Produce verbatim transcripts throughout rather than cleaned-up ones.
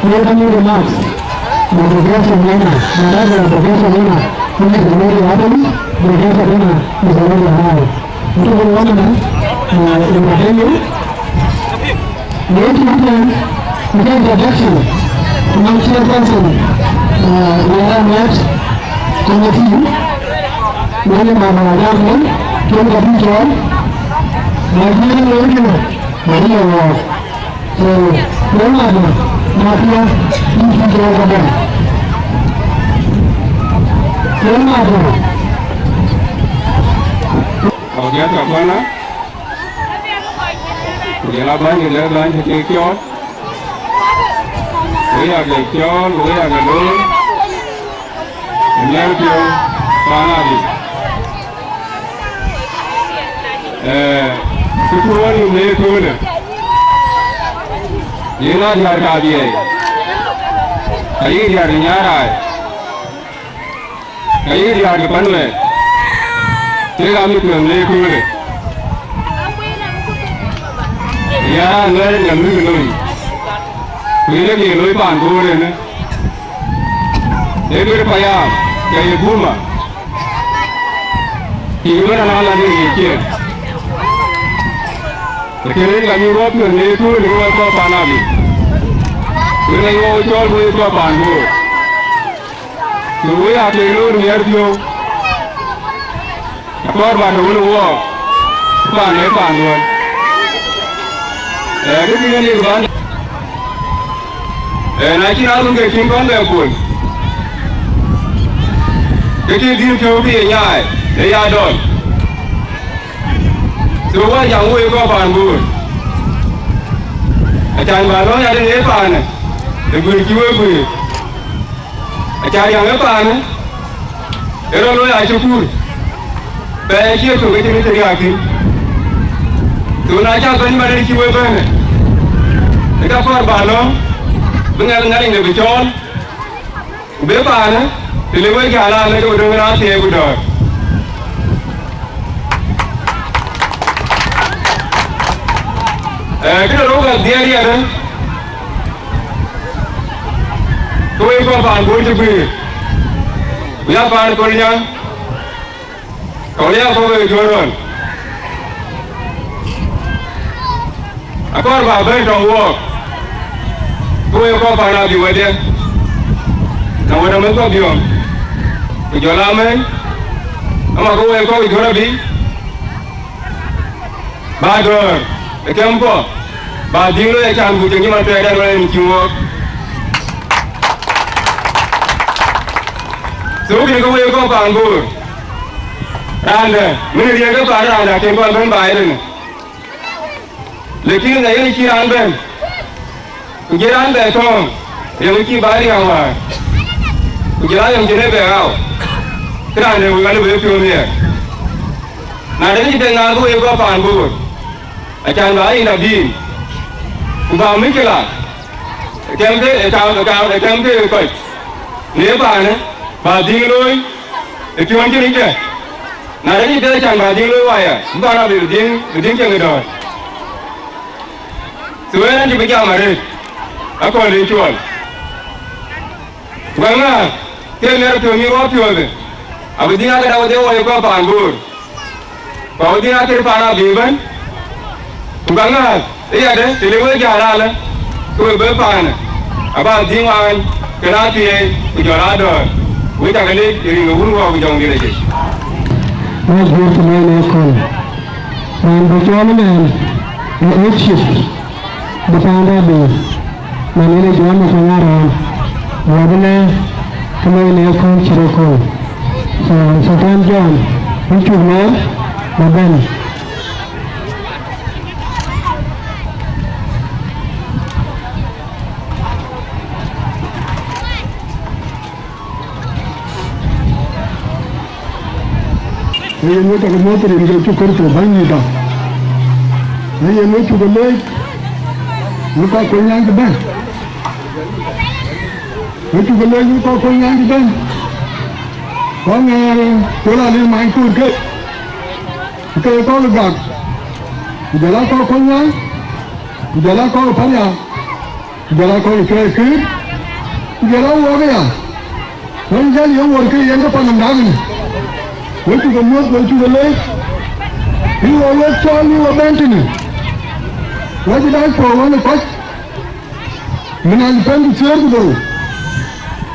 Welcoming remarks by Professor Lena, Director of Professor Lena, who is already happening, Professor Lena is already arrived. Ndugu wana, uh, Ibrahim, Late Lieutenant, Lieutenant Protection, Commander Chairperson, uh, Lera Met Committee, Lady Mama Wadamne, Ken Kapichol, Nigeria Lady, Maria Wong. So, Lord Mother, Mafia, Ken Kapichol Kabon. Lord Mother. Ogier Kapana. Ku jɔl a bäny de bäny cï kek cɔɔl, wek aa ke cɔɔl, wek aa ke looi, ë mɛ̈r piɔ̈u paan adï. Ee, cï kuɔɔr yum në ëköölë, yen aa diäär kadhiɛɛi, ayï diäär de nyaaraai. Ka yï riääk ë pan wɛ̈ɛ̈t, kek aa mïth tueŋ le köölë. Riääk aa ŋɛ̈ɛ̈r ë Nhialic mïth looi, ku yen ë kë ye looi paan Bor ënë. Ee duëër payam, ke ye buma, cï bï bɛ̈n anɔŋ alanhde ŋic ciëën. Ee kënë yen ka yï rɔt tueŋ le köölë, ke wek kɔc paan abï, wek aa ye wɔ cɔɔl, ku wek kɔc paan Bor. Ku wek aa kek loor miɛt piɔ̈u, akɔɔr bä tɔ̈ wën ë wɔɔk, paan ë paanduön. Ee, kë kï yen yek bän, ee, na cïn adhum ke cïn kɔn bɛ kuöl, ke cï dhil piɔ̈u kë ye nyaai, ee ya dɔl. Të wä jam woi kɔc paan Bor, acan bä lɔ̈ɔ̈ny adï në paanë, ë guëër cï wek guëër. Acan riäŋ ë paanë, ë rɔt looi acï kuur, pɛɛi acie tök ë cïn ë cï riääk thïn. Thon acä bɛ̈ny man ë cï wek bɛ̈në, ë ka kɔɔr bä lɔ̈ɔ̈m, bï ŋɛk ŋɛk de bï cɔɔl. Ku be paanë, të le wek jäl aa lëk ke we döŋ raan thiëëk ku dɔ̈ɔ̈r. Ee, këde rou ka dhiëër riɛt, ke wek kɔc paan Bor cï guiir, ku ya paan Kolnyaŋ, Ka wën, ya kɔ̈k ë jɔt rɔn, akɔɔr bä bɛ̈n tɔŋ wɔɔk, ke wek kɔc paan abï wedhie, na wën, amëth kɔc biɔɔm, ku jɔl amëny, ama ke wek kɔc ë jɔt abï, bä dɔ̈ɔ̈r ë kɛm kɔ̈, bä dhiŋ looi acan, ku cïn cï man thɛɛr ɛn wën en cï wɔɔk. So, kënë ke wek kɔc paan Bor, raan dɛ̈, min riëëk ë paan raan dɛ̈, akën kɔn bɛ̈n baai ëtënë. Lakin na yen cï raan bɛ̈n, ku jël raan bɛ tɔ̈ɔ̈ŋ, riɛm cï baai riääk wäär, ku jël ayɔm cïn ë bɛ ɣau, ke raan dɛ̈ wek alë bë piɔ̈ɔ̈th miɛɛr. Na de ŋic de ŋaak ke wek kɔc paan Bor, acan bä yïn abïïm, ku bä mïckëla, ë kɛm ke, ë kam, ë kam, ë kɛm ke kɔc në paanë, bä dhiŋ looi ë piɔ̈n cïn ëcë. Na de ŋic de can bä dhiŋ looi waya, bä rɔt bï dhiŋ, bï dhiŋ ceŋ ë dɔ̈ɔ̈r. Thuëëc ɛn cï bï jam arëët, akɔ̈l ë cuɔl. Ku ka ŋa, ke miɛt piɔ̈u nyïïr wä piɔ̈ɔ̈thë, abï dhiŋ akë dak wedhie wɔ ye kɔc paan Bor, ku abï dhiŋ akë paan abï ëbɛ̈n. Ku ka ŋa, ë yadë, të le wek jäl alë, ke we bë paanë, abä dhiŋ wään, kën athiëëi, ku jɔl adɔ̈ɔ̈r, wek cakë lec ë rin ke Wun, Wä ku Jɔŋdït Acïk. Wek guiir të mɛɛn ë kɔn, raan bï cɔɔl ëmɛɛn ë ɣöt cït. Bï paan rɔt bï man yen ë John ë kuany arɔ̈ɔ̈l, wɔ bï lɛ̈k ke looi në ëkööl cït ëkööl. So, Sultan John, wën cuk lɛɛr, bä bɛ̈n. Ee yen, wek cä ke muɔ̈th rin ke Yecu Kërtho Bɛ̈nydïïtda. Ee yen, wek cuk ke leec, wek kɔc Kolnyaŋ cï bɛ̈n. Wek cuk ke leec, wek kɔc Kolnyaŋ cï bɛ̈n. Kɔc ŋɛɛr col alil many kuur ke, ke kɔc gak, ku jɔl aa kɔc Kolnyaŋ, ku jɔl aa kɔc Pariak. Ku jɔl aa kɔc ë cuai këër, ku jɔl aa wɔɔk aya, wën jäl ye wuɔ̈r ke yen ke pan nɔm daak ënë. Wek cuk ke muɔ̈th, wek cuk ke leec, bï wɔ wek cɔɔl, bï wɔ bɛ̈n tënë. Wɔ cï dac puɔ̈u ɣɔn ë kɔc, min aa pɛ̈n ku thiëër ku dhorou,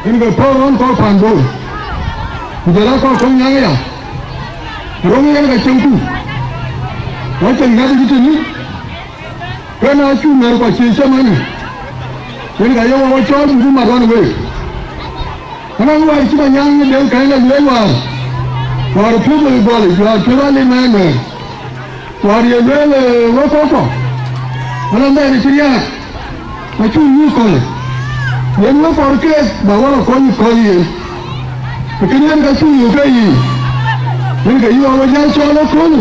yen ke puɔ̈u ɣɔn kɔc paan Bor, ku jɔl aa kɔc Kolnyaŋ aya, röŋ yen ka cieŋku, wɔ cieŋ ŋäth ë tënë. Kën aa cuk ŋɛ̈r kɔc cï cam ënë, yen ka ye wɔ cɔɔl buk mat ɣɔn week. Ënɔɔnë, wäär cï Manyaŋ de kɛ̈ny lɔ lueel wäär, wäär piöth ë gɔl, wäär piöth alim ë nuɛɛr, wäär ye lueel, ee, wek kɔckuɔ, ënɔɔnë, bɛ̈ɛ̈r cï riääk, acuk nyuc kɔ̈l, yen wek kɔɔr keek bä wɔ lɔ kony kɔ̈l yen. Ku kënë yen ka cuk yök ke yiic, yen ke yï wɔ jäl cɔɔl ëköölë.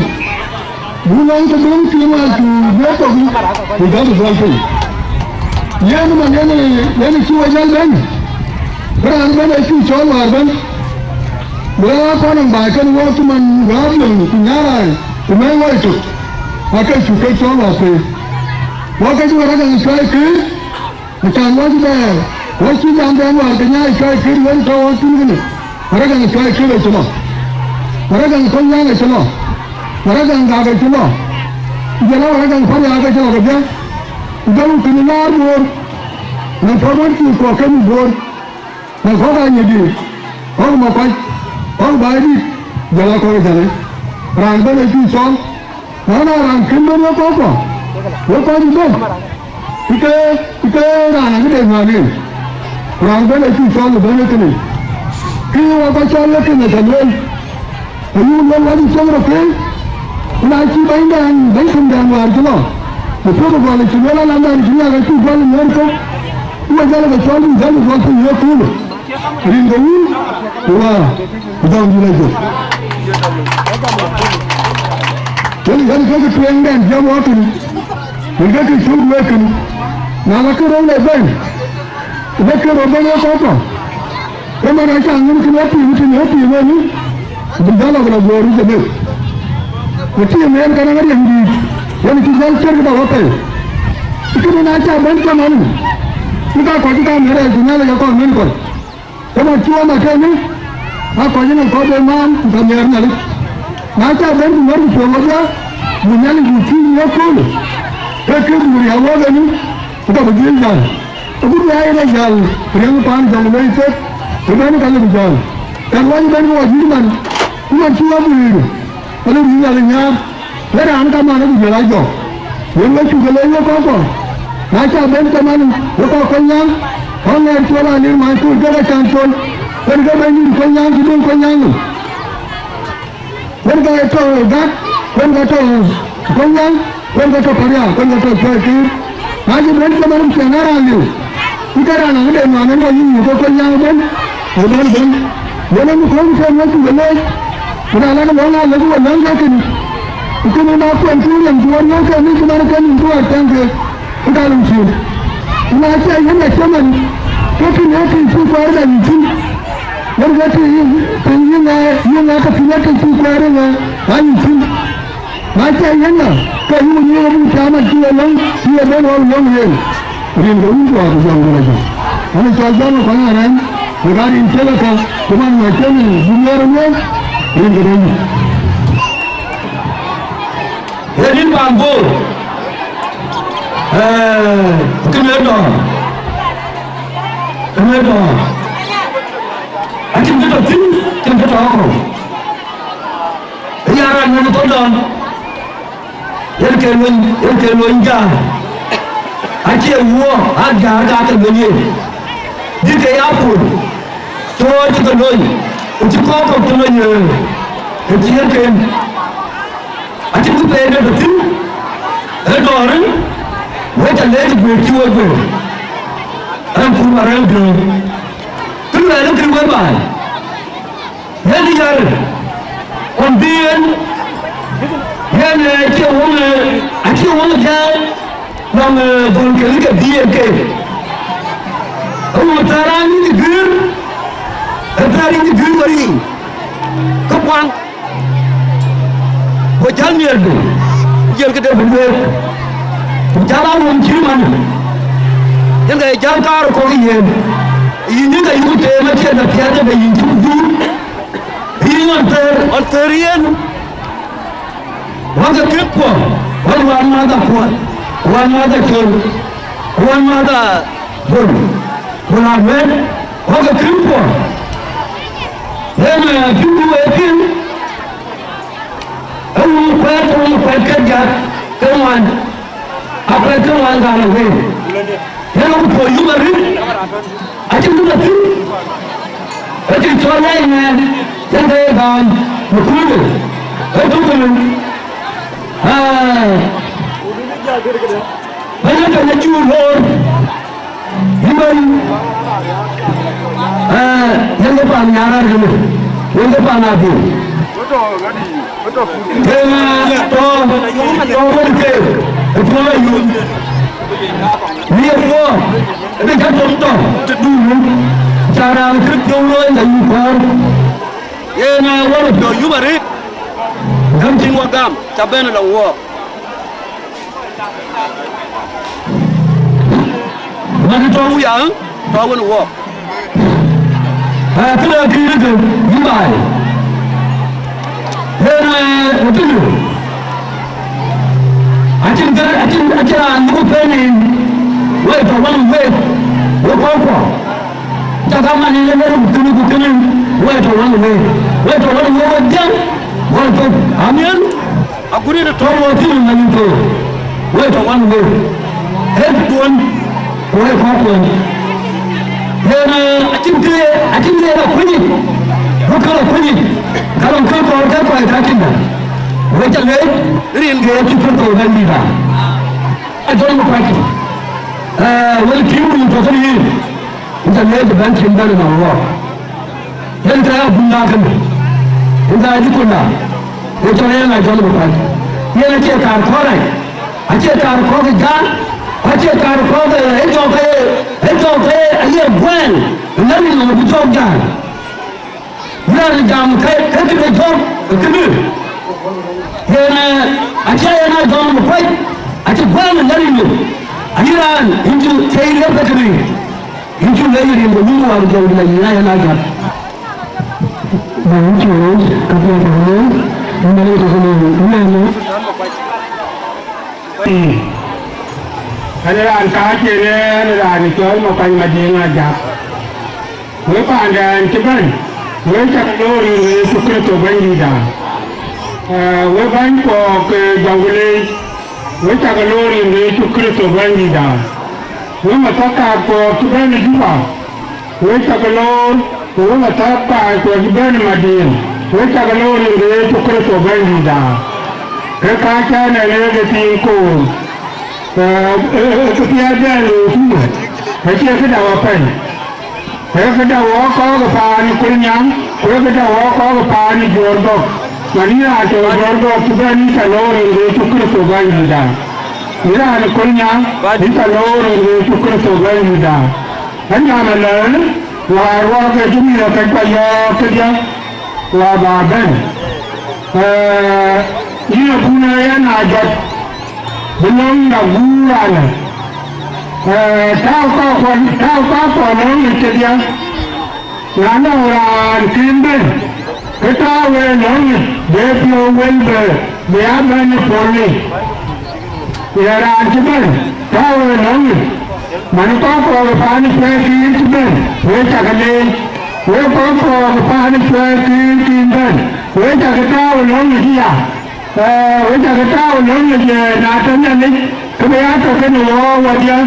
Buk lɔ̈ŋ ke bï wun cï wäär cuk bï thok, ku jɔl bï dhuɔl piny. Yen man yen, yen cï wɔ jäl bɛ̈n, bï raan bɛ̈n ë cuk cɔɔl wäär bɛ̈n, bï raan akɔn nɔm baai kën wɔ cï man wäär löŋ ku nyaar raai, ku mɛ̈i wɔ ë cök, ake cuk ke cɔɔl wäär pei. Wɔ ke cï wɔ rɔt däŋ cuai këër, Acan wɔ cï bɛ̈ɛ̈r, wɔ cï jam bɛ̈n wäär ke nyaai cuai kër wën tɔ̈u wɔ thïn kënë. Waragäŋ cuai kër acï lɔ. Waragäŋ Kolnyaŋ acï lɔ. Waragäŋ Gak acï lɔ. Ku jɔl a waragäŋ Pariak acï lɔ kedhie. Ku jɔl ku kënë laar Bor. Në puɔ̈u wën cï kuɔk kën Bor. Në kɔ̈k Anyidi, kɔ̈k Makuac, kɔ̈k Baidït, jɔl a kɔ̈k Jale. Raan bɛ̈n acï cɔl. Na, na raan kën bɛ̈n wek kɔckuɔ, wek kɔc bï bɛ̈n, ke ke, ke raan akëde ŋuan en, ku raan bɛ̈n acï cɔl ë bɛ̈n ë kënë, ke ye wɔ kɔc cɔl ë kënë aca lueel, ayï lueel wɔ cï cɔk rɔt pei, ku na cï bɛ̈nydan Nhiaar cï lɔ, ku piɔ̈u gɔl cï lueel alandan cï nhiaar acï gɔl ë mɛ̈ɛ̈r kɔ̈k, ku we jɔl ke cɔl bï jɔl gɔl piny ye köölë, rin ke wun, ku wäär, ku dhɔ̈ŋdït acök. Yen, yen ke kë tueŋdɛn jam wɔ kënë, yen ke kë cuk wek kënë, na la kë rou le bɛ̈n, le kë rou bɛ̈n wek kɔ̈k kɔ̈k. Ëmën acä ŋic kën ë tim, tim ë tim ënë, bï jɔl lɔ bï lɔ guöör yic ëbɛ̈n. Ku tim en kën ë riɛm dïït, yen cï jɔl ciɛ̈t këda wapɛi. Kënë na cä bɛ̈n cï man, cï ka kɔc cï ka mɛ̈t rɛɛc ku Nhialic akɔn mɛ̈n kɔc. Ëmën cï wɔ mat tënë, aa kɔc ënë kɔc ë maan ku ka nhiaar Nhialic. Na cä bɛ̈n ku mɛ̈t ku cuɔ̈ɔ̈ŋ wodhia, bï Nhialic bï tïŋ ë köölë, ke kë bï riääk wok ënë, ku ka bï dhil jäl. Agut bï aa yen ë jäl riɛŋ paan jɔŋ loi thek, të bɛ̈n ka lëu bï jäl. Yak wany bɛ̈n ke wɔ juëc man, ku man cï wɔ guiir, ka lëu bï Nhialic nhiaar, le raan kamaan ë ku juël aa jɔk. Yen we cuk ke loi wek kɔ̈k kɔ̈k, na cä bɛ̈n ke man, wek kɔc Kuɔl Nyääŋ, kɔc ŋɛɛr col aa lir man col kek acan col, wen ke bɛ̈nydït Kuɔl Nyääŋ cï döŋ Kuɔl Nyääŋ nɔm. Wen ke tɔ̈ Gak, wen ke tɔ̈ Kuɔl Nyääŋ, wen ke tɔ̈ Pariak, wen ke tɔ̈ Cuɔi Kiir. Na cï bɛ̈n cï man cï ŋɛ̈r raan liu, ku ke raan ŋäth de nuan en kɔc yï ke Kuɔl Nyääŋ ëbɛ̈n, ëbɛ̈n ëbɛ̈n. Yen en kɔ̈u cï en wec cï ke leec, ku na lak lɔ̈ŋ aa lëk we lɔ̈ŋ ke kënë. Ku kënë na kuɛn cï riɛm cï wɔ lɔ̈ŋ ke mïth cï man ke nïm ku wär cäŋ ke, ku ka lum cin. Ku na cï yen acï man, ke kënë ee kë cï kuɛɛr da yï cin. Yen ke tïŋ, tïŋ yïn ŋa, yïn ŋa ke tïŋ ë tïŋ cï kuɛɛr ë ŋa, ŋa yïn tïŋ. Na cä yen ŋa, ke yïn yïn abï cam acï ye lɔ̈ŋ, cï ye ben wä lɔ̈ŋ yen. Rin ke wun cuɔɔk ku jɔŋ dït acï. Ɣɛn cɔl Jɔn Akuany Arɛɛny, ku ka rin ciëk aka, ku man ŋa cïn bï miɛɛr ë lueel, rin ke dɔ̈ɔ̈r. Ye dït paan Bor, ee, kë mɛt dɔ̈ɔ̈r, kë mɛt dɔ̈ɔ̈r. Acïn kë tɔ̈ thïn, acïn kë tɔ̈ akɔ̈u. Ë ya raan wën ë thok dɔ̈ɔ̈r, yen ke luny, yen ke luny jäär. Acie wuɔɔk, aa jäär ka ke luny yen. Dït ke ya puɔ̈l, cï rɔɔc cï ke lony, ku cï kɔ̈k kɔ̈k cï lony, ee, ë ciëërken. Acïn kë pɛɛi dɛ̈t thïn, ë dɔ̈ɔ̈rë, wek ca lɛc guëër cï wek guëër, rɛ̈m kur arɛ̈m döör. Kë luɛɛl ë kën wek baai, yen yär, ɣɔn bï yen, yen, ee, acie wöŋ, ee, acie wöŋ jäl, nɔŋ, ee, dhɔ̈l ke lïk ke bï yen ke. Ë wöŋ thɛɛr raan yïn guiir, ë thɛɛr yïn guiir wär yic, ke kuaŋ. Ku jäl miɛɛrdu, ku jël këde bï lueel, ku jäl aa wöŋ cït man, yen ka ye jäl kaar ë kɔ̈k ë yen, yïn yïn ka yïku teem acie na piɛth ëbɛ̈n yïn cï ku juur, yïn ɣɔn thëër, ɣɔn thëër yen, wäkë kek kuɔ, wän wän mäth akuɔth, wän mäth acol, wän mäth aböl, ku la lueel, wäkë kek kuɔ, yen acï ku wëëk kën. Ee wun kuɛɛt, ee wun kuɛɛt ke diäk ke ŋuan, akuɛɛt ke ŋuan gam ë wëëk. Yen ku puɔ̈u yum arït, acïn kë tɔ̈ thïn, ee cï cɔl lɛc ŋɛɛn, yen ke ye gam në kuurdït, ee tök ëmën. Aa, bɛ̈ny ë tɔ̈ në cuk loor. Yïn bɛ̈ny, ee, yen ke pan Nyarɛ̈ɛ̈r kënë, yen ke pan Athir. Ke, ee, tɔ̈, tɔ̈ wën ke, ë tuɔɔc ayuth. Nhiëër wɔ, ë bï cä tɔ̈ tɔ̈, të dun, cä raan kë piɔ̈u looi, ka yï kɔɔr. Yen, ee, wɔ piɔ̈u yum arëët, gäm cïn wɔ gam, cä bɛ̈n lɔ wɔɔk. Wën tɔ̈ wïc, aa, tɔ̈ wën wɔɔk. Ee, këde kïïr kë yï baai. Yen, ee, ëtënë. Acïn kë, acïn, acïn raan yïku pɛ̈n en. Wek tɔ̈ wën week, wek kɔ̈k kuɔ. Cä ka man en ë lëu ku kënë ku kënë, wek tɔ̈ wën week. Wek tɔ̈ wën week wek dhiën, wek tɔ̈. Amen. Agut ë tɔ̈ wɔ thïn ë manyï thok, wek tɔ̈ wan wek, ee duön, ku wek kɔ̈k kuɔny. Yen, ee, acïn kë, acïn kë ye la kuöny yic, ku kë la kuöny yic, ka lɔŋ kë kɔɔr ke kɔc ka cïn däŋ. Wek ca leec rin ke Yecu Kërtho Bɛ̈nydïïtda. Ajɔl Makuac, ee, wek tiiŋ rin tɔ̈ kënë yïn, wek ca leec ë bɛ̈n cïn bɛ̈n ënɔɔnë wɔɔk. Yen kë abunda kënë, yen ka jukulda, ë cɔl yen Ajɔl Makuac. Yen acie kaar kɔ̈k rac, acie kaar kɔ̈k ë gäär, acie kaar kɔ̈k, ee, ë jɔk ke, ë jɔk ke aye guɛɛl, ë lɛ̈k rin nɔm bï jɔk gäär. Yɛn jam ke, ke këde jɔk, këde. Yen, ee, acie yen Ajɔl Makuac, acï guɛɛl ë lɛ̈k rin nɔm. Ayï raan, yïn cï thiëi rëër ke këde. Yïn cï lɛ̈k rin nɔm, yïn wär jɔk la yïn aya na jɔt. Ba yïn cï wëu, ka piɛth ka wëu, yïn ba lëu ka wëu, yïn aya na. Ɣɛn raan kääc yen, ɣɛn raan cɔl Makuac Madiŋ Ajak. Wek paandɛn cï bɛ̈n, wek cak loor rin ke Yecu Kërtho Bɛ̈nydïïtda. Ee, wek bäny kɔɔk ke Jɔŋlei, wek cak loor rin ke Yecu Kërtho Bɛ̈nydïïtda. Wek mathak kɔɔk cï bɛ̈n ë Juba, wek cak loor, ku wek mathak paai kɔɔk cï bɛ̈n ë Madiŋ, wek cak loor rin ke Yecu Kërtho Bɛ̈nydïïtda. Ke ka cä nɛn ee ke tiiŋ koor. Ee, ee, ee, kë piɛth bɛ̈n looi kuc, acie këda wä pɛ̈i. Ee këda wä kɔɔk ë paan ë Kolnyaŋ, ku ee këda wä kɔɔk ë paan ë Juɔ̈ɔ̈r Gɔ̈k. Man yïn raan tɔ̈ Juɔ̈ɔ̈r Gɔ̈k cï bɛ̈n, yïn cä loor rin ke Yecu Kërtho Bɛ̈nydïïtda. Yïn raan ë Kolnyaŋ, yïn cä loor rin ke Yecu Kërtho Bɛ̈nydïïtda. Anyam ëlɛ̈ɛ̈n, wäär wɔɔk ke cï mïth ë kɛc kua yɔ̈ɔ̈k kedhie, wä bä bɛ̈n. Ee, yïn abun ë yɛn aa jɔt, bï lɔ̈ŋda guur alë. Ee, tääu kakuɔn, tääu kakuɔn lɔ̈ŋ ë kedhie. Na nɔŋ raan kën bɛ̈n, ke tääu ë lɔ̈ŋ ë, bï piɔ̈u wël bï, bï aa bɛ̈n ë pɔ̈l yic. Ye raan cï bɛ̈n, tääu ë lɔ̈ŋ ë, man kɔc kɔɔk ë paan ë Cuɛɛr Kiir cï bɛ̈n, wek cak leec. Wek kɔc kɔɔk ë paan ë Cuɛɛr Kiir kën bɛ̈n, wek cak tääu ë lɔ̈ŋ ë cï ya. Ee, wek cak tääu ë lɔ̈ŋ ë, na tɔ̈ Nhialic, ke bï ya tɔ̈ kenë wɔɔk wädiɛ̈,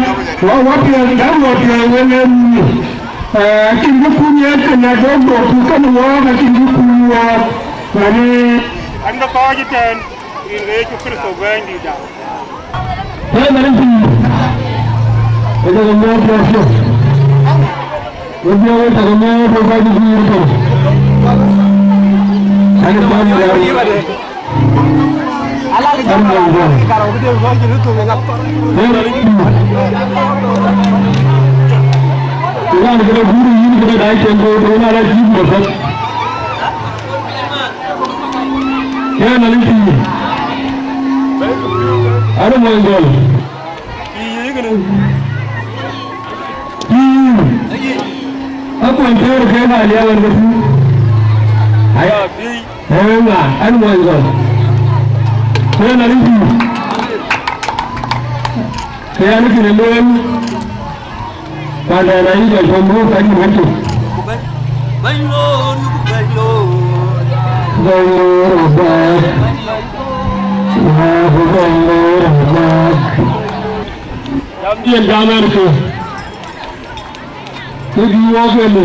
wɔ, wɔ piɔ̈ɔ̈th, däk wɔ piɔ̈ɔ̈th wek ë run. Ee, acïn bï kuny ye kënë dok dok ku kenë wɔɔk, acïn bï kuny wɔɔk. Mani, an bï kɔc ëtɛ̈ɛ̈n, rin ke Yecu Kërtho Bɛ̈nydïïtda. Ee, mani pïïr, ë jɔkë mɔ̈ɔ̈th piɔ̈ɔ̈th piɔ̈ɔ̈th. Wek bï wek jɔkë mɔ̈ɔ̈th wek kɔc cï guiir tɔ̈u. An bï kɔc ëtɛ̈ɛ̈n. Ënɔn këde guur yïn këde daai cen ke wëu, ënɔn la cïï guur thok. Yen anï pïïr. Arë mony gɔl. Pïïr. Akuany thëër ke na liɛɛu ɛn ke pïïr. Ai. Ee ŋa ɛn muɔny gɔl? Ku yen arï pïïr, ke yɛn kënë lueel, pandɛn ayï jɔl pɔ̈n bï wok kɔc yï wël cök. Bɛ̈ny loor, bɛ̈ny loor. Bɛ̈ny loor abäk. Bɛ̈ny loor abäk. Jamdiɛn jam ɛn kë. Ke bï wɔk ënë,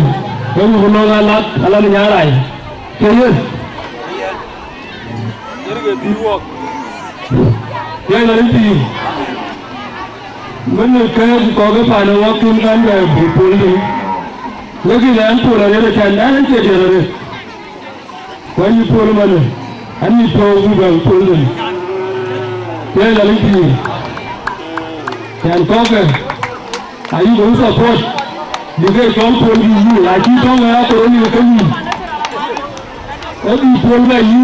ke wok nɔŋ alat, alat Nyarai. Ke yen. Yen ke bï wɔk. Yen arï pïïr. Mënë kɛ̈ɛ̈k kɔ̈k ë pan ë wɔk kën kan bɛ bï pol thïn. Wek yïn ɛn pol arëët ëtɛ̈ɛ̈n, ɛn cie diɛt arëët. Ku ayï pol ëmënë, anï piɔ̈u bï bɛ̈n pol thïn. Yen arï pïïr. Yɛn kɔ̈kkë, ayï bï support, bï ke cɔl pol bï yï, acï tɔ̈ŋ ë akoroni ke yï. Ë bï pol bɛ yï,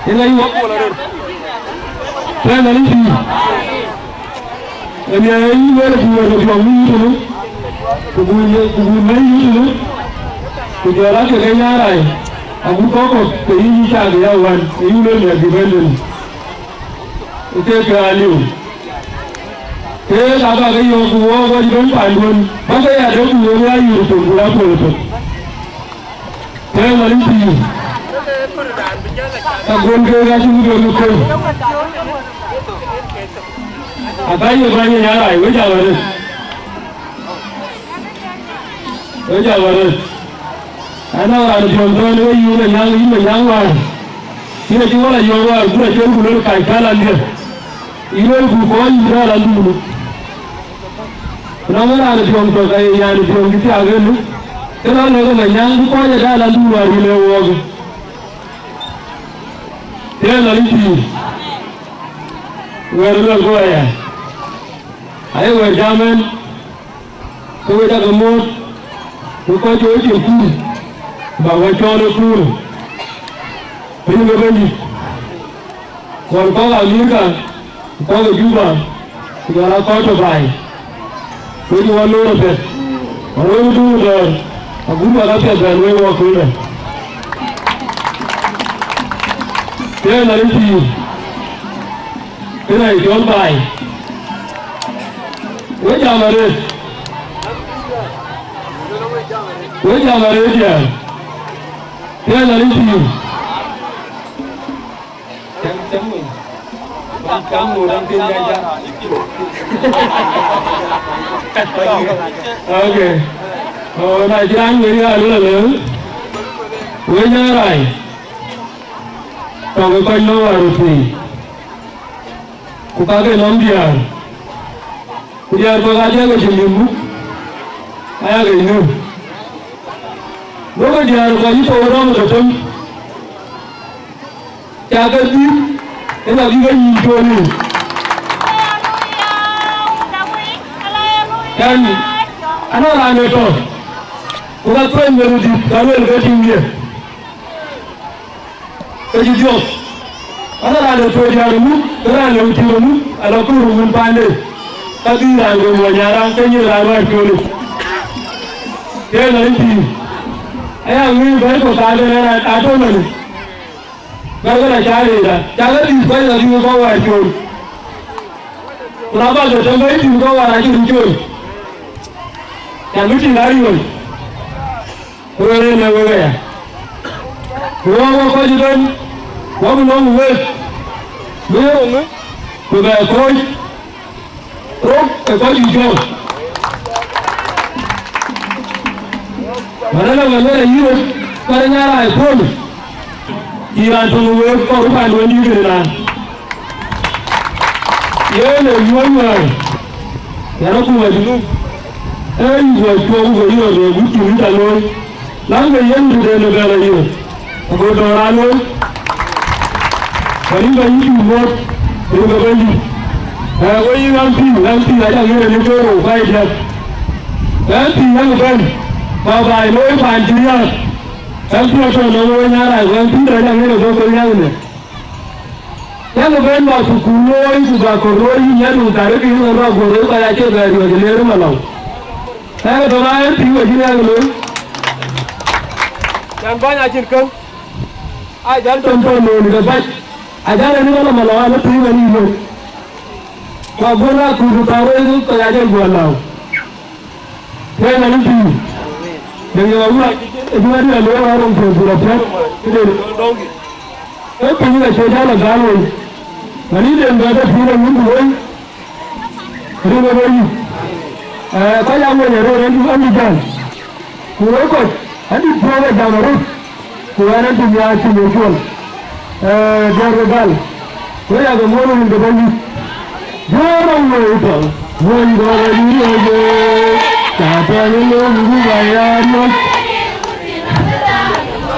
yen ayï wɔ pol arëët. Yen arï pïïr. Ënë yï wël ku wël ke biɔŋ yï tënë, ku buk ye, ku buk mɛ̈i yï tënë, ku jɔl a kek ë Nyarai, agut kɔ̈k kɔ̈k ke yï yï cak ya wän, ë yï wël miɛt bï bɛ̈n tënë. Ë kek ke aliu. Keek aba ke yɔ̈ɔ̈k ku wɔɔk wɔ cï bɛ̈n panduön, ba ke ya dɔ̈k ku wël ya yur thok, ku rap wël thok. Tɛ̈ɛ̈u arï pïïr, ka guɔ̈n keek acï wut ë luk keny. Aka ye bäny ë Nyarai, we jal arëët. We jal arëët. Anɔŋ raan piɔ̈n thɔ̈n, we yï Manyaŋ, yï Manyaŋ wäär. Yïn acï wala yɔ̈ɔ̈k wäär, ku acï ku luel kac kal an diɛ̈. Yïn luel ku kɔc yï raan an dhulu. Ku na wën raan ë piɔ̈ŋ tök, aye nyan ë piɔ̈ŋ cï thiaak ënë, ke raan lëk ëmɛ nyaŋ bï kɔc ë daal an dhulu wäär yï le wɔɔk. Yen lɔ yï pïïr. Wɛ̈ɛ̈r luel ku aya. Aye wɛ̈ɛ̈r jam ënë. Ke we cakë muɔ̈ɔ̈th, ku kɔc ke we cïn kuur, bä we cɔɔl ë kuur, piny ke Bɛ̈nydït, ɣɔn kɔ̈k Amerika, ku kɔ̈k ë Juba, ku jɔl aa kɔc tɔ̈ baai, wek wä loor apiɛth, ɣɔn wek duur dɔ̈ɔ̈r, agut wek apiɛth bɛ̈n wek wɔ kuurë. Tëë lɔ rït pïïr, kënë ë cɔl baai. We jam arëët. We jam arëët ya. Piɛth arëët pïïr. Cäm, cäm wei. Cäm wei, däŋ piny ya ya. Okay. Oh, na cï raan wei ya lëlë. We jam rai. Tɔŋ kɔc nɔm arëët pïïr. Ku ka ke nɔm diäär, ku diäär kɔ̈k aa diäk ke cïn yïn muk, aya ke yïn ŋic. Duɔ̈kkë diäär kɔc yï thou rɔ̈m ke tem, ca ke dhil, ë lɔ bï ke nyïïn cuɔl yiic. Yɛn, anɔŋ raan ë tɔ̈, ku ka thuëëny wël dït, ka luel ke tïŋ ye. Ke cï dhiɔp. Ala raan de tuɔɔc diäär ë muk, ke raan de tiim ë muk, ala kuur ë wun paande. Ka dhil raan de muɔny araŋ, ke nyin raan wäär piɔ̈ɔ̈në. Ke lɔ rin pïïr. Aya ŋic bɛ̈ɛ̈i kɔ̈k ka bɛ̈n raan atɔ̈ nɔn. Bɛ̈ɛ̈i kɔ̈k la caa rëëda, cakë dhil kɔc la dhil kɔ̈k wäär piɔ̈ɔ̈n. Ku na bäk de tɔ̈ bɛ̈ɛ̈i dhil kɔ̈k wäär acï run cool. Can bï tïŋ ariöl. Ku rëër ënë wek aya. Ku wɔ wɔ kɔc ëbɛ̈n, wɔ bï nɔm wek, bï ye roŋë, ku bɛ kɔ̈ɔ̈c rok ë kɔc juëc cɔɔl. Wën ëlë wën ëlë yï rok, kɔc ë nyaar aa ë puɔ̈l. Yï raan töŋ ë week kɔɔr röt paan wën dïït kënë raan. Yen ë yuɔ̈ɔ̈c wäär, yɛn akuma Junub, ee yï guɔ cuɔɔk ku yï rɔt rëër gut cïn yïn ca looi, läŋkë yen tëden ë bɛ̈n ayï, ago dɔ̈ɔ̈r aa looi. Ka yïn bä yï cïï muɔ̈ɔ̈th, rin ke Bɛ̈nydït. Ee, we yïn M P, M P aca ŋiɛc ë ke rou ku aa diäk. M P yak bɛ̈n, ku aa baai looi paan cï riääk. M P atɔ̈ nɔm we nyaar rac, ku M P rɔt aca ŋiɛc ë bɔ̈ ke riääk ënë. Yak bɛ̈n bä thukul looi, ku bä kɔ̈k looi, yïn yen wun tharë kë yïn ɣɔn rɔt guöör, ë kɔc acï bɛ riɔ̈ɔ̈c ë leer ë malɔu. Yak tɔ̈ na yen pïïr we cïn yak looi. Can bäny acïn käŋ. Aa jal tɔ̈m tɔ̈ looi ke bac. Ajal ënë malɔ malɔu, an, ë pïïr we yï looi. Ku aguöl akuut ku thaar wei, kɔc acï guɔ lääu. Wek ŋa lïm pïïr? Dek yɔ̈ɔ̈k awurac, ë cï wɛ̈t yɔ̈ɔ̈k lueel ɣɔn röŋ puɔ̈th bï rɔt piɔ̈ɔ̈th, këde dɔ̈ŋkï. Ee piny ka cie jal agäl wei. Ŋa lïm den bɛ bɛ pïïr ë wun ku wei, rin ë wei yï. Ee, kɔc aa weny arëër, ɣɛn cï, ɣɛn cï jäl. Ku wek kɔc, adït puɔ̈u ë jam arëët. Ku ɣɛn ë dunia cïn ë cuɔl, ee, diäär ke gal, ku yak ë muɔ̈l rin ke Bɛ̈nydït. Diäär rɔŋ wei tɔŋ, wöny gɔl ë yï röt ee, ca pɛ̈n ë lom gup aya riɔ̈c.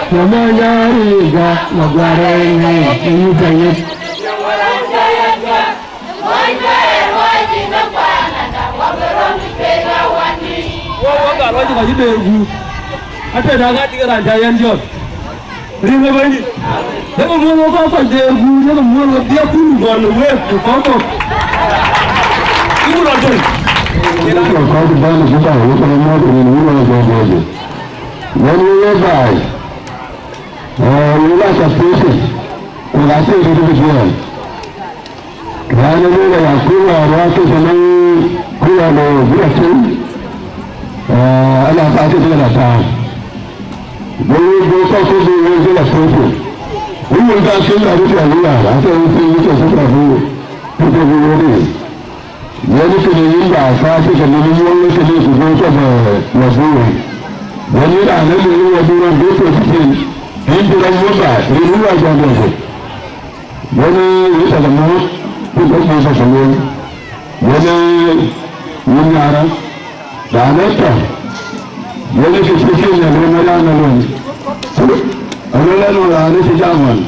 Cä mɔny aa riga, ma guarɛ ŋic ë yï Bɛ̈nydït. Wɔ, wɔ gal wɔ cï kɔc cï deer guur. Atëë na ŋac cï ke raan cä yɛn jɔt. Rin ë Bɛ̈nydït. Yeke muɔ̈l wɔ kɔc kɔc deer guur, yeke muɔ̈l wɔ dhiëëk kun gɔl ë week ku kɔc kɔ̈k. Yïku lɔ tël. Kɔc bɛ̈n ë Juba, wek kɔc muɔ̈th rin wun wɔ jɔt wɔ jɔt. Wën wek ye baai. Ee, wek aa cä piööcë. Ku aa cï röt bï jiɛɛm. Raan ë lueel aya, kuc wäär wäär ke cï nɔm, kuc wäär lɔ bï rɔt tïŋ, ee, ala thaa ke cï la tääu. Go wek, go kɔc ke bï wek ke la tuɔ̈ɔ̈c. Ku wek ka cïn la bï pial wäär, acie wek piŋ ke cï la bï, ke ke bï wek riëëc. Yen kënë yïn ba thaa cï ke nɔm nyuɔɔn ke cï ku go cɔk, ee, la bï wek. Yen yïn raan ë lueel wek bï rɔt bï tuɔ̈ɔ̈c cï piŋ, yïn cï rɔt nyuɔɔn ba, rin wun wäär jam wek. Yen ë wek cä ke mɔ̈ɔ̈th, ku bä Jethu ke lueel. Yen ë wun Nhiaar, raan ë tɔ̈. Yen ë kë cï Kenya lueel, Mariana lueel. Alueel ënɔɔnë raan ë cï jam ɣɔn.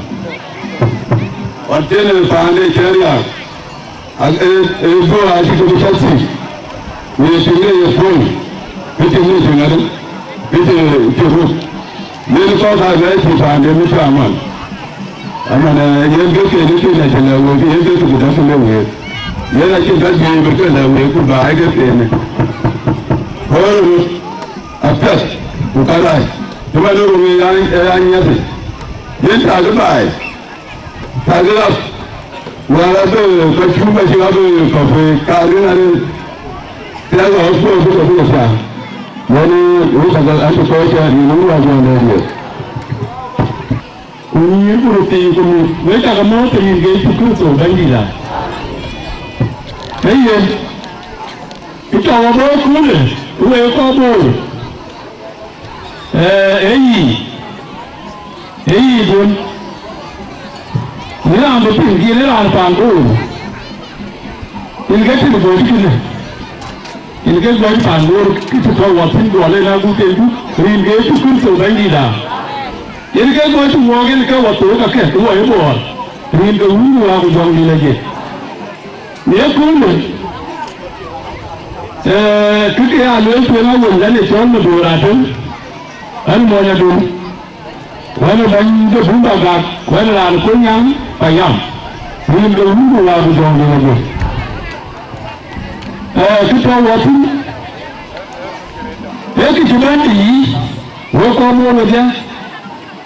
Ɣɔn cïn ë paande cï riääk. Ak ë, ë bɔ̈ acï ke bï cä thïn. Ku ye tiŋ de ye puɔ̈l, ke tiŋ de cï ŋadï, ke cï, cï röt. Yen kɔc aa bɛ cï paande mi cä ŋuan. Aman, eh, yen ke piɛth ke piɛth acï lɛ̈k wek, yen ke tuk däk lëu wek. Yen acï gäk juëc bï ke lɛ̈k wek, ku baai ke piɛth. Ɣöör röt apiɛth, ku ka rac. Cï man röt ë ya, ë ya nyiɛth. Yen tak baai. Tagë ɣap, wala bï kɔc cuk acï ɣap kɔ̈k, karkë ŋarë, tɛ̈ɛ̈k ɣɔ̈k puɔ̈u bï kɔ̈k bï ke thiaak. Yen ë wek cä ke an, të kɔc cä rin wun wäär jɔŋ dɛ̈t ye. Ku nyïïr ku röt thii ku mïth, wek cä ke mɔ̈ɔ̈th rin ke Yecu Kërtho Bɛ̈nydïïtda. Ee yen, kë cɔk abɔ̈ ëköölë, wek kɔc Bor. Ee, ee yï, ee yï duön, në raan bï piŋ, yen ë raan paan Bor, yen ke tëde gɔ̈c kënë, yen ke gɔ̈c paan Bor, kë cï tɔ̈u wɔ thïn, duɔl en agut kendu, rin ke Yecu Kërtho Bɛ̈nydïïtda. Yen ke gɔ̈c cï wɔɔk, yen ke wɔ thook akë, wɔ ë Bor, rin ke Wun ku Wät ku Jɔŋdït Lajik. Në ëköölë, ee, kë ke ya lueel tueŋ awën, ɣɛn ë cɔl Maduɔ̈ɔ̈r Atem, ɣɛn mony Adun, ku ɣɛn ë bɛ̈ny de Bumba Gak, ku ɣɛn ë raan Kolnyaŋ Payam, rin ke Wun ku Wät ku Jɔŋdït Lajik. Ee, kë tɔ̈u wɔ thïn, ee kë cï bɛ̈n të yiic, wek kɔc Bor wedhie.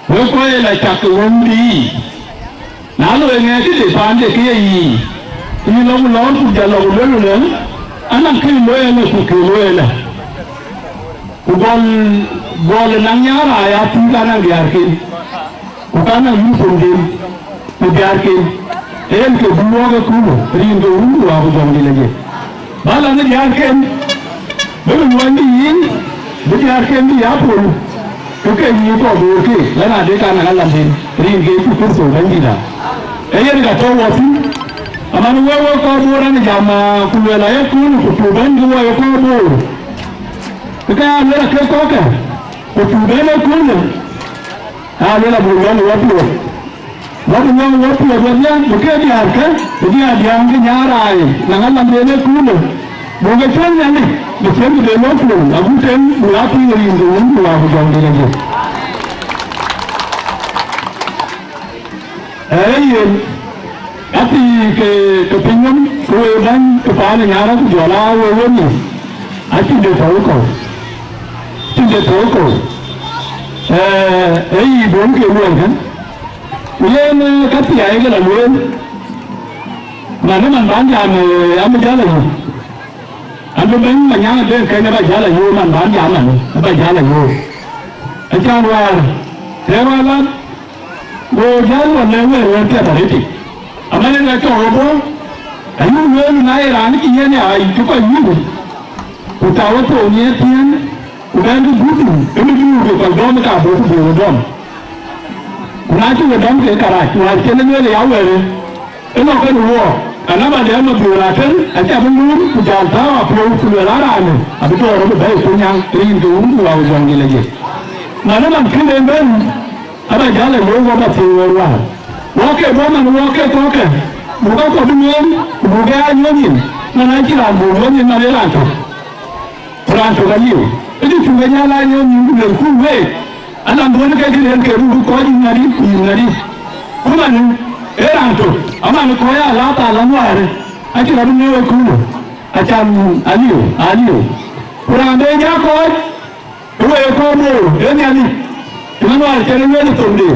Wek kɔc ë la cak ke wëu dïït, na loi ŋɛk këde paande ke ye yiic, yï lɔ ku lɔɔr ku jɔl lɔ ku lueel ëlë, anɔŋ kë looi ëlë ku kë looi ëlë. Ku gɔl, gɔl ë naŋ nyaar aa ya pïïr ka naŋ diäärken, ku ka naŋ yïn thoŋden. Ku diäärken, ee yen ke bï wɔɔk ëköölë, rin ke Wun ku Wät ku Jɔŋdït Lajik. Bä lɔ në diäärken, bï luɔi bï yiic, bï diäärken bï ya pol, ku ke nyïïn kɔc Bor keek, lɛ̈k adï, ka naŋ alanden, rin ke Yecu Kërtho Bɛ̈nydïïtda. Ee yen ka tɔ̈u wɔ thïn, aman wek, wek kɔc Bor, an, jam, aa, ku lueel aye köölë, ku puk bɛ̈n ke wɔ ye kɔc Bor. Ke ka ya lueel akek kɔ̈kkë, ku puk bɛ̈n ëköölë, aa lueel abuk yɔ̈ɔ̈k ë wɔ piɔ̈ɔ̈th. Wɔ bï nyɔŋ wɔ piɔ̈ɔ̈th wedhie, bï ke diäärkë, bï diäär diäär ke nyaar raai, naŋ alanden ëköölë, buk ke cɔl Nhialic, bï ciɛ̈n bï de lɔ kuöŋ, agut en, bï aa piŋ rin ke Wun ku Wät ku Jɔŋdït Lajik. Ee yen, athii ke, ke pinynhom, ke wek bäny ke paan ë Nyaar ku jɔl aa wek wenhïïm, acïn de tɔ̈u kɔ̈u, acïn de tɔ̈u kɔ̈u. Ee, ee yï duön ke luɔi kën. Ku yen, ee, ka thii ayek la lueel, man ë man ban jam, ee, abï jäl ayök. An, bï bɛ̈ny Manyaŋ ë ben kën ë ba jäl ayök, man ban jam man ë ba jäl ayök. Acan wäär, tëë wäär lat, go jäl ɣɔn në wëër wën piɛth arëtic. Aman ë ŋɛk cɔk rɔt bɔ̈, ayï lueel na ye raan cï yen ya cï kɔc yïk, ku thaau ë thook nhiëër thiëën, ku bɛ̈n bï guut, ë bï duur bï kɔc dɔm ë kabook ku bï we dɔm. Ku na cï we dɔm ke karac, wäär cïn ë lueel ë ya wëërë, ë lɔ kënë wook, anaba de Mabiöör Atem, acä bï luur, ku jäl tääu apiɔ̈u, ku lueel an, raanë abï tɔ̈ rɔt bï bɛ̈ɛ̈i Kolnyaŋ, rin ke Wun ku Wät ku Jɔŋdït Lajik. Man ë man kënë en bɛ̈n, aba jäl ayök wɔ ba thiëëc wɛ̈ɛ̈r wäär. Wɔ ke bɔ̈ man, wɔ ke kɔ̈kkë, buk kakuɔ bï nyuɔɔn, ku buk ke aa nyuɔɔn nyin, man acïn raan buk nyuɔɔn nyin man ë raan tök. Ku raan tök aliu, ë cï cuk ë nyal aa nyuɔɔn nyin ku luelku week, alan duɔ̈n ke cï rëër ke run, ku kɔc yïn ŋadï, ku yïn ŋadï. Ku man ë raan tök, aman kɔc aa la thaal aŋuäärë, acï rɔt bï nyuɔɔn ëköölë, acan aliu, aliu. Ku raan de jak kɔc, Ku wek kɔc Bor, ee Nhialic, ëmɛn wäär cïn ë lueel ë thoŋde,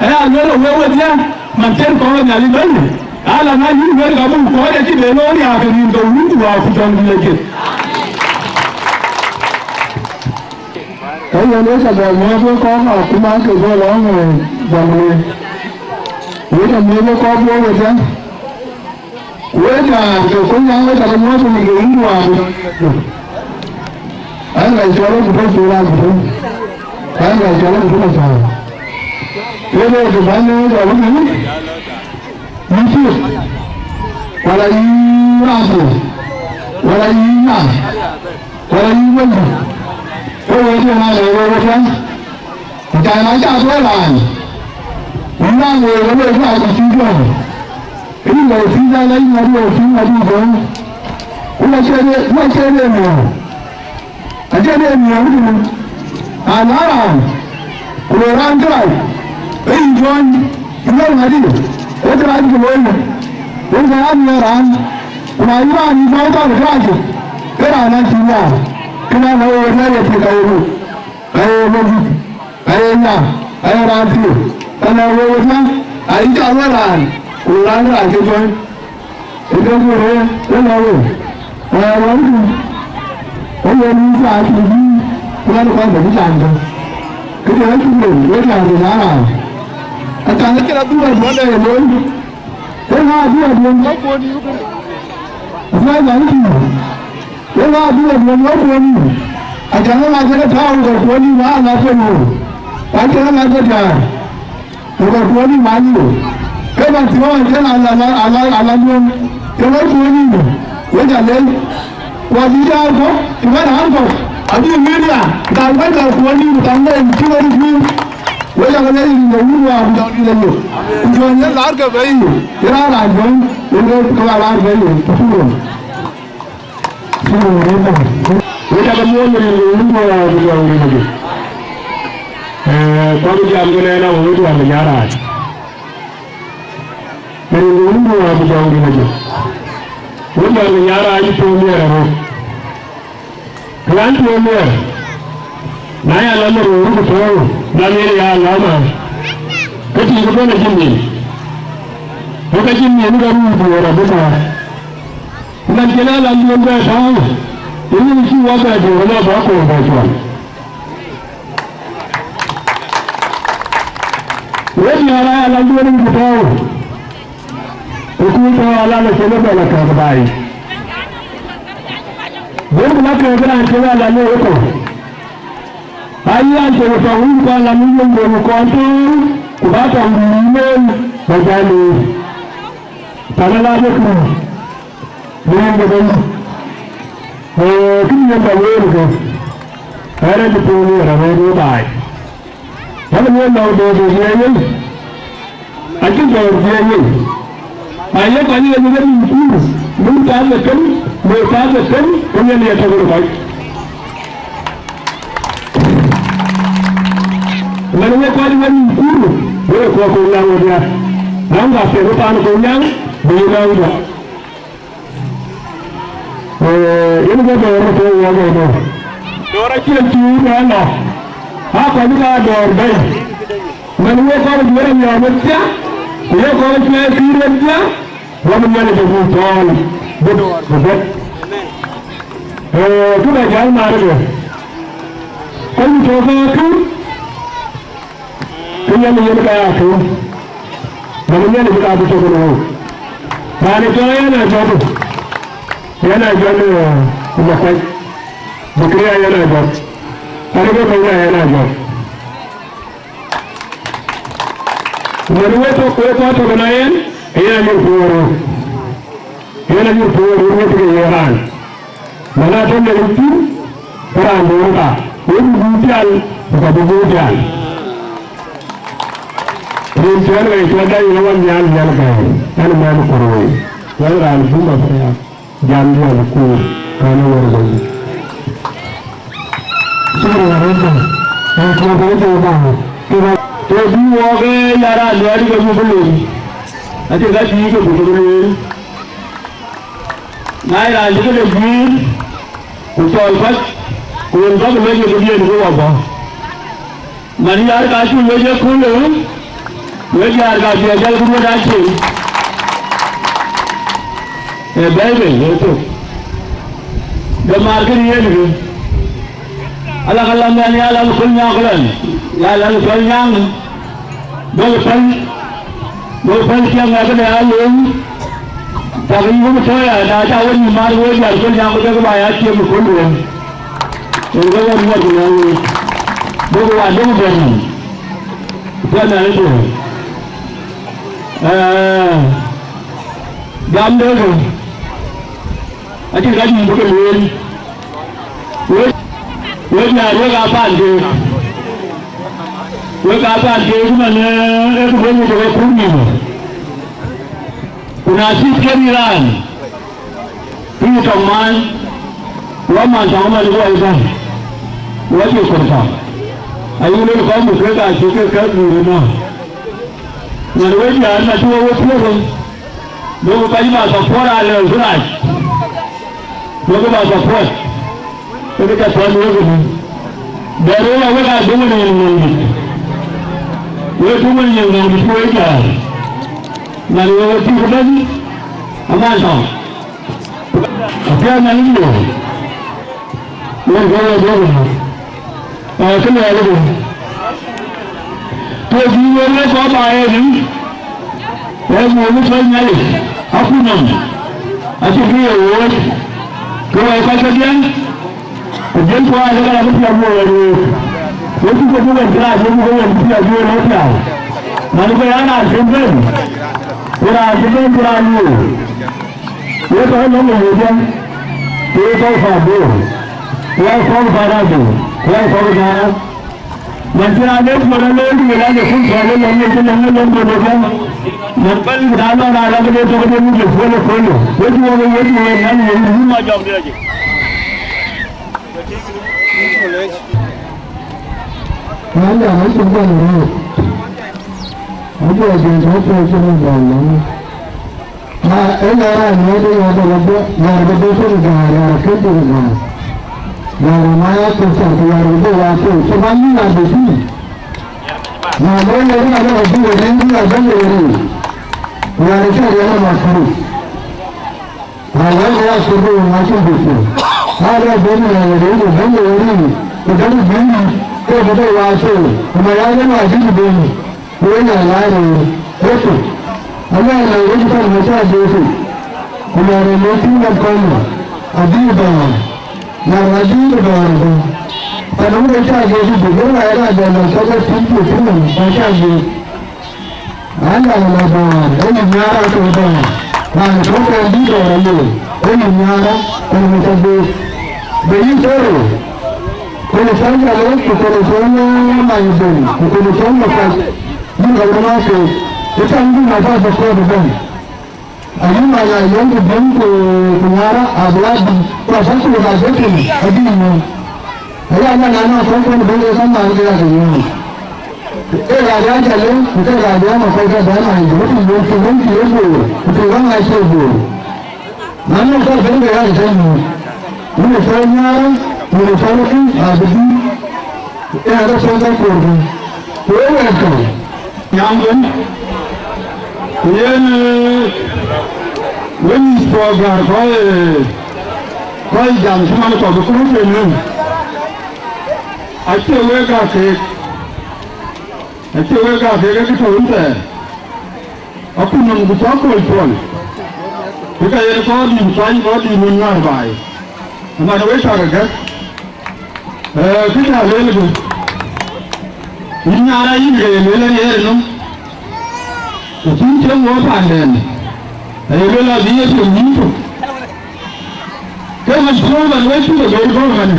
aya lueel ë wek wedhie, man cïn kɔc ë Nhialic bɛ̈n, ala na yïn lueel ka buk kɔc acï ben lɔ riääk ë rin ke Wun ku Wät ku Jɔŋdït Lajik. Ka yen ë ka bɛ mɔ̈ɔ̈th wek kɔc akuma ke bɔ̈ lɔŋ ë jam wei. Wek amiëth wek kɔc Bor wedhie. Wek raan ke Kolnyaŋ, wek cä ke nyuɔɔth rin ke Wun ku Wät. An, ŋa cɔl Agutu, cɔl Agutu. An, ŋa cɔl Agutu Macäär. Wek raan ke bäny ë jɔl ë mɛn. Wala yï raandu, wala yï na, wala yï wëndu, ke wëndu na le wëu wëpiɛth. Ku ca na ca tuɔɔc raan, yïn raan wëu wëu wëu ku acï cï jɔ̈ɔ̈r. Yïn wëu pïïr ala yïn ŋadï wëu pïïr ŋadï jɔ̈ɔ̈r. Ku na cie de, ku na cie de miɔ̈u. Acie de miɔ̈u tënë, na na raan, ku le raan kërac, ke yï jɔ̈ɔ̈ny, yï lɔ ŋadï, ee kërac ku looi, yen ka ya miɔ̈u raan, ku na yï raan yï jɔ̈ɔ̈ny thɔn kërac, ke raan acï nhiaar, kënë na wëu wëu ya ye tik ka ye ruk, ka ye lɔ gup, ka ye nya, ka ye raan thiëëu, ka na wëu wëu ya, ayï cɔl wën raan, ku le raan kërac ke jɔ̈ɔ̈ny. Ë ke guur ë, ë lɔ wei. Ë, wändu, ë ye luui thaar cï bï, ku ɣɛn kɔn bɛ bï jam tök. Këde ë cuk rem, wek jam tök na raan. Acan ë cïn abï wɛ̈t duɔ̈n dɛ ye looi. Ë ŋa abï wɛ̈t duɔ̈n? Acan ë cïn. Ë ŋa abï wɛ̈t duɔ̈n wä kuɔ̈n nïïm? Acan ë ŋa cï ke tääu ke kuɔ̈n nïïm aa ŋa kuɔ̈n wei? Ku acan ë ŋa cï ke tääu. Ku ka kuɔ̈n nïïm aa liu. Ke bä thiɔ̈ɔ̈c ëtɛ̈n ala, ala, ala, ala duɔ̈n. Ke wek kuɔ̈n nïïm, wek ca lec. Ku abï jɔɔr kɔ̈k, ku bä raan kɔ̈k, abï wëëtda, gam wek la kuɔ̈n nïïm, gam wek cï wek kuur. Wek ca ke lec rin de Wun Wä ku Jɔŋdït Lajik. Ku jɔɔr yen laar ke bei, yen raan raan jɔ̈ɔ̈ny, yen ke ke bä laar bei, ku pur. Wek ca ke muɔ̈ɔ̈th rin de Wun Wä ku Jɔŋdït Lajik. Ee, kɔc jam ke nɛn awä wek duɔ̈ɔ̈r ke nyaar rac. Rin de Wun Wä ku Jɔŋdït Lajik. Wek duɔ̈ɔ̈r ke nyaar rac ë pɔ̈l miɛɛr aröt. Raan pɔ̈l miɛɛr, na ya lɔ në röör ku tɔ̈ɔ̈u, na yen ya lɔ ma, ke tik ëbɛ̈n acïn nyin. Ku ka cïn nyin ke röör duɔ̈ɔ̈r abï tɔ̈ɔ̈u. Man cïn alanduɔ̈n bɛ tääu, ë yen cï wä bɛ duɔ̈ɔ̈r lɔ bä koor bɛ cuɔl. Wek diäär aa alanduɔ̈n ku tɔ̈ɔ̈u, ku kuc tɔ̈ɔ̈u alan acïn ëbɛ̈n akääk baai. Wek bï la kääk raan cïn alan ë ëtök. Ayï an cïn tɔŋ wun kɔn lan wun wun wun kɔn tɔ̈ɔ̈u, ku bä tɔŋ dïït yïn en bä jal looi. Pan ala bï kuur. Lueel ke bɛ̈ny, ee, kë diɛ̈n bä lueel ke, ɣɛn acï puɔ̈u lueel arëët wek baai. Bäk lueel lɔ̈k dɔ̈ɔ̈r de jiɛɛm wei, acï dɔ̈ɔ̈r jiɛɛm wei. Ayek kɔc ɣet ke nïïm kuur, mïth thaar ke tem, mïth thaar ke tem, ke Nhialic atɔ̈ kɔc. Ëmɛn wek kɔc ɣet nïïm kuur, wek kɔc Kolnyaŋ wedhia. Raan ka piɛth ë paan Kolnyaŋ, bï yïn raan dɔ̈. Ee, yen ke dɔ̈ɔ̈r ë puɔ̈u wok ënɔɔnë. Dɔ̈ɔ̈r acïn cïï bɛ lɔ. Aa kɔc ka dɔ̈ɔ̈r bɛ̈i. Man wek kɔc ë duëër amiɔɔr wedhia, ku ye kɔc ë cuɛɛi pïïr wedhia, wɔ bï Nhialic abï cɔɔl bï dɔ̈ɔ̈r bï bɛ̈t. Ee, kë bä jäl maarë ke, kɔc tɔ̈ ke kë, ke Nhialic yen ka ya kë. Nɔm Nhialic ka bï tök në wëu. Raan ë cɔl Yen Ajɔk, Yen Ajɔk, ee, Makuac, Bikria Yen Ajɔk, arëk ë bɛ̈nyda Yen Ajɔk. Wën wek tök, wek kɔc tök në yen, yen anyuth puɔ̈u röör. Yen anyuth puɔ̈u röör wek ke ye raan. Mana tɔ̈ Nhialic thïn, ke raan duɔ̈ɔ̈r ka, wek bï guur pial, ku ka bï guur pial. Rin cï ɣɛn ɣɛi cuɔt dai yen wan nhial nhial gäi, ɣɛn mɛn kuɔ̈r wei, ɣɛn raan bï ma pɛ̈ɛ̈k, jam nhial kuur, raan ë wär wei. Shukran, shukran. Eh, tuan tuan tuan tuan. Tuan. Të bï wɔk, eh, ya raan luɛɛt ke bï bï loi. Acie ka cïï ke bï ke bï lueel. Na ye raan cï këde guiir, ku cɔɔl kɔc, ku yen bäk lec ë këdiën ke wɔ bɔ̈. Man yar ka cï lec ë köölë, wek yar ka bï ajäl ku duɔ̈t acin. Ee bɛ̈ɛ̈i bei, ee thok. De maar kënë yen kë. Ala ka lam ɛn ya lam Kolnyaŋ këlɛn, ya lam Kolnyaŋ. Duɔ̈k päl, duɔ̈k päl ciɛɛŋ ŋɛk këde aloony. Cak yï wok tɔ̈ ya, na ca wek yï maar wek diäär Kolnyaŋ, ku jɔkï ba ya ciɛɛŋ ë kööl ruɔ̈ɔ̈n. Yen ke wek muɔt ku nɔŋ wek. Duɔ̈k wa duɔ̈k bɛ̈n nɔm. Ciɛɛŋ ŋɛk këde. Ee, Jam de ke, acïn ka nyïïn bï ke lueel. Wek, wek Nhialic, wek aa paan keek. Wek aa paan keek man, ee, ee kë wek tɔ̈ ke puk nïïm. Ku na cït ke raan, kë yï tɔŋ man, ku aman tɔŋ man, ku wai bɛ̈n, ku acï kɔ̈r tɔŋ. Ayï lueel kɔn bï kek aa cï kek kɛ̈k guur ënɔɔnë. Nyan wek diäär, na cï wek we piɔ̈ɔ̈th, duökï kɔc ba support alë kërac. Duökï ba support. Wek ca thuɔ̈n wek ëbï. Dɛ̈t wek awek aa duŋ ë nyin Nhialic. Wek duŋ ë nyin Nhialic wek diäär. Nyan wek we tik ëbɛ̈n, aman tɔŋ. Apiɛth nyan ë diäär. Wek ke wek duökï. Ee, kë luɛɛl ëbɛ̈n. Ke bï wek lɔ kɔc ba ënï, ee, muk ë tɔ̈ Nhialic, akutnɔm, acï bï ye wööc, ke wɛ̈i kɔc kedhie, ku jël kuaar ke la bï piɔ̈ɔ̈th wööc ë röök. Wek cï ke bï wɛ̈n kërac, wek cï ke wɛ̈n bï piɔ̈ɔ̈th wööc ë pial. Man, ku ya raan cï bɛ̈n, ku raan cï bɛ̈n, ku raan wööc. Wek tɔ̈ lɔŋ ë wëëtdiɛ̈, ku wek tɔ̈ Pabor, ku wek kɔ̈k Panabi, ku wek kɔ̈k Ghana. Man cï raan de piɔ̈ɔ̈th alooi, ku wek aa de kun piɔ̈ɔ̈th ë lɔŋ, ye cï lɔŋ ë lɔŋ de wëëtdiɛ̈. Man bɛ̈ny ku raan lɔŋ raan lɔ këde tök de muk de puɔ̈l ë köölë. Wek cï wok ë wëët, ku wek nyan ë wëët, wun ma jɔŋ de acï. Nyan de acï jɔŋ ë röök. Acï jɔŋ ë röök cï röt bɛ̈n lɔŋ. Ma ënë raan wëëtde, yäär ke bɔ̈, yäär ke bɔ̈ tëde gäär, yäär ke tëde gäär. Yäär ma ya tök thar, ku yäär ke bɔ̈ wa tök, cï man yïn a bï tïŋ. Ma bɔ̈ le rin abɔ̈ ke bï wëëtde, bï abɔ̈ le rin. Ku yäär cä riɛl ama kuru. Ma yäär ke ya tök bï wëëtde ma cïn bï tïŋ. Aa le bɛ̈n yäär le rin, bɛ̈n le rin. Ku dɛ̈t bï yïn, ke bï bɔ̈ wa tök. Ku ma ya le ma cïn bï tïŋ. Ku wek aa laar ë Yecu, ëmɛn ë wec kɔn ë cä Yecu, ku lɔɔr ë lec tïŋ ɣɛn kɔn ë adï dɔ̈ɔ̈r, lɔɔr adï dɔ̈ɔ̈r ëbɛ̈n. Pan wek ë cä Yecu bï, wek aa rac dɔ̈ɔ̈r lɔ̈k cɔk ë tïŋ ku tïŋ ë cä Yecu. An, lɔɔr ë dɔ̈ɔ̈r, ë yï nhiaar ë tɔ̈ dɔ̈ɔ̈r, raan ë tɔ̈ kɛn dï dɔ̈ɔ̈r ë lec, ë yï nhiaar ë pan ë cä Yecu. Bï yï thɔ̈r ë. Kënë cɔl Jalë, ku kënë cɔl Many Bɛ̈ny, ku kënë cɔl Makuac, yïn ka wën aa keek, ë cam bï nafas ë kɔɔr ëbɛ̈n. Ayï Many Ayɔ̈ŋ ku Bɛ̈ny ku, ku Ŋaar Abiadi, ku Apaku ka bï tïŋ, abï nyuɔ̈ɔ̈n. Aya man aa nɔŋ kɔ̈k kɔn bɛ̈n ke kamaan ke ya ke nyuɔ̈ɔ̈n. Ke ka bï a Jalë, ku ke ka bï a Makuac ke bɛ̈n Many Bɛ̈ny, ku tïŋ wën cï wën cï ye Bor, ku tïŋ wën aa cie Bor. Na nɔŋ kɔc bɛ̈n ke ɣɛn ë tɛ̈ny nu, wun ë cɔl Nhiaar, wun ë cɔl Rin, abï dït, ë ɣɛn ë cɔl ka kuɔɔr bï, ku ë wɛ̈ɛ̈t kɔ̈u. Nyam bɛ̈n, ku yen, ee, wek mïth puɔ̈u gäär kɔc, ee, kɔc jam cï man kɔ̈k bï kuur piɛ̈n nu. Acie wek gäk keek, acie wek gäk keek, ee kë tɔ̈ wun thɛɛr. Akutnɔm ku cɔk kööl puɔl, ku ka yen kɔɔr dït kuany, kɔɔr dït wën ŋäär baai, ëmɛn wek cak ë gɛ̈k. Ee, kë cä lueel kë, yïn Nhiaar, yïn ke ye lueel ë ɣer nɔm, ku cïn cï ŋuɔɔth paanden, aye lueel abï ye piɔ̈u yïn tök. Ke mashruuc man wek cï ke ber kɔ̈u man,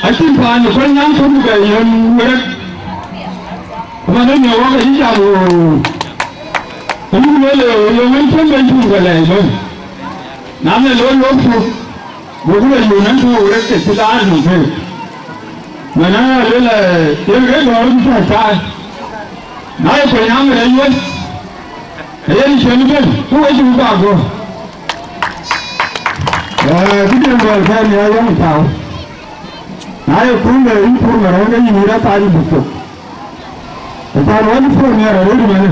acïn paan ë kuany nyaŋ tök bï bɛ yɔ̈n wek. Ku man ë miɔ̈u wak ayï jam ɣöö, ayï lueel ë ɣöö yöŋ en cïn ben cuŋ ke lɛɛc bɛ̈n. Na miɛt looi wok thuk, goku lɔ yöŋ en tɔ̈u wek ke cï laar nɔm keek. Man ë lueel ë yen ke dɔ̈ɔ̈r bï cä caac. Na ye kuany aŋ rɛc wek, ke yen cïn ben, ku wek cï bä gɔ̈ɔ̈r. Ee, këdiën luɛɛl kɛn ya yɔm tau. Na ye kuur le yïn kuur mɛ̈rɛ̈n ke yïn yïn rɛ̈k thac buk thok. Ë thac wɛ̈t puɔ̈u nhiɛɛr arëët ëmënë.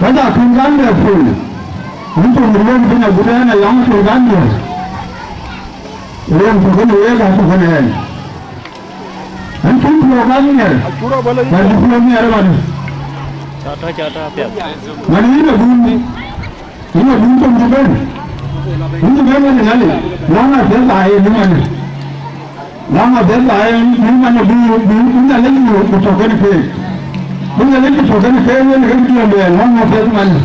Ka cä kën Gambia puɔ̈u. Yïn thok ë luɔ̈k piny agut ɛn ayɔŋ kën Gambia. Yen thok kënë week aa thok kënë ɛn. Ɛn kën puɔ̈u Gambia. Ba dï puɔ̈u nhiɛɛr ëmënë. Cä tɔ̈, cä tɔ̈ apiɛth. Man yïn abun. Yïn abun töŋ cï bɛ̈n, yïn cï bɛ̈n wën ë Nhialic, läŋ apiɛth ba yen ëmënë. Läŋ apiɛth ba yen ëmënë bï, bï, bï Nhialic ku, ku tɔ̈ kën keek. Bï Nhialic ku tɔ̈ kën keek, yen kë diɛ̈n luɛɛl, läŋ apiɛth ëmënë.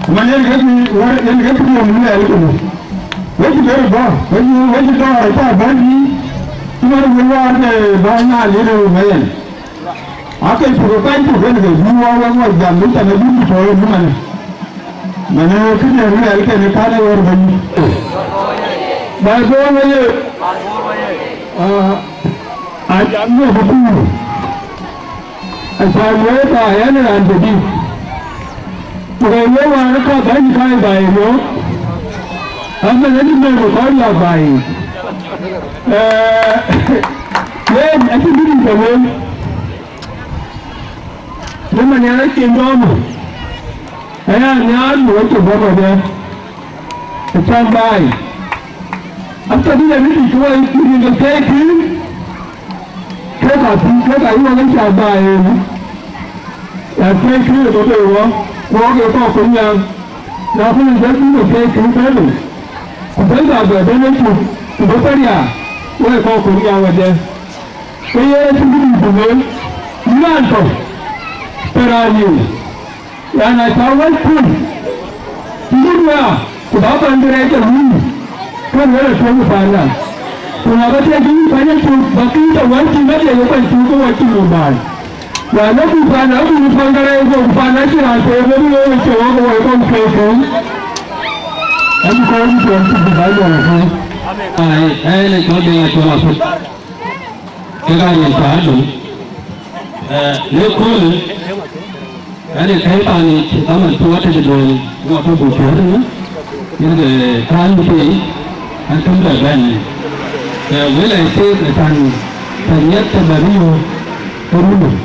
Ku man yen ke bï wär, yen ke bï yom lɛɛl kënë. Wek cï bɛ̈ɛ̈r bɔ̈, wek cï, wek cï dɔ̈ɔ̈r ë cä bɛ̈ɛ̈r yï, cï man wël wäär ke bä nyaal yïn ë wël yen. Ake puk ë kuany puk yen ke bï wä wek wä jam bï tɛ̈n ë bï bï tɔ̈ yen manë. Manë kënë lɛɛl kënë kan ë wär bɛ̈ny. Baai Bor wëye. Ah, a jam në bï kuur. Acan wëët aa yɛn raan kedï, ku rɛ̈ɛ̈r wek wään ë ka bäny kai baai riɔ̈ɔ̈k, amɛn adï mɛn ë kɔc la baai yiic. Ee, yen acïn bï dït awël, në man yɛn acïn dɔm, aya nhiaar bï wek cï bɔ̈ kɔc ë, acan baai. Aca bï yɛn bï dït ke wek cï rin ke thɛɛi kï, Kek athïn, kek ayï wek ë cak baai ënë, ë piɛc kë ye bɔ̈ bei wɔ, ku wok ye kɔc Kolnyaŋ, na bï lɔ jɔt bï lɔ piɛc kë bɛ̈n bei, ku bɛ̈n bä bɛ bɛ̈n ë cuk, ku bï pɛ̈n ya, wek kɔc Kolnyaŋ wedhie. Ke ye cïn bï dït bï lueel, yïn raan tɔ̈, pɛ̈n raan yiic. Yan, aca wɛ̈t pun, cï yïn wëë, ku bä bän bï rɛɛc ë luui, kën wël ë tueŋ ë paanda. Ku na bä tiɛc yïn bäny ë cuk, bä pïïr tɔ wɛ̈t cï bä tiɛc ë kuany cuk ke wɔ cï mum baai. Yan, ë buk paan, ë buk paan ke rɛɛc guɔ, ku paan acïn raan tueŋ ë bï wëu ë cï wɔ ke wɔ ë kɔn tueŋ tueŋ. Ë bï kɔn tueŋ cï bï bä luɔl ë tueŋ. Ai, ë le cɔl de ya cɔl aput. Kek aa yen thaar dum, eh, në köölë, ɣɛn ë kɛ̈i paan yic, dhaman cï wɔ tëde duël, wɔ tɔ̈ buk piɔ̈ɔ̈th ënë, yen ke raan bï tei, an, tëm bɛ bɛ̈n. Eh, wël ë theek ë thaŋ, thaŋ ŋiɛth të bɛ bï yöök, ke run dum.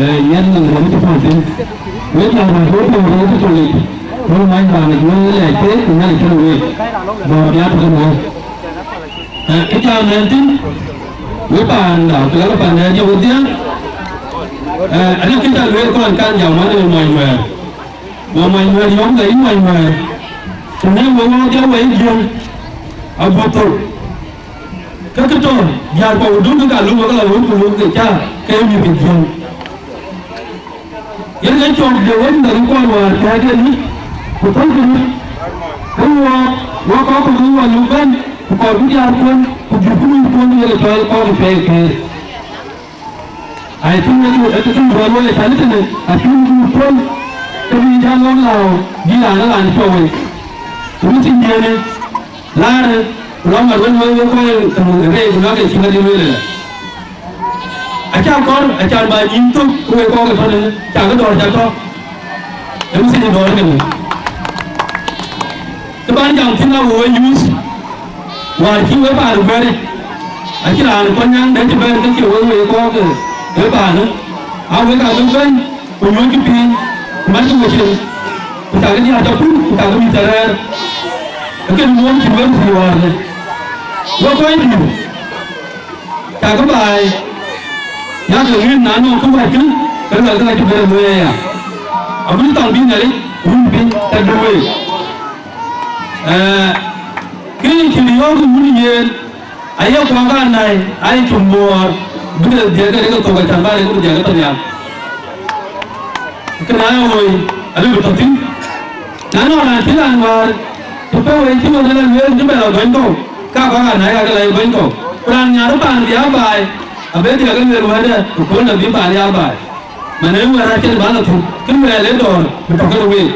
Eh, ŋiɛth nɔm rɔm cï pɔ̈l thïn. Wek la raan röt piɔ̈u röt cï pɔ̈l yic, wek many raan yic, wël ë theek, ku Nhialic tënë week, dɔ̈ɔ̈r bï a tɔ̈ kenë week. Eh, kë cä mɛn thïn, wek paanda, ku lak paanda jɔ wedhie. Eh, anɔŋ kë cä lueel kɔn kan jam wän ë mony wɛ̈ɛ̈r. Wɔ mony wɛ̈ɛ̈r yɔ̈ɔ̈k lɔ yïn mony wɛ̈ɛ̈r. Ku në wek wä jɔ wɛ̈i jiëŋ, abï thou. Ke kë tɔ̈, diäär kɔ̈u dun ke ka luk wek la wun ku luk ke cä ke mïth ke jiëŋ. Yen ke cɔk de wek nɔn kuɔn wäär kɛ̈ɛ̈k yen yic, ku thöl ku röt, ke wɔ, wɔ kɔc ku wɔ luk bɛ̈n, ku kɔc ku diäär kuɔn, ku jur ku luny kuɔn, yen ke cɔl kɔc ku piɛɛi keer. Ai tïŋ ë tïŋ bɔl wek ë tɛ̈n tënë, atïŋ jur kuɔn, ke bï jal lɔ̈ŋ lääu, bï raan ë raan cuɔ wei. Ku bï thïn diënë, laarë, ku lɔ mat wën wek wek kɔc rɛɛc, ku lɔ ke cï ŋadï lueel ëlë. Acä kɔr, acä bä nyïïn thök, ku wek kɔ̈k ë tɔ̈ ënë, cä ke dɔ̈ɔ̈r cä tɔ̈. Ë message dɔ̈ɔ̈r kënë. Kë bän jam thïn, a wek youth, wäär cï wek paan guɛ̈ɛ̈ric, acïn raan ë Kolnyaŋ dɛ̈ cï bɛ̈n ke cï wek wek kɔ̈k ë paanë, a wek abï bɛ̈n, ku nyuöckï piny, ku matkï wecin, ku cakï diäär tɔ pur, ku cakï mïth tɔ rɛ̈ɛ̈r. Ë kënë luɔm cïn wek thïn wäärnë. Wek kɔc dïïr, cakï baai, yakï ɣet na nɔŋ kë wɛ̈tkï, ke luɛlkï ka cï bɛ̈n ë luɔi aya. Abï thaŋ bï Nhialic run piny ka dï week. Ee, kë cïn yɔ̈ɔ̈k wun yen, aye kuak anai, aye cï muɔɔr, bï ke dhiëëk ke rek thok acan bä rek bï dhiëëk ke tɔ nhial. Kënë aye woi, abï bï tɔ thïn. Na nɔŋ raan cï raan wäär, cï pe wei cï wën ëlë lueel cï bɛ lɔ gɔny kɔ̈u, ka kuak anai ka ke lɔ ye gɔny kɔ̈u. Ku raan nhiaar ë paan bï aa baai, abï dhiëëk ke lueel wɛ̈tde, ku kööl abï paan ya baai. Man ee wɛ̈t acïn bä lɔ thïn, kë luɛɛl ë dɔ̈ɔ̈r bï tɔ kënë week.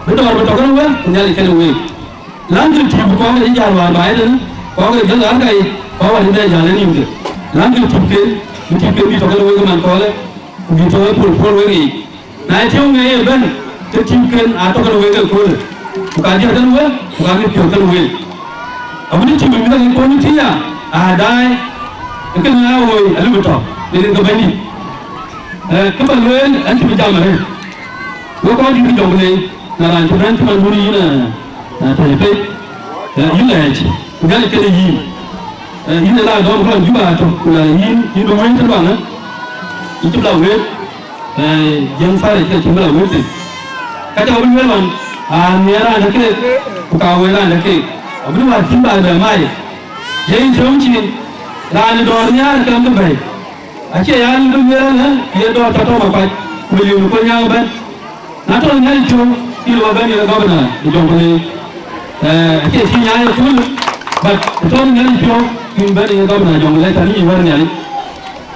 Bï dɔ̈ɔ̈r bï tɔ kënë week, ku Nhialic kënë week. Läŋkï tïp kɔ̈k ë jäl wäär baai tënë, kɔ̈k ë jɔl arka yic, kɔ̈k wär ë bɛ jäl ë nïïmke. Läŋkï tïpken, bï tïpken bï tɔ kënë week ë man kɔ̈lë, ku bï tɔ ë pol pol wek yiic. Na ye tiɔ̈u ŋɛk ëbɛ̈n, ke tïpken aa tɔ kënë week ëköölë, ku ka jël kënë week, ku ka ke piɔ̈ɔ̈th kënë week. Abï tïp ë mïth akën kony tïc ya, aa daai, ë kënë aa woi alupë tɔ, në rin ke Bɛ̈nydït. Ee, kë bä lueel, an cï bï jam arëët. Wek kɔc dït Jonglei, na raan cï bɛ̈n cï man wun yïn, ee, ee, tɛ̈i pec, ee, yïn lɛɛc, ku Nhialic kënë yïn. Ee, yïn ë la dɔm kɔn Juba atök, ku na yïn, yïn bï wëi tëduaŋë, yïn cï bï la wëët, ee, jiëŋ Tharic ke cï bï la wëët thïn. Ka cä bï lueel ɣɔn, aa nhiɛɛr raan de keek, ku ka wëë raan de keek. Abï wäär cïn bä bɛ mai, ye yïn cöm cin, raan ë dɔ̈ɔ̈r nhiaar ë kɛm ke bɛ̈i. Acie ya lueel ëlë, ye dɔ̈ɔ̈r tɔ tɔ̈ makuac, ku liu në Kolnyaŋ ëbɛ̈n. Na tɔ Nhialic cöm, Kï lɔ bɛ̈n ye governor ë Jonglei. Eh, acie cï nyaai ë kööl, but tɔ̈ në Nhialic piɔ̈u, kïn bɛ̈n ye governor Jonglei, tɛ̈n yïn wär Nhialic.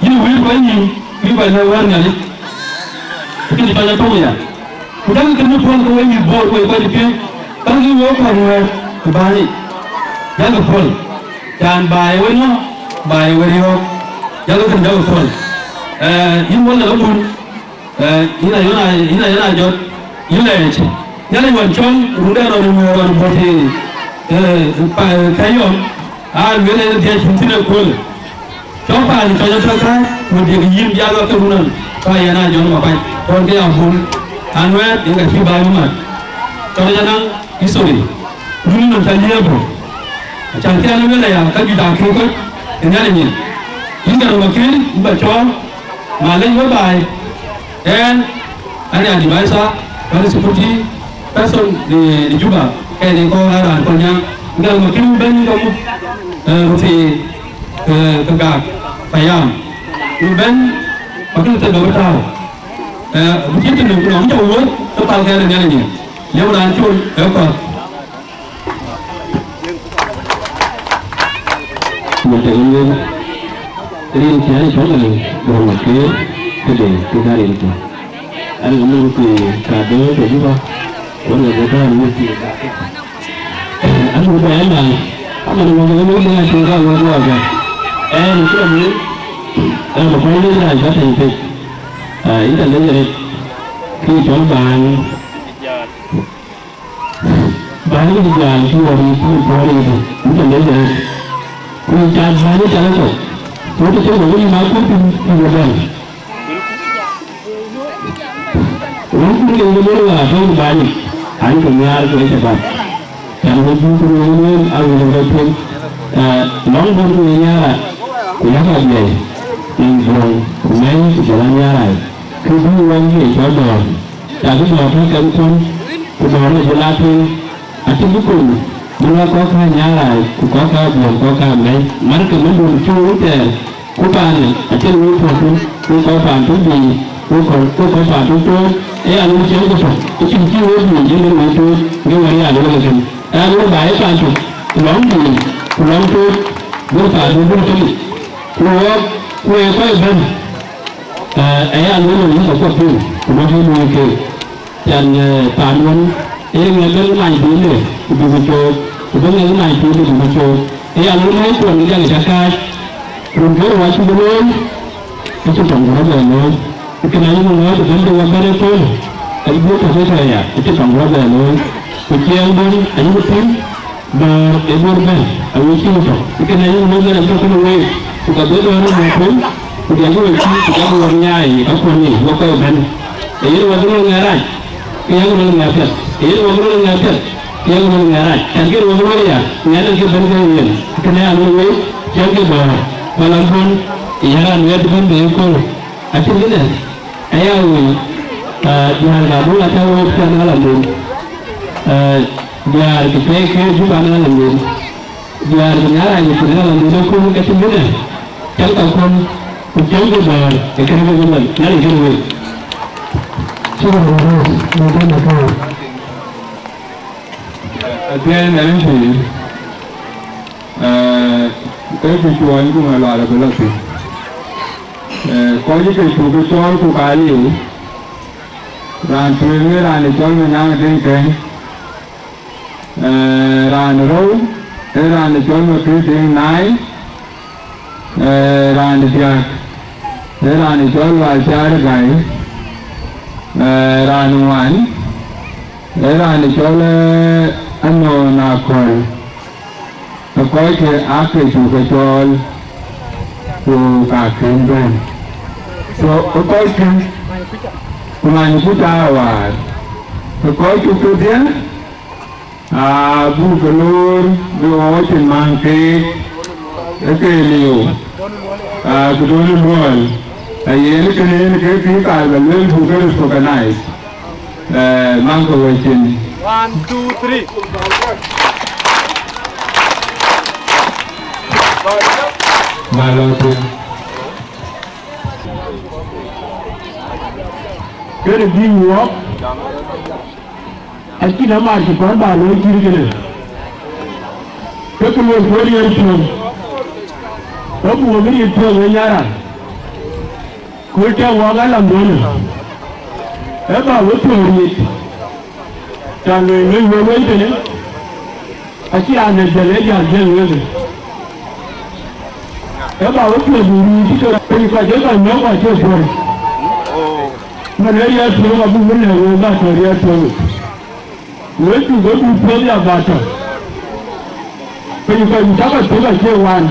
Yïn wïïr kɔc nïïm, yïn kɔc lɛ̈k wär Nhialic. Kïn cɔc atɔ̈u ya. Ku jakï kënë puɔ̈l ke wek mïth Bor, wek kɔc piëëc, ka kï wok kɔn wɛ̈ɛ̈r ë bäny yic. Jakï puɔ̈l. Can baai ë we nɔ̈k, baai ë we riɔ̈ɔ̈k. Jakï kënë jakï puɔ̈l. Eh, yïn wä lɛ̈k abun. Eh, yïn a, yïn a, yïn a, yïn a jɔt, yïn lɛɛc. Nhialic wën cɔl rundɛn rɔt ë ŋuɛ̈ɛ̈r rɔt bɔ̈ tëë, eh, pa, eh, Kayɔm, aa lueel en dhiëc piny thïn ëköölë. Cɔk paan cɔc atɔ̈ kääc, ku diëk yïn bï a lɔ ke run nɔn, ka yɛn a jɔt mapac, kɔn ke ya bun, anuɛɛr, yen ka cï baai bï mat. Cɔk rɔt anaŋ history, run nɔm ca liëëp bɔ̈. Acan kë an lueel aya, ka juëc aa kën kɔc ë Nhialic nyin. Yïn Garang Maker, yïn ba cɔɔl, malec wek baai. Ɣɛn, ɣɛn ë advisor, ɣɛn ë security person në, në Juba, kɛn ë kɔɔr aa raan kɔc nyaŋ. Yïn Garang Maker, yïn bɛ̈n yïn ka muk, eh, röt thii, eh, ke gak payam. Yïn bɛ̈n, ba kën thek dɔ̈k tääu. Eh, bï cït tënë ku nɔm cä wuɔ̈c, ke pal kɛn ë Nhialic nyin. Liep raan col ë kɔ̈th. Mɛn tɛ̈ yen yen, rin cï an cɔl Garang, Garang Maker, këde, kë ka rin cï. An ë muk kë ka döör ke Juba, wën ë bï bɛ̈n muk kë. An muk bɛ̈n na, aman muk ë muk ë na cïn ka wek wɔ bɛ̈n. Ɛn cï muk, ɛn bï kɔc lec rac bä tɛ̈ny pec. Aa, yïn tɛ̈ lec arëët, kë cɔl bäny. Bäny bï jäl cï wɔ rït cï puɔ̈r yic, bï tɛ̈ lec arëët. Ku cath bäny ë cal ëtök, ku të cïn wɔ wïc ma kuc piny, piny ëbɛ̈n. Wën kuc ke wën ë wäär tɔ̈u bäny, an, ke nhiaar ku ë cï bäny. Can wɔ juëc ku wën wën a wën rɔt tueŋ, eh, lɔ̈ŋ bɔ̈ ku ë nhiaar rac, ku yak abiɛɛi, nɔm buɔ̈ŋ, ku mɛ̈i, ku jɔl a nhiaar rac. Kë bï wɔ ye cɔl dɔ̈ɔ̈r. Cakï dɔ̈ɔ̈r tɔ̈ kɛmkun, ku dɔ̈ɔ̈r ë bï la tueŋ, acï bï kony, bï lɔ kɔ̈k kä nyäärac, ku kɔ̈k kä buɔ̈m, kɔ̈k kä mɛ̈c, markë mëndun cï wun thɛɛr, ku paanë acïn wëu puɔ̈u thïn, ku kɔc paan tök biic, ku kɔc, ku kɔc paan tök cööt, ë ya wun ciɛɛŋ ku tök, ë cïn cï wëu biic ë mën wëu tök, ŋic wär ya lueel ë kën. Ë ya lueel ba ye paan tök, lɔ̈ŋ biic, ku lɔ̈ŋ tök, bï paan tök bï tök yic. Ku wɔɔk, ku ee kɔc ëbɛ̈n, eh, ë ya lueel wën yïn akuɔth piŋ, ku duɔ̈kkï luöi keek. Can, eh, paan wën, ee ŋɛk bɛ̈n mac piny de, ku bï ku cook, ku bï ŋɛk mac piny de, bï ku cook. Ee ya lueel mɛ̈i kuɔn kë jɔkï cä kääc, run kë ruɔc cï bï looi, acï tɔŋ ku rɔt bɛ looi. Kën ayï ŋɔ̈ɔ̈th ëbɛ̈n de wɔ bɛ̈n ëköölë, ayï guöp tɔ̈ ke tɔ̈ ya, acï tɔŋ ku rɔt bɛ looi. Ku ciɛɛŋdun ayï ku piŋ, dɔ̈ɔ̈r ë duɔ̈r bɛ̈n, awïc cï ku tɔ̈. Kën ayï ŋɔ̈ɔ̈th ëbɛ̈n tɔ̈ kënë week, ku ka bï dɔ̈ɔ̈r ë mɔ̈u piny, ku diɛ̈ wek cï, ku jɔkï wek nyaai ë kakuɔ̈n yiic, wek kɔc ëbɛ̈n. Ee yen wek röl ŋɛk rac, ke yak röl ŋɛk piɛth. Ee yen wek röl ŋɛk piɛth, ke yak röl ŋɛk rac. Can kë wek röl ya, ŋɛk dɛ̈ kë bɛ̈n ke yen. Kënë aa lueel wek, ciɛɛŋkï dɔ̈ɔ̈r, ku alanhkun, ë yak raan wɛ̈t bɛ̈n bei ëköölë. Acïn kënë, aya woi, ah, diäär ka buk aca wok piɛth alanhkun. Ah, diäär kë pɛ̈i ke Juba alanhkun. Diäär bï nhiaar aa yï cïn ëlä lɔ dhil ë kööl ke cïn bï nɛn, cäl ka kööl, ku cäl bï bäär ë kërë ke bï lɔ nhial ë kën wël. Cï rɔt röt röt në bɛ̈n ë kööl. Athiɛɛny Nhialic pïïr, ee, ke bï cuɔɔny ku ŋa lual abï lɔ thïn. Ee, kɔc ke cuk ke cɔɔl ku ka liu, raan tueŋ ë raan ë cɔl Manyaŋ Deŋ Kɛ̈ny. Eh, raan rou, ee raan cɔl Makëëdiŋ Nai, eh, raan diäk, ee raan cɔl Walcar Gai, eh, raan ŋuan, ee raan cɔl, eh, Anon Akɔl. Ke kɔckë aake cuk ke cɔɔl, ku ka kën bɛ̈n. So, ke kɔckë, ku many kuc aa waar. Ke kɔc cuk kedhie, aa, buk ke loor bï ɣɔɔc cïn maŋ keek ë ke liu, aa, ku duɔ̈n ë luɔɔl, ayen kënë yen ke kï kaar bɛ lueel buk ke recognize, ee, maŋ ke wecin. One, two, three. Ba lɔ tueŋ. Kënë bï wuɔk. Acïn amaar cï kɔn bä looi cït kënë, ke kë luel kuöör yen piɔ̈u, ke buɔɔk ë riɛt piɔ̈u ë nyaran, ku tɛ̈ wɔɔk alamduɔ̈në, ee bä we piɔ̈u riɛt, tɛ̈ luɔi luɔi we wei tënë, acï raan dɛ̈t jäl ee jäl jiël wek. Ee bä we piɔ̈u riɛt cï ke piny kɔc ee kɔc nɔ̈k kɔc cï puɔ̈l. Man ee riɛt piɔ̈u abï we lɛ̈k we bä tɔ̈ riɛt piɔ̈u. Wek cuk ke bï piɔ̈ɔ̈th ya bä tɔ̈, piny kɔc cak kɔc tök acie wan.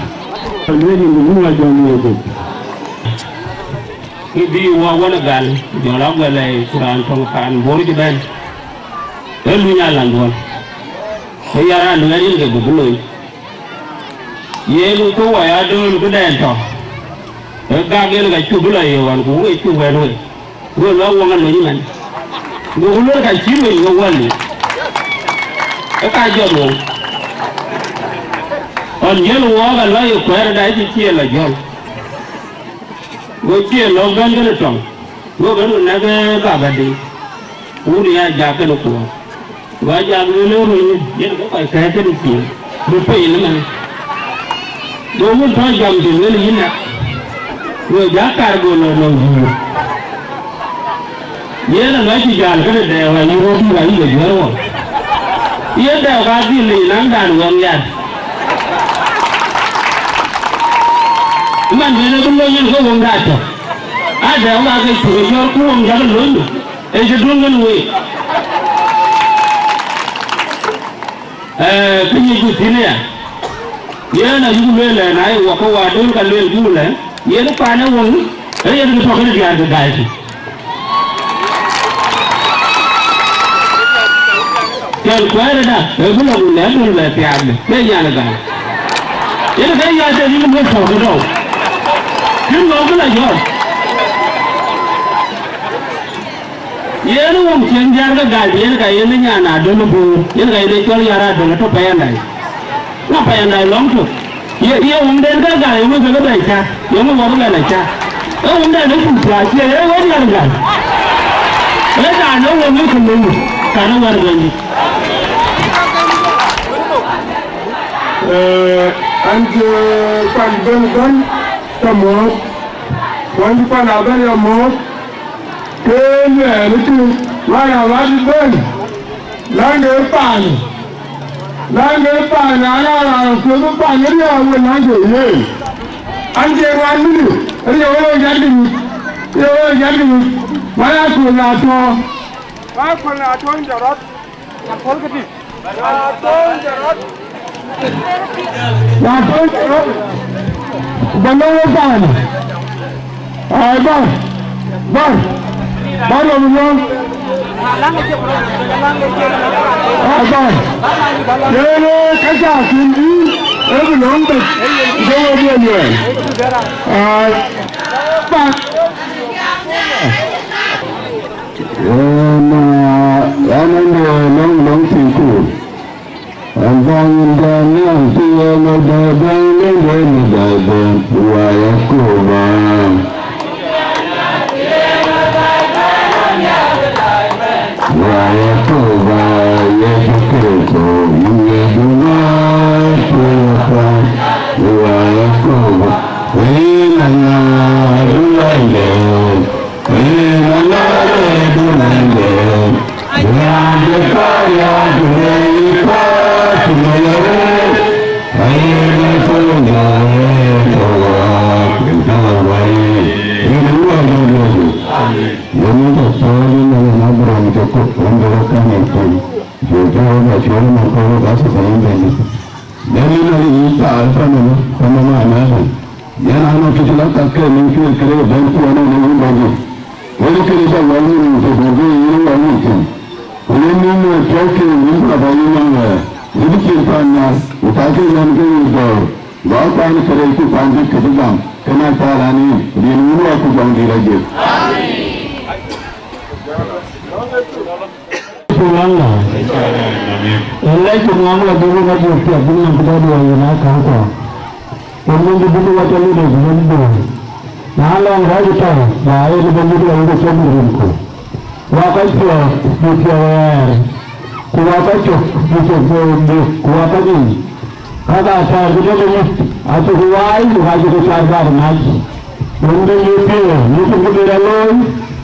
Lueel yïn, bï ŋuɔc jɔŋ Nhialic. Kë bï wɔ wën ë gal, jɔl a guɛl ë ku raan töŋ paan Bor cï bɛ̈n, ee luny alanduɔn, ee ya raan luɛɛl yïn ke bï bï lony. Yen ku wɔ ya dööl këdɛn tɔ̈, ee gak yen ka cuk bï lɔ ye ɣɔn, ku wek cuk wɛ̈ɛ̈t wek. Go lɔ wɔŋ alony ëmɛn. Go ku luel ka cï lony go wäl liu. Ë ka jɔt wɔŋ. Ɣɔn jël wɔɔk alɔ ye kuɛɛrda cï cie lɔ jɔl. Go cie lɔ bɛ̈n kënë tɔŋ. Go bɛ̈n ku nɛ̈k ë baba dï. Wun ya jak kënë kuɔɔk. Go ajak lueel ë röny, yen ke kɔc kɛ̈ɛ̈c kënë cieŋ, bï pei ëmën. Go wun tɔ̈ jam të lueel yïn ë, go jak kar go lɔ nɔm guur. Yen alɔ cï jäl kënë dɛɛu ayï röt bï ayï ke juɛ̈r wɔ. Yen dɛɛu ka dhil lec naŋdan wɛ̈ŋ yat. Man bɛ̈n ë bï lony yen ke wëŋda tɔ̈. Aa dɛɛu ka ke cuk ë jɔ̈ɔ̈r ku wëŋ jakë lony. Ë cï duŋ ŋën wei. Ee, kë nyic ku thïn aya, yen ayuk lueel ë, na ye wɔ ke wa döl ka lueel ku lɛ, yen paan ë wëŋ, ee yen kë tɔ̈ kënë diäär ke gäi thïn. Cɔl kuɛɛrëda, ee bï lɔ ku lɛ̈k döl bɛ thiaakde, ke nyan ë gäi. Yen ke ya de yïn bï tɔ̈ këdɔ̈u. Kën lɔ bï lɔ jɔt. Yen wëŋ cïn diäär ke gäi, yen ka yen nyan Adöl Bor, yen ka yen ë cɔl yär Adöl atɔ̈ Payandai. Na Payandai lɔŋ tök. Ye, ye wëŋden ke gäi, wëŋ ke bɛ cä, ye wëŋ wär bɛ lɔ cä. Ee wëŋden ë cuk cä, cie, ee wëŋ yär gäi. Ee raan ë wëŋ ë kënëŋ, kan ë wär bɛ̈nydït. Ee, an cï kuany bɛ̈n bɛ̈n, tɔ mɔ̈ɔ̈th. Kuany kuany abɛ̈n ya mɔ̈ɔ̈th. Ke luɛɛl ë tïŋ, wär awär bï bɛ̈n, läŋ de paan, läŋ de paan, na na raan kueth bï paan ë riääk wën, läŋ de yen. An, ke ruan mïnë, riëëu ë ɣöö jat ke nyuc, riëëu ë ɣöö jat ke nyuc, wär akuöl na tɔ̈. Wär akuöl na tɔ̈, jɔt rɔt. Na tɔ̈, jɔt rɔt. Ba lɔ wek paan. Ai, ba, ba, ba lɔ wek lɔ̈ŋ. Ai, ba. Yen, ee, ka cä kën bï, ee, bï lɔ̈ŋ bɛ̈t, ke we bï luɛɛl. Ai, ba. Yen, aa, ɣɛn ënde lɔ̈ŋ, lɔ̈ŋ thiiku. Ɣɛn bäny dɛ̈ nhial të yen ë dɛ̈ bɛ̈ny, yen ë dɛ̈ bɛ̈ny, wä Yakoba. Wä Yakoba, Yecu Kërtho, yïn ye duŋ ë Kuɔth. Wä Yakoba, yïn aŋäär duŋ ë dɛ̈. Amen. Yɛn ë tɔ cɔɔl ënɔɔnë, na bï rɔt ke kɔ̈k, ɣɛn bï rɔt kaŋ ë piny, ku jɔɔk acɔl ënɔɔnë, kɔ̈k ë ka cï bɛ̈n ëbɛ̈n. Yɛn ënɔɔnë, yï thaar pan ëmɔ, pan ëmɔ anɔɔnë. Yɛn anɔŋ kë cï lɔ thak ke nïn kë kërɛɛc ëbɛ̈n, ku ënɔɔnë, yïn Bɛ̈nydït. Wël kënë cä wal nïn, ku bɔ̈ ke yïn wal nïn thïn. Ku yen nïn ë piɔ̈u ke yïn Baba, yïn nɔŋ ɣɛɛr, yïn cïn pan nhial, ku ka ke yɛn ke yï dɔ̈ɔ̈r. Lɔ kuan kërɛɛc ku kuan dït kë bï gam, kënë athaar an, yïn, rin wun wä ku jɔŋdït ajëk. Ku ŋaŋ la. Ë lɛc ku ŋaŋ la, bï wun ajur piɛth, bï nɔm bï dɔ̈ɔ̈r wä yen aa käŋ kuɔ. Yen wun bï bï wä tɔ lëdë bï yen bï. Na lɔŋ rɔ̈c tɔ, ba yen bï lëdë wä yen bï cɔm rin ku. Wa kɔc piɔ̈ɔ̈th, bï piɔ̈ɔ̈th ɣɛɛr. Ku wa kɔc cök, ku cök, ku cök, ku wa kɔc yiic. Ka ka tɛ̈ɛ̈r ku jɔkï mïth, acï ku waai, ku ka cï ku caar kaar mac. Wën bï yï piɛ̈ɛ̈r, yï cïn kë bï rɔt looi,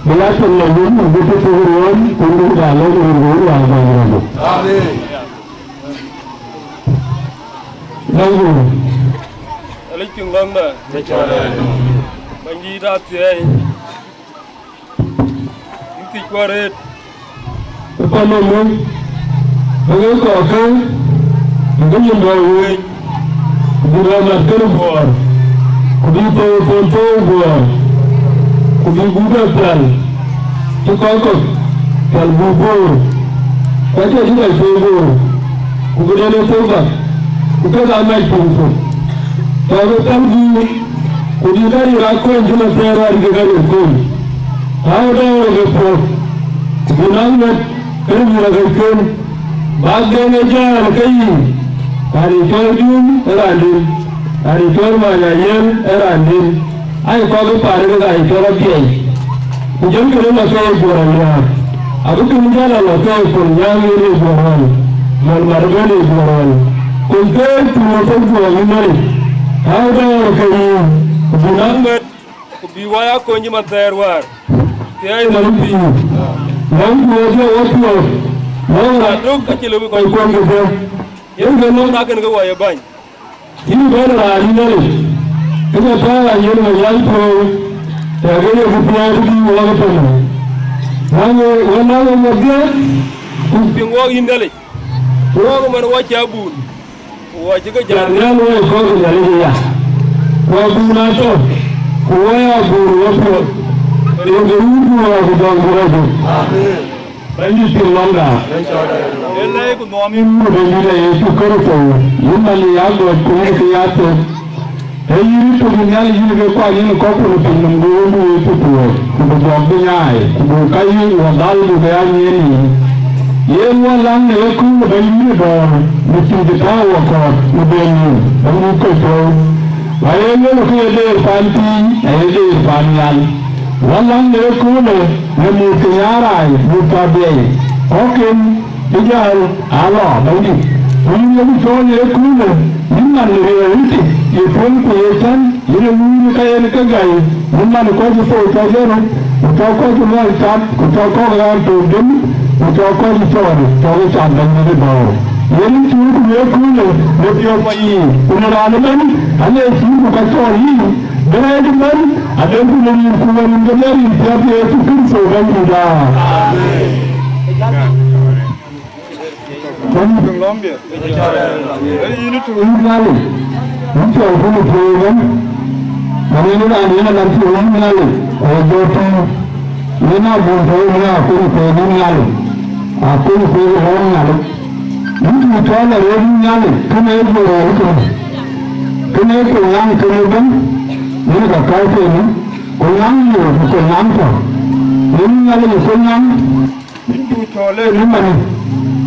bï ya cïn lɔ yïn, ku bï tït thok ruɔ̈ɔ̈n, ku bï ku ja lɔ ku röt ku röt waai bäny rɔt. Amen. Thank you. Alec piŋ lɔ̈ŋda. Bɛ̈nydït athiɛɛi. Yïn thiëc ku arëët. Ë pan nɔm wën, ë ke kɔɔrkë, ë ke nyin dɔ̈ɔ̈r wëëc, ku bï rɔt mat kënë guɔ̈ɔ̈r, ku bï thou thou thou guɔ̈ɔ̈r, ku bï gup ë pial, cï kɔc kɔ̈k pial gup boor, ku acie cï kɔc thou boor, ku bï den ë thou bak, ku kek aa mac piny thok, tɔ̈ ke pial gup, ku bï karic aa kony cï man thɛɛr wäär ke karic kony. Tääu dɔ̈ɔ̈r ke puɔ̈k, ku bï naŋ ŋɛt, ke bï rɔt ke cuën, bäk deŋ ë jääl ke yïn, raan ë cɔl Dum ë raanden, raan ë cɔl Many Ayiɛl ë raanden, aye kɔc ë paan ë kek aa ye cɔl abiɛc. Ku jɔl kënë lɔ ke ye guɔ̈ɔ̈r aliääp, abï kënë jäl a lɔ ke ye Kolnyaŋ yen ye guɔ̈ɔ̈r ɣɔn, Mɔl Mat ëbɛ̈n ye guɔ̈ɔ̈r ɣɔn, ku ke tuŋ ë thok juɔɔk yïn Nhialic. Tääu dɔ̈ɔ̈r ke yïn, ku bï naŋ ŋɛt, ku bï wai aa kony cï man thɛɛr wäär, thiɛɛi nɔm pïïr, nɔm ku wɔ jɔ wɔ piɔ̈ɔ̈th, nɔm raan tök acï lëu bï kɔc kuɔny ke piɔ̈u, yen ke nɔm akën ke wɔ ye bäny. Yïn bɛ̈n raan yïn Nhialic, ke ke tɔ̈ raan yen wɔ yal piɔ̈u, tɛ̈ ke ye bï piɔ̈ɔ̈th bï wɔk ëtënë. Nɔm wɔ, wɔ nɔm wɔ dhiëëth, ku piŋ wɔk yïn Nhialic, ku wɔk ëmën wɔ cï abun. Ku wɔ cï ke jat nhial wɔ ye kɔc ke Nhialic aya, ku abun atɔ̈, ku wɔ ye abun wɔ piɔ̈ɔ̈th, rin ke Wun ku Wät ku Jɔŋ ku Rɔt Dït. Amen. Bɛ̈nydït piŋ lɔ̈ŋda. Yen lɛ̈i ku nhuɔɔm yïn Wun Bɛ̈nydït ë Yecu Kërtho, yïn man ye ya gɔ̈t ku yïn ke ya thök. Ee yïn rït tök ë Nhialic, yïn ke kuany yen kɔ̈k ku në piny nɔm, ku wëndu Yecu tuɔɔc, ku bï jɔɔk bï nyaai, ku buk ka yï wɔ dhal buk ya nyiɛɛn yïn. Yen wɔ läŋ në yeköölë bɛ̈ny yïn ë dɔ̈ɔ̈r, në cïn cï tääu wɔ kɔ̈ɔ̈t në ben yïn, bɛ̈ny yïn kɔc piɔ̈u. Wa ye lueel ke ye deer paan piny, aye deer paan nhial. Wɔ läŋ në yeköölë në mïth ke nyaaraai, mïth tɔ̈ biɛi, kɔ̈kken bï jäl aa lɔ Bɛ̈nydït. Ku yïn yeku cɔɔl ye kuulë, yïn man riɛɛu yitic, ye tueŋ ku ye cän, yïn ë luui në ka yen ke gäi, yïn man kɔc ë thou tɔ̈ ë röt, ku tɔ̈ kɔc ë luɔi cath, ku tɔ̈ kɔc raan tök dem, ku tɔ̈ kɔc ë cɔɔr tɔ̈ ë cath Bɛ̈nydït ë dɔ̈ɔ̈r. Yen ë cuutkë ye kuulë në piɔ̈u kɔc yiic, ku në raan ëbɛ̈n, anë cuutkë ka cɔɔr yiic, bï rɛɛc ëbɛ̈n, adɛ̈ŋku në rin ku wën ke bɛ rin piɔ̈ɔ̈th Yecu Kërtho Bɛ̈nydït aa. Amen. Bɛ̈ny Colombia. Ee yïn tɔ̈ yïn Nhialic, yïn cɔl ku në tueŋ ëbɛ̈n, na yen raan yen alam cï yïn Nhialic, ku jɔ tïŋ, yen abun tɔ̈ yen akuny kueer yïn Nhialic, akuny kueer ë rɔ̈ɔ̈k Nhialic. Yïn cï cɔl arëët yïn Nhialic, kënë ee guöör rɔ̈ɔ̈k kënë, kënë ee Kolnyaŋ kënë ëbɛ̈n, yen ka kääc ënë, Kolnyaŋ liu ku Kolnyaŋ tɔ̈, yen Nhialic ë Kolnyaŋ. Yïn cuk cɔɔl ë në manë,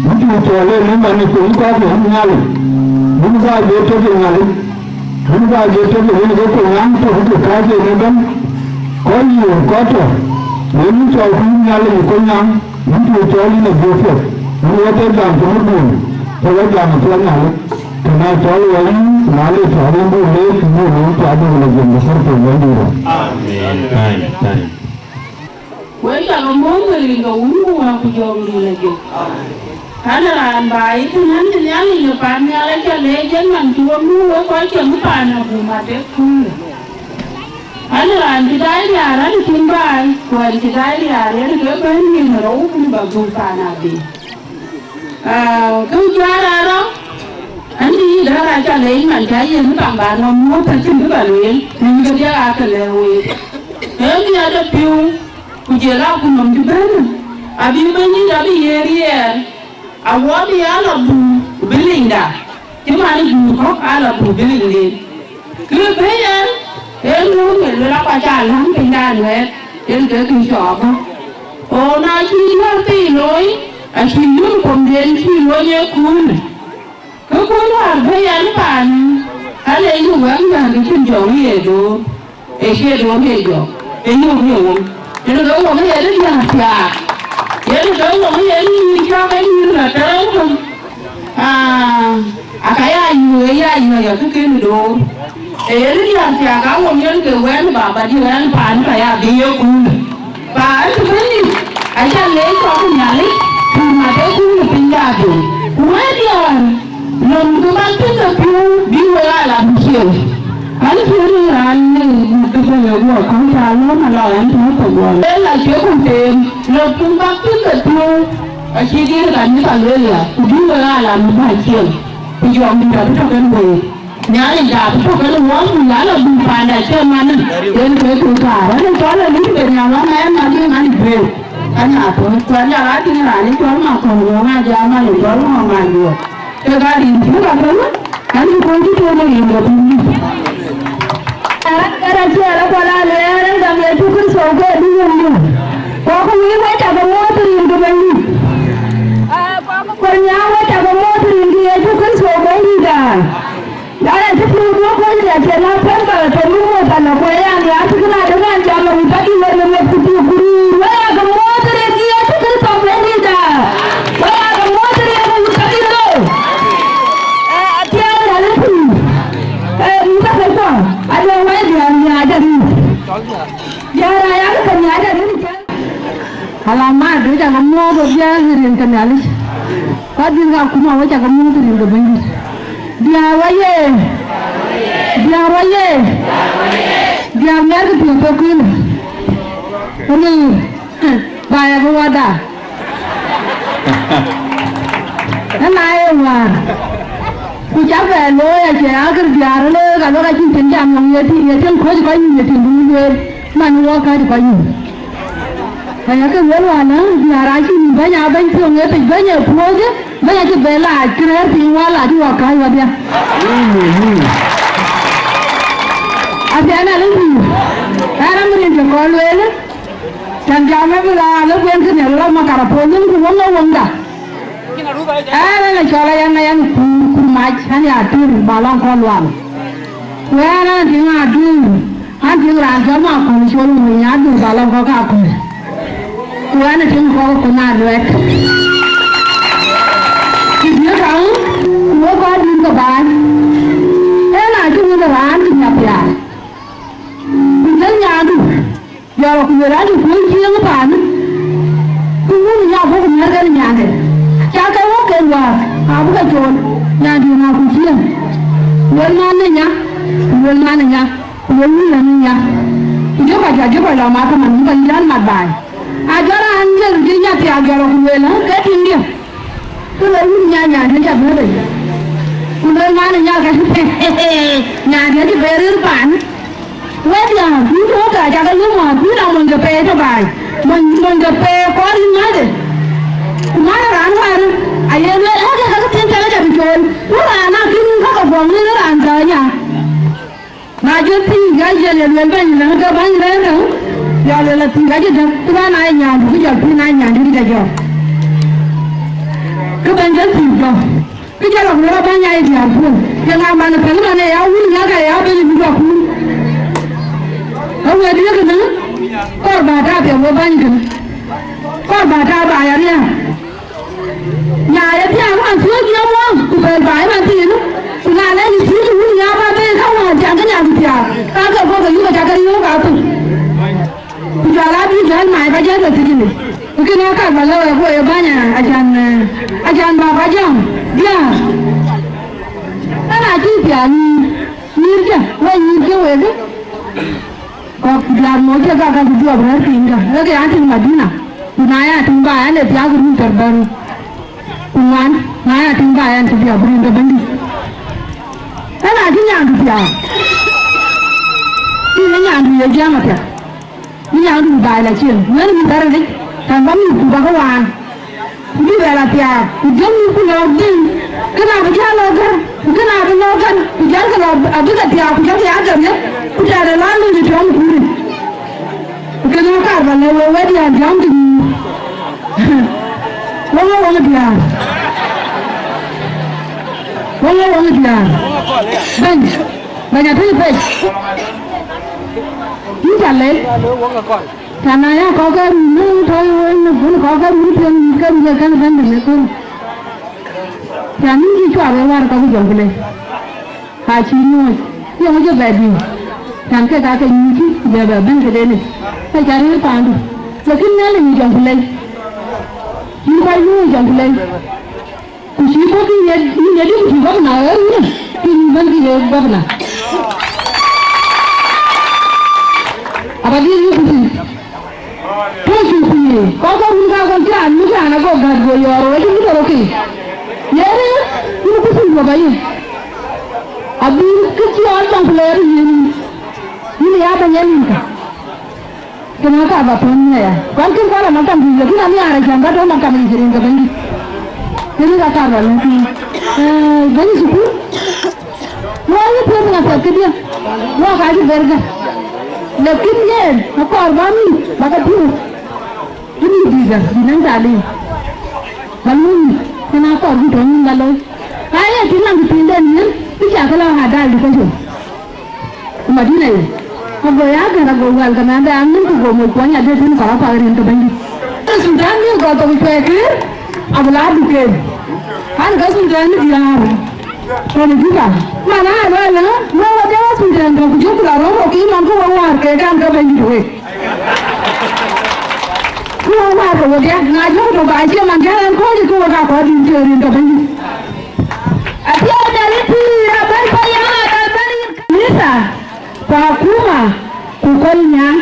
yïn cuk cɔɔl ë në manë, ku yïn kɔɔr ke yïn Nhialic, yïn kɔɔr bï tök ë Nhialic, yïn kɔɔr bï tök ë yen ke Kolnyaŋ tök ke kääc en ëbɛ̈n, kɔc yiëër kɔc tɔ̈, yen yïn cɔɔl ku yïn Nhialic ë Kolnyaŋ, yïn cuk cɔɔl yïn adhie piɛth, yïn wɔ tɔ jam ku në bun, tɔ wɔ jam ë piɛth Nhialic, të na cɔɔl wɔ yïn, na le cɔɔl yïn buk leec, ku buk leec, cɔɔl buk lɔ jiɛm de thar piny Bɛ̈nydït. Amen. Amen. Wek cak ë mɔ̈ɔ̈th në rin ke Wun ku Wät ku Jɔŋdït Lajik. An, raan baai ëtɛ̈n, an, cï Nhialic në paannhial aca leec yen man cï wek muk wek kɔc cï muk paan abun atek kuur. An, raan cï daai diaar, an, cïn baai, ku ɣɛn cï daai diaar, yen ke bɛ̈n yen rou bï bä dhuk paan abï. Aa, kë juaar aa rɔ̈, an, cï yï däär aca leec man cä yen kaŋ bä nɔm muɔ̈th acïn kë bä lueel, rin ke diäk aa ke lɛ̈k week. Ee miɛt ë piu, ku jël akutnɔm cï bɛ̈n, abï Bɛ̈nydït abï ye riɛɛr, awɔ bï aa lɔ bum, ku bï linyda, cï man ë guur kɔ̈k aa lɔ bum bï linyden. Kë bɛ̈i ɛn, ee lööŋ ë luel akuac aa läŋ piny de anuɛɛt, yen ke kë cɔɔk bɔ̈. Ku na cï yïn wär thii looi, acï yïn komden cï loony ë kuönë. Kë kuöön wäär bɛ̈i ɛn paanë, ale yï wɛ̈ŋ wäär ke cïn jɔŋ ye door, ee cie door ye jɔŋ, ee yök ye wöŋ. Yen ke wöŋ ye de diäär thiaak, yen Ke wok yen yïn cɔk ë yïn la tëëu thok. Aa, aka ya yï wëë ya yï ya kë kën door. Ee yen diäär thiaak a wok yen ke wɛ̈n baba diɛ̈ wɛ̈n paan ka ya bï ye kuul. Paan të bɛ̈n yic, aca leec kɔc Nhialic, pïïr mat ee kuul piny da piny. Ku wëë diäär, lom kë bäk piŋ ke piɔ̈u bï wek aa la bï ciëën. An, cïn raan në mïth ke bɛ̈n ë guɔ käŋ cä lɔ̈m alɔ ɛn tɔ̈ thok guɔ. Ee la cie ku teem, lom kë bäk piŋ ke piɔ̈u, acï diɛɛr ka mïth a lueel ya, ku bï wek aa la mïth bä ciëën, ku jɔŋdït abï tɔ̈ kën week. Nhialic da bï tɔ̈ kën wɔ, ku ya la bï panda cï man, yen ke ku kaar. An, cɔl ë lut ben ya lɔ̈m ɛn ma bï ŋa lip ben. Anya thon, ku anya la tïŋ raan ë cɔl ma kɔn wɔ ŋa jam man ë cɔl ŋɔ man wɔ. Ke ka rin cï ka thël, an, cï kɔn cï tuɔɔm ë rin ke piny. An, kɛn acie rɔt kɔn a luɛɛl, an, gam Yecu Kërtho ke duŋ ë yum. Kɔk wïc wec cakë muɔ̈th rin ke Bɛ̈nydït. Aa, kɔk kuɔny nyaŋ wec cakë muɔ̈th rin ke Yecu Kërtho Bɛ̈nydït aa. An, acï piɔ̈u duɔ̈k kɔc riɛt cï na pɛ̈n ba tɔ muk muɔ̈th alɔ, ku ë ya nhiaar cï kënë adï raan jam awïc bä dï wën ë meth ku dï ku rïïr, wek aa ke muɔ̈th rin ke Yecu Kërtho Bɛ̈nydït aa. Wek aa ke muɔ̈th rin ke wïc bä dï rou. Ee, athiɛɛu rɛ̈l ë pïïr. Ee, mïth akëckuɔ, aduɔ̈k wɛ̈i diäär nhiaac arït. Diäär aa yak ke nhiaac arït. Alamat, wek cakë muɔ̈th ë diäär ë rin ke Nhialic. Kɔc dït ka kuma, wek cakë muɔ̈th ë rin ke Bɛ̈nydït. Diäär wä ye. Diäär wä ye. Diäär mɛ̈r kë piɔ̈u thok kënë. Ënë, ba ya kë wada. Ëna ye wäär. Ku cä bɛ looi acie akër diäär ë looi, ka lok acïn cïn jam nɔm ye tïŋ, ye tïŋ kɔc kɔc nyin, ye tïŋ bï lueel, man wɔ käc kɔc nyin. Ka yakë lueel wään, ë, diäär acï nyin bɛ̈ny, aa bɛ̈ny piɔ̈ŋ ë pic, bɛ̈ny ë puɔ̈ɔ̈c, bɛ̈ny acï bɛ laac, kë rɛ̈ɛ̈r piny wä laac wɔ käc wädhia. Apiɛn alë pïïr, ɛn amirin cï kɔn lueel, cän jam ë bï la alë kueen kënë lɔ makarapon, ku wëŋ ë wëŋda. Ɛn, ɛn ë cɔl ayan, ayan kuur, kuur mac, an, ya tïŋ ba lɔŋ kɔn lual. Ku ɛn, an, tïŋ adun, an, tïŋ raan cɔl ma kɔn col wëny adun ba lɔŋ kɔn ka kuur. Ku ɛn, tïŋ kɔn ku na luɛt. Ku diëk aŋ, ku wek kɔn dun ke baai. Ɛn, acï wun raan cï nya piaar. Ku jël nyandu. Jɔl ku lueel an, cï kuöc cieŋ paanë, ku wun ë nya bɔ̈ ku mɛ̈r kɛn nyande. Ca ke wok ken wäär, abï ke cool, nyandï ŋa ku cieŋ. Lueel man ë nya, ku lueel man ë nya, ku lueel wun ë nya. Ku jɔkï, jɔkï lɔ mat ëmën, bï kɔc yïn mat baai. Ajɔl raan jël cï nya thiaak jɔl ku lueel, ke tiŋdiɛ̈. Ku lueel wun nya, nyandï ca bɛ̈n bei. Ku lueel man ë nya ka, nyandï acï bɛ̈n rëër paanë. Wek diäär, bï tɔ̈ ka cakë lum wäär, bï la mony ke pɛɛi tɔ baai, mony, mony ke pɛɛi kɔɔr yïn mäthde. Ku man raan wäär, aye lueel, aa, ke ka ke thiëŋ cakë ca bï cool, ku raan akïn ka ke guɔŋ nin raan dhäny aa. Na jɔl thiëëc, ka jɔl ye lueel bɛ̈ny lëŋ ke bäny rɛ̈ɛ̈r tëŋ, jɔl lueel athïn ka cï däk, ku raan aa nyaandu, ku jɔl pïïr na nyaandu, ku jɔ jɔl. Ke bɛ̈ny jɔl thiëëc jɔ. Kë jɔl lɔ ku lɔ bäny aa ye diäär puɔ̈u, ye ŋa man ë pɛ̈n man ë ya wun ŋa ka ya ben ë bï jɔ kuur. Ka wëëtdiɛ̈ kënë, kɔɔr bä tääu piɛth we bäny kënë, kɔɔr bä tääu bä ya riääk. Na ye thiaak man thiɔ̈k ye muɔ̈ɔ̈th, ku bɛ̈ɛ̈r bä ye man thiinë, ku na lɛ̈ny ë thiëëc wun ŋa bä ben ka wään tiaŋ ke nyan thiaak, ka ke guɔ ke yïk ke cak ke riɔ̈ɔ̈k aa thök. Ku jɔl aa bï jɔl mac ka jɔl ke thiëcënë. Ku kënë ë kar bä lëu ë ku ë bäny, acan, acan bä bä jam diäär. Ëna cï piath nyïïr, nyïïr cä, wek nyïïr cä wek. Kɔk diäär mɔc cä ka ka bï dhuɔp rɛ̈ɛ̈r piny ka, ee ke an tïŋ Madina. Ku na ya tïŋ bä an, ee thiaak run tɛ̈r bɛ̈n. Ku ŋuan, na ya tïŋ bä an, cï dhiɔp run ke Bɛ̈nydït. Ëna cï nyandu piath. Cï nyandu ye jam apiɛth. Bï nyandu baai la cieŋ, wën mïth arëëtic, tɛ̈n bä mïthku bä ke waan, ku bï bɛ la thiaak, ku jɔl mïthku lɔ̈ɔ̈k dhil, kënë abï jäl lɔ gär, ku kënë abï lɔ gär, ku jɔlkï lɔ abï ke thiaak, ku jɔlkï ya gär yeth, ku tɛ̈dë lɔ luny ë tɔ̈m kuurë. Ku kënë kar bä lɛ̈k wek wɛ̈t diäär jam tïŋ. Wëŋ ë wëŋ diäär. Wëŋ ë wëŋ diäär. Bɛ̈ny, bɛ̈ny atëc pec. Yïn ca lɛc. Cän aya kɔ̈k ke run ë tɔ̈ ë wël në bun kɔ̈k ke run piɛŋ mïth ke run ë kɛ̈n bɛ̈n bï në thöl. Cän yïn cï cuak ë wäär kɔ̈k ë Jɔŋkulei. Acï nyuɔɔc, yeŋö cï bɛ diu? Cän kek aa ke nyuucë, ku bɛ bɛ bɛ̈n këdeni. Ke cä rëër paandu. Lakin Nhialic ë Jɔŋkulei. Yïn kɔc luööi Jɔŋkulei. Ku cï bɔ̈ kï ye, yïn ye dï ku cï gɔpna ɣer wun, kï yïn bɛ̈n kï ye gɔpna. Aba diëër yï ku thïn. Tɔ̈ cï ku ye, kɔc kɔ̈k wun ka kɔn cï raan muk raan ago gät go yɔɔr, wek cï bï tɔ̈ rɔt ke. Ye rëër, yïn ku thïn guɔ̈p ayï. Abï kë cï ɣɔn tɔŋ ku lɛɛr yïn, yïn ya bɛ̈ny ë nïn ka. Kënë ka ba pɔ̈n aya. Kuan kën kuan la maktam juëc, lakin amiaar acän ka tɔ̈ maktam yic rin ke Bɛ̈nydït. Kënë ka kar ba lɛ̈k yïn. Eh, bɛ̈ny thukul, wɔ ye piɛth ŋa piɛth këdiɛ̈, wɔ ka cï ber gäk. Lakin yen, akɔɔr ba mïth, ba ke piɔ̈u. Bï mïth bï gäk, bï naŋ talim. Ba luɔ̈i mïth, kënë akɔɔr bï tɔ̈ nyin ba looi. Aa ye cï naŋ kë piŋden yen, bï cä ke lɔ adal education. Ku Madina ye, ago ya gɛ̈r ago wɛl ke mɛnhde an, nïn ku go moc kuɔny adï tën kɔc apath rin ke Bɛ̈nydït. Sultan ni gɔl thok cuɛɛkë, abï la duken. An, ke Sultan ni diäär, tɔ̈ në Juba. Man aa luɛɛl, ë, wek wä jɔ Sultan tök ku jɔku la rɔ̈m, ku yï man ku wä wäär ke kan ke Bɛ̈nydït wek. Ku wä wäär ke wek ya, na jɔku tök ba cie man kɛn ɛn kɔ̈ɔ̈c, ku wek aa kɔc rin ke rin ke Bɛ̈nydït. Apiɛth Nhialic pïïr abɛ̈n pɛ̈i yen abɛ̈n pɛ̈i yen kanitha, ku akuma, ku Kolnyaŋ.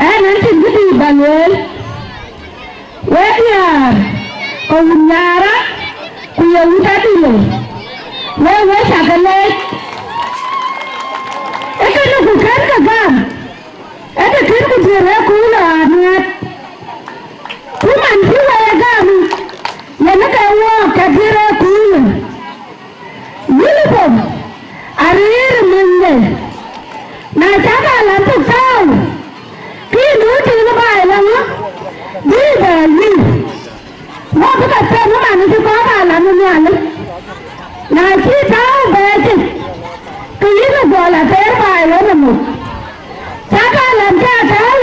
Ɛn, ɛn cïn këdï ba lueel, wek diäär, ke wun Nyara, ku ye wut Adilo, wek, wek cä ke leec. Ee kënë ku kɛ̈n ke gam. Ee të kën ku diëër ë kuulë anuɛɛt, ku man cï wɛi ë gam, yen ë ke wɔɔk ke diëër ë kuulë. Uniform arëër ë mɛnyde, na cäk alam tök tääu, kï nu tïŋ baai lɔ ŋö, bï bɛ yï. Wɔ bï ke them ëman cï kɔ̈k aa lam ë Nhialic. Na cï tääu bɛ̈ɛ̈cë, ke yïn ë guɔ la thɛɛr baai ɣön ë muk. Cäk aa lam cä tääu,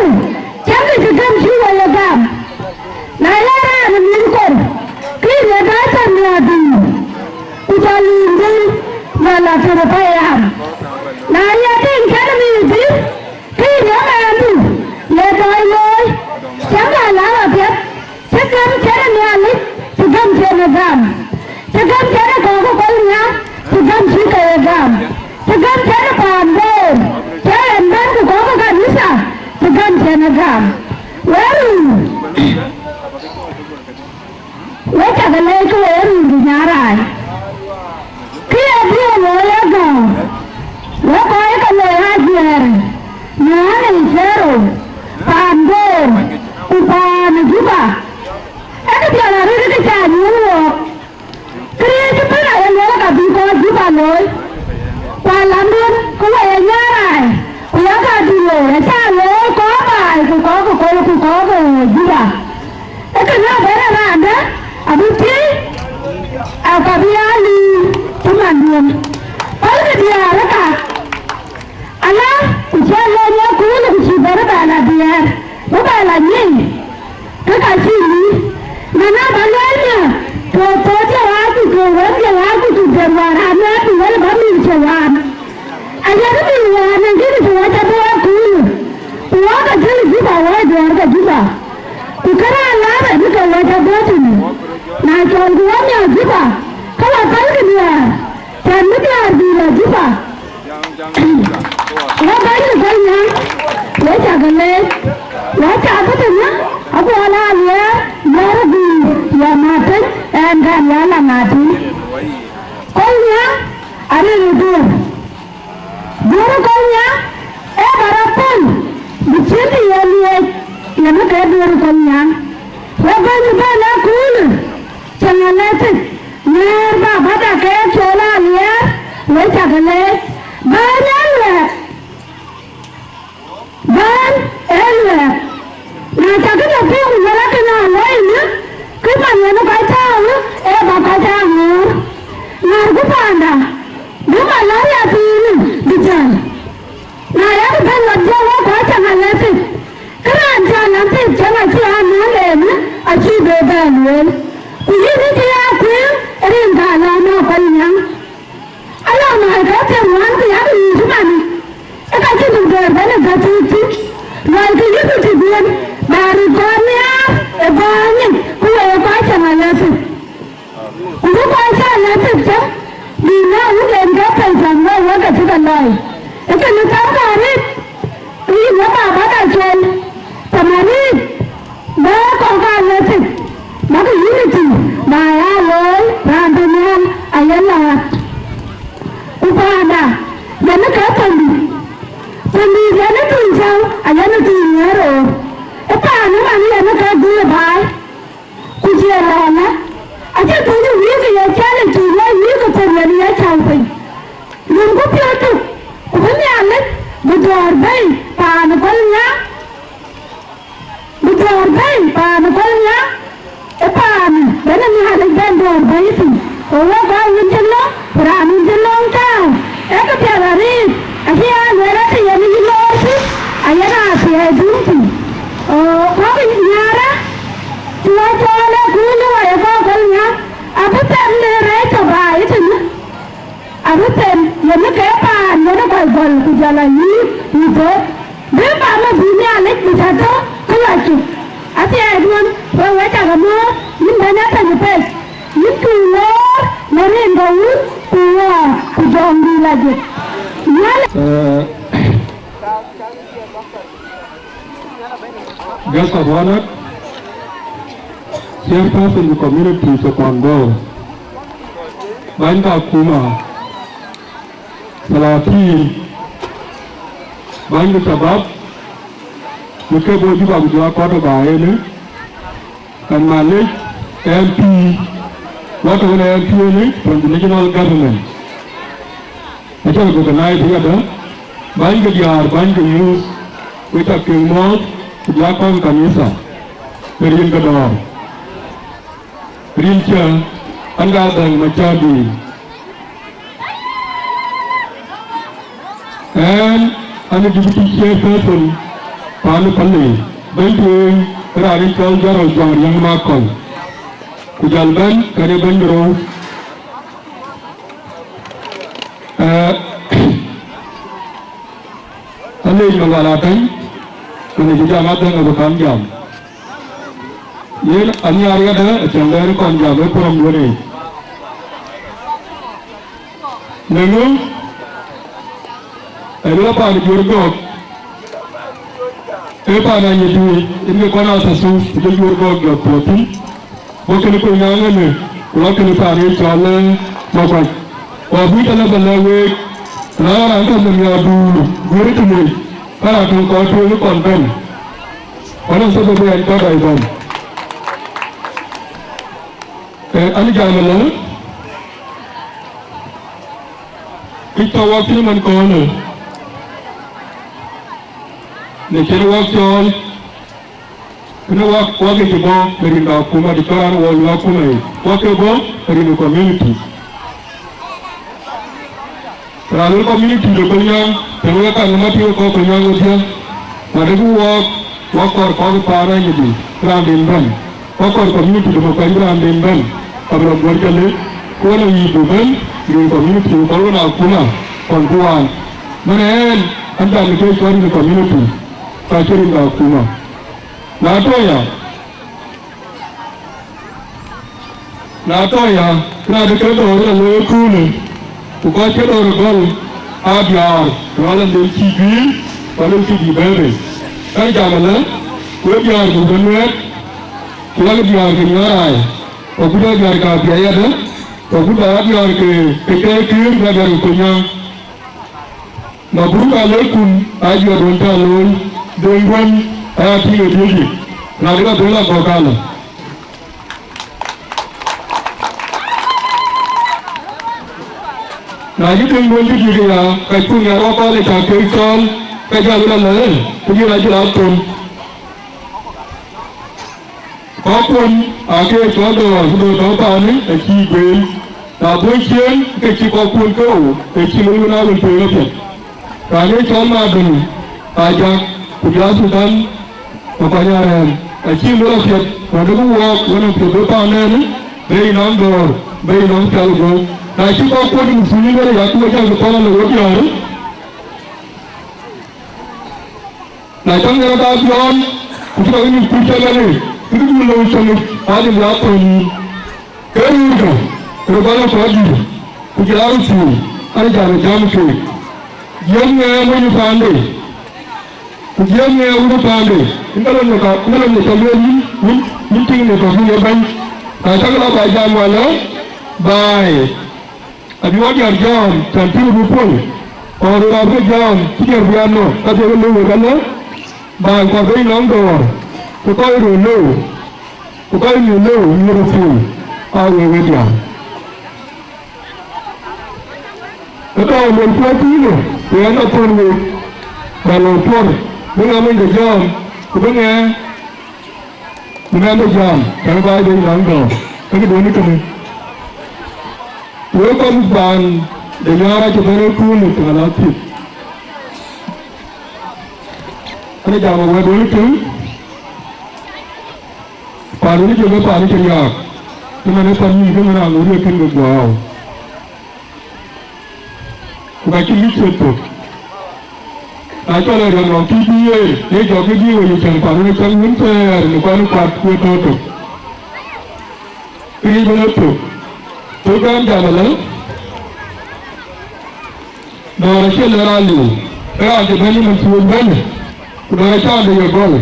cäk kë cï gäm cï wɔ ye gam. Na ye raan ë mïth kor, ke yïn ë bɛ̈ɛ̈i thɛm nhiaar dhïc, ku jɔ lim dhïc, jɔ la thïn ë pɛ̈i am. Na ye tïŋ cän ë mïth dhïc, ke yïn ë mɛɛndu, ye tɔɔc looi, cäk aa lam apiɛth. Cï gäm cïn ë Nhialic, cï gäm cïn ë gam. Cï gäm cïn ë kɔc ke Kolnyaŋ, cï gäm cï ke ye gam. Cï gäm cïn ë paan Bor, cï en bɛ̈n ku kɔc ke kanitha, cï gäm cïn ë gam. Wek run, wek cä ke leec ke wek run bï nyan raai. Kë ye bï looi agɔ̈ɔ̈r, wek kɔc ke looi ajiɛɛr, nyan ë Cero, paan Bor, ku paan ë Juba. Ee kë piɛth arëët kë cä nyuɔ̈ɔ̈n wook. Këriëëc ëbɛ̈n aye lueel ka bï kɔc Juba looi. Ku alamdun, ku wɔ ye nyan raai, ku yak adï looi, acä looi kɔc baai, ku kɔc ke Kol, ku kɔc ke Juba. Ee kënë abɛ̈n ë raandä abï piëi, aka bï aa liu cï manduön. Pälkï diäär ëka, ala, ku cï lony ë kuul, ku cï bɛ̈n ë bɛ la diäär, ku bɛ la nyic, ke ka cï liu. Na na ba lueel nhiaar, ke thou jawaabu, ke wën jawaabu, ku jël wäär aa nhiaar, ku wën ba mïth cï waan. Aye bï wään në gïn ku wɔ cä bï wɔ kuul, ku wɔ ke jël Juba, wɔ duɔɔr ke Juba. Ku kërɛɛc laar ë bï ke wɔ cä bɔ̈ thïn. Na cɔl ku wɔ miɔɔc Juba, ke wɔ pälkï diäär, cän bï diäär bï lɔ Juba. Wɔ bɛ̈ny ë Kolnyaŋ, wek cä ke leec, wɔ cä bï tënë, aguɔ la Aliɛɛr, Mɛ̈r ë Guiir, ya Mateny, ɛn gam ya la Mateny. Kolnyaŋ arëër ë Guur. Guur ë Kolnyaŋ ee ba rɔt pɔ̈l bï cït të ye liec, yen ë ke Guur ë Kolnyaŋ. Wek bɛ̈ny bɛ̈n ë kuulë, cï ŋa lɛ̈k thïn, ŋɛ̈ɛ̈r baba da ke cɔl Aliɛɛr, wek cä ke leec. Bɛ̈ny ë luɛɛk, bɛ̈ny ë luɛɛk. Na cä këde piŋ, ku luel akënë alɔi në, kë man yen kɔc tääu, ee ba kɔc aa ŋɔ̈ɔ̈r. Ŋäärku paanda, bï malaria thiinë bï jäl. Na yak bɛ̈n ɣɔt jɔ wek kɔc cä ŋa lɛ̈k thïn, Ku bï kɔc cä lɛ̈k thïn cä bï na wut en ke pɛ̈i thäm wek wek ke cï ke lɔi. Ë kënë thäm ka arëët, ke yïn wek baba ka cuɛl, thäm arëët, bä kɔ̈k ka lɛ̈k thïn, bäkï unity, bä ya looi, raan të nhial aye laat. Ku paanda, yen ke thöndït, thöndït yen ë tuny cäu, ayen ë tuny ŋiɛ̈ɛ̈r roor. Ë paan ëmën yen ke guiir baai. Ku cie lɔɔŋë, acïn tuny wïïk ye cɛl ë tuny wä wïïk ë thöl yen ye cäu piny. Luŋku piɔ̈ɔ̈tu, ku bï Nhialic bï dɔ̈ɔ̈r bei paan ë gɔl nhial, bï dɔ̈ɔ̈r bei paan ë gɔl nhial, ë paan bɛ̈n ë Nhialic bɛ̈n dɔ̈ɔ̈r bei piny. Ku wek bä wun cï lɔ̈ŋ, ku raan wun cï lɔ̈ŋ tääu, ee kë piɛth arëët, acï aa lueel ë të yen yï loor thïn, ayen aa thiɛɛi dhuŋ thïn. Oo, kɔ̈k ë nhiaarë, cï wä cɔɔl ë kuëëny ë wai ë kɔ̈k gɔl nhial, abï them në rɛɛc tɔ baai ë tënë. Abï them, yen ë ke paan, yen ë kɔc gɔl, ku jɔl a yï, yï thok. Bï bä mïth bï Nhialic bï cä tɔ kë lɔ cök. Athiɛɛiduön, we wec cakë mɔ̈ɔ̈r, yïn bɛ̈ny atɛ̈ny pek, yïn tuuc loor në rin ke wun, ku ɣɔ̈ɔ̈r, ku jɔŋdï lajik. Nhialic. Eh, Guest of honor, chairperson of community to Kongo, bäny ka kuma, salatin, bäny ke shabab, në ke bɔ̈ Juba ku jɔl a kɔ̈t ë baai ënë, kan malec M P, wä tɔ̈u në M P ënë from the national government. Acä recognize yadë, bäny ke diäär, bäny ke youth, wek cä piŋ mɔ̈ɔ̈th, ku jɔl a kɔc kanitha, në rin ke dɔ̈ɔ̈r. Rin cä, an, ka dhäŋ Macädi. Ɣɛn, an, ë deputy chairperson paan ë Pale, bɛ̈ny tueŋ, raan ë cɔl Jɔrɔl Jɔŋ Riäŋ Makɔl. Ku jɔl bɛ̈n, kɛn ë bɛ̈ny de rou. Eh, alec Malual Atɛ̈ny, kënë cï jam adhäŋ abï kaŋ jam. Yen anhiaar yadë, acäŋ dɛɛr kɔn jam ë program duënë. Në ŋö, ë lɔ paan Juɔ̈r Gɔ̈k, ee paan Anyidi, yen ke kɔn Athasu, ke Juɔ̈r Gɔ̈k jɔt puɔ̈th thïn. Wɔ kënë Kolnyaŋ ënë, ku lɔ kënë paan ë cɔl, eh, Makuac. Ku abï tënë bä lɛ̈k week, na raan tɔ̈ nhom ya duur, guiëër ë tënë, ka raan töŋ kɔɔr tueŋ ë kɔn bɛ̈n. Ku anɔŋ sababu bï ɛn kɔn dai bɛ̈n. Eh, an jam ëlä, kë tɔ̈ wɔ thïn man kɔn ë, në cïn wɔ cɔɔl, kënë wɔ, wɔ ke cï bɔ̈ në rin ke akuma, të cɔl raan wɔ yök akuma yic, wɔ ke bɔ̈ në rin ë community. Raan wën community de Kolnyaŋ, tënë wek kaŋ ë matïï kɔc Kolnyaŋ wedhie, na dëkï wɔɔk, wɔ kɔɔr kɔc paan Anyidi, raanden bɛ̈n. Wɔ kɔɔr community de Makuac raanden bɛ̈n, ka bï rɔt guɔ̈r cä lëk, ku wën ë yic bï bɛ̈n, rin community, ku kɔc wën akuma, kɔn ku waan. Mën ë ɛn, an jam në ke cɔl rin community, ka cï rin ke akuma. Na tɔ̈ ya, Na tɔ̈ ya, na de ke dɔ̈ɔ̈r ë looi ëköölë, ku kɔc cï dɔ̈ɔ̈r ë gɔl aa diäär, ku rɔt lɔ dhil cï guiir, ku lɔ cï bï bɛ̈ɛ̈i bei. Ka jam ëlä, wek diäär ku bï nuɛɛt, ku wek diäär ke nyuäär raai, ku kut ë diäär ke apiɛth yadë, ku kut ë diäär ke, ke kɛ̈ɛ̈k kïïr, ku diäär ke Kolnyaŋ. Mabruk aleikum, ajuɛɛr wën cä looi, Deŋ Guën, aya tïŋ ë diëcdï, na de ka bï lɔ gɔ̈k alë. Na cï Deŋ Guën cï dïk ya, ka cuk ŋɛk wakɔɔr ë cä kek cɔɔl, ke jɔ lɔ lɔ ëë, ku jɔl acï rɔt thöl. Kɔckuɔn aake cɔl dɔ̈ɔ̈r, ku dɔ̈ɔ̈r tɔ̈ paanë acï gueel. Na bɔ̈ ciëën, ke cï kɔckuɔn ke ɣo, ke cï loi wën aa wël tueŋ apiɛth. Raan ë cɔl Madöŋ Ajak, ku jɔl Sultan Makuany Arɛɛm, acï loi apiɛth, rɔt dek wɔɔk wën apiɛth bï paan ɛn, bei nɔm dɔ̈ɔ̈r, bei nɔm pial guɔ̈u. Na cï kɔckuɔn ë muthuuc ëbɛ̈n ë yak, ku we cä ke thɔ̈n alë wo diäär, Na cäŋ de rɔt aa biɔɔn, ku cï kɔc nyuc kuc cä lɛ̈k, ke kë dun lëu cäŋ, adhil ya thöl yïn. Ke röörkë, röt bä lɔ kɔc dït, ku jɔl aa röt thiëëc, an, jam ë jam keek. Jiëëk ŋɛɛ mony ë paande, ku jiëëk ŋɛɛ wun ë paande, yïn ka lɔ në ka, yïn ka lɔ në cɔl lueel yïn, yïn, yïn tiŋ në kɔ̈k yïn ë bɛ̈ny. Na cäk lɔ bä jam wälä, baai, abï wɔ diäär jɔ̈ɔ̈m, cän pïïr bï puɔ̈l, kɔɔr röt abï ke jɔ̈ɔ̈m, cï diäär bï an nɔ̈k, ka thiëëk ë lëu wek alë, baai kɔɔr bï nɔm dɔ̈ɔ̈r, ku kɔc röt lëu. Ku kɔc mïth lëu yï röt thiëëc, aa wek wek diäär. Ë tɔ̈u luel kuɔ̈th pïïrë, ku ɣɛn athöl week, bä lɔ puɔ̈r, bï ŋa mony de jɔ̈ɔ̈m, ku bï ŋɛɛ, bï ŋɛn de jam, tɛ̈n baai de yïn aŋ dɔ̈ɔ̈r, ke këduɔ̈n ë kënë. Wek kɔc paan de Nyɔɔr acï bɛ̈n ë kuur në thiëŋ ala thiëth. Ënë jam ë wɛ̈t wën ë tïŋ, paan wën ë jɔl ë paan ë cï riääk, cï man ë pan yïn ke man raan ŋuɔ̈t ye kën ke guɔ̈ɔ̈u. Ku ka cï lïc thiëth thök. Na cɔl ë riɔ̈m nɔm tïït bï yen, le jɔkï bï we yic cän paan wën ë cäŋ wën thɛɛr në kɔn ë kuat ku ë tɔ̈ tök. Këriëëc bï lɔ thök. Thök bɛ̈n jam ëlë, dɔ̈ɔ̈r acie lɛ̈k raan liu, ke raan cï bɛ̈n ë man cï wek bɛ̈n, ku dɔ̈ɔ̈r acä de ye gɔl.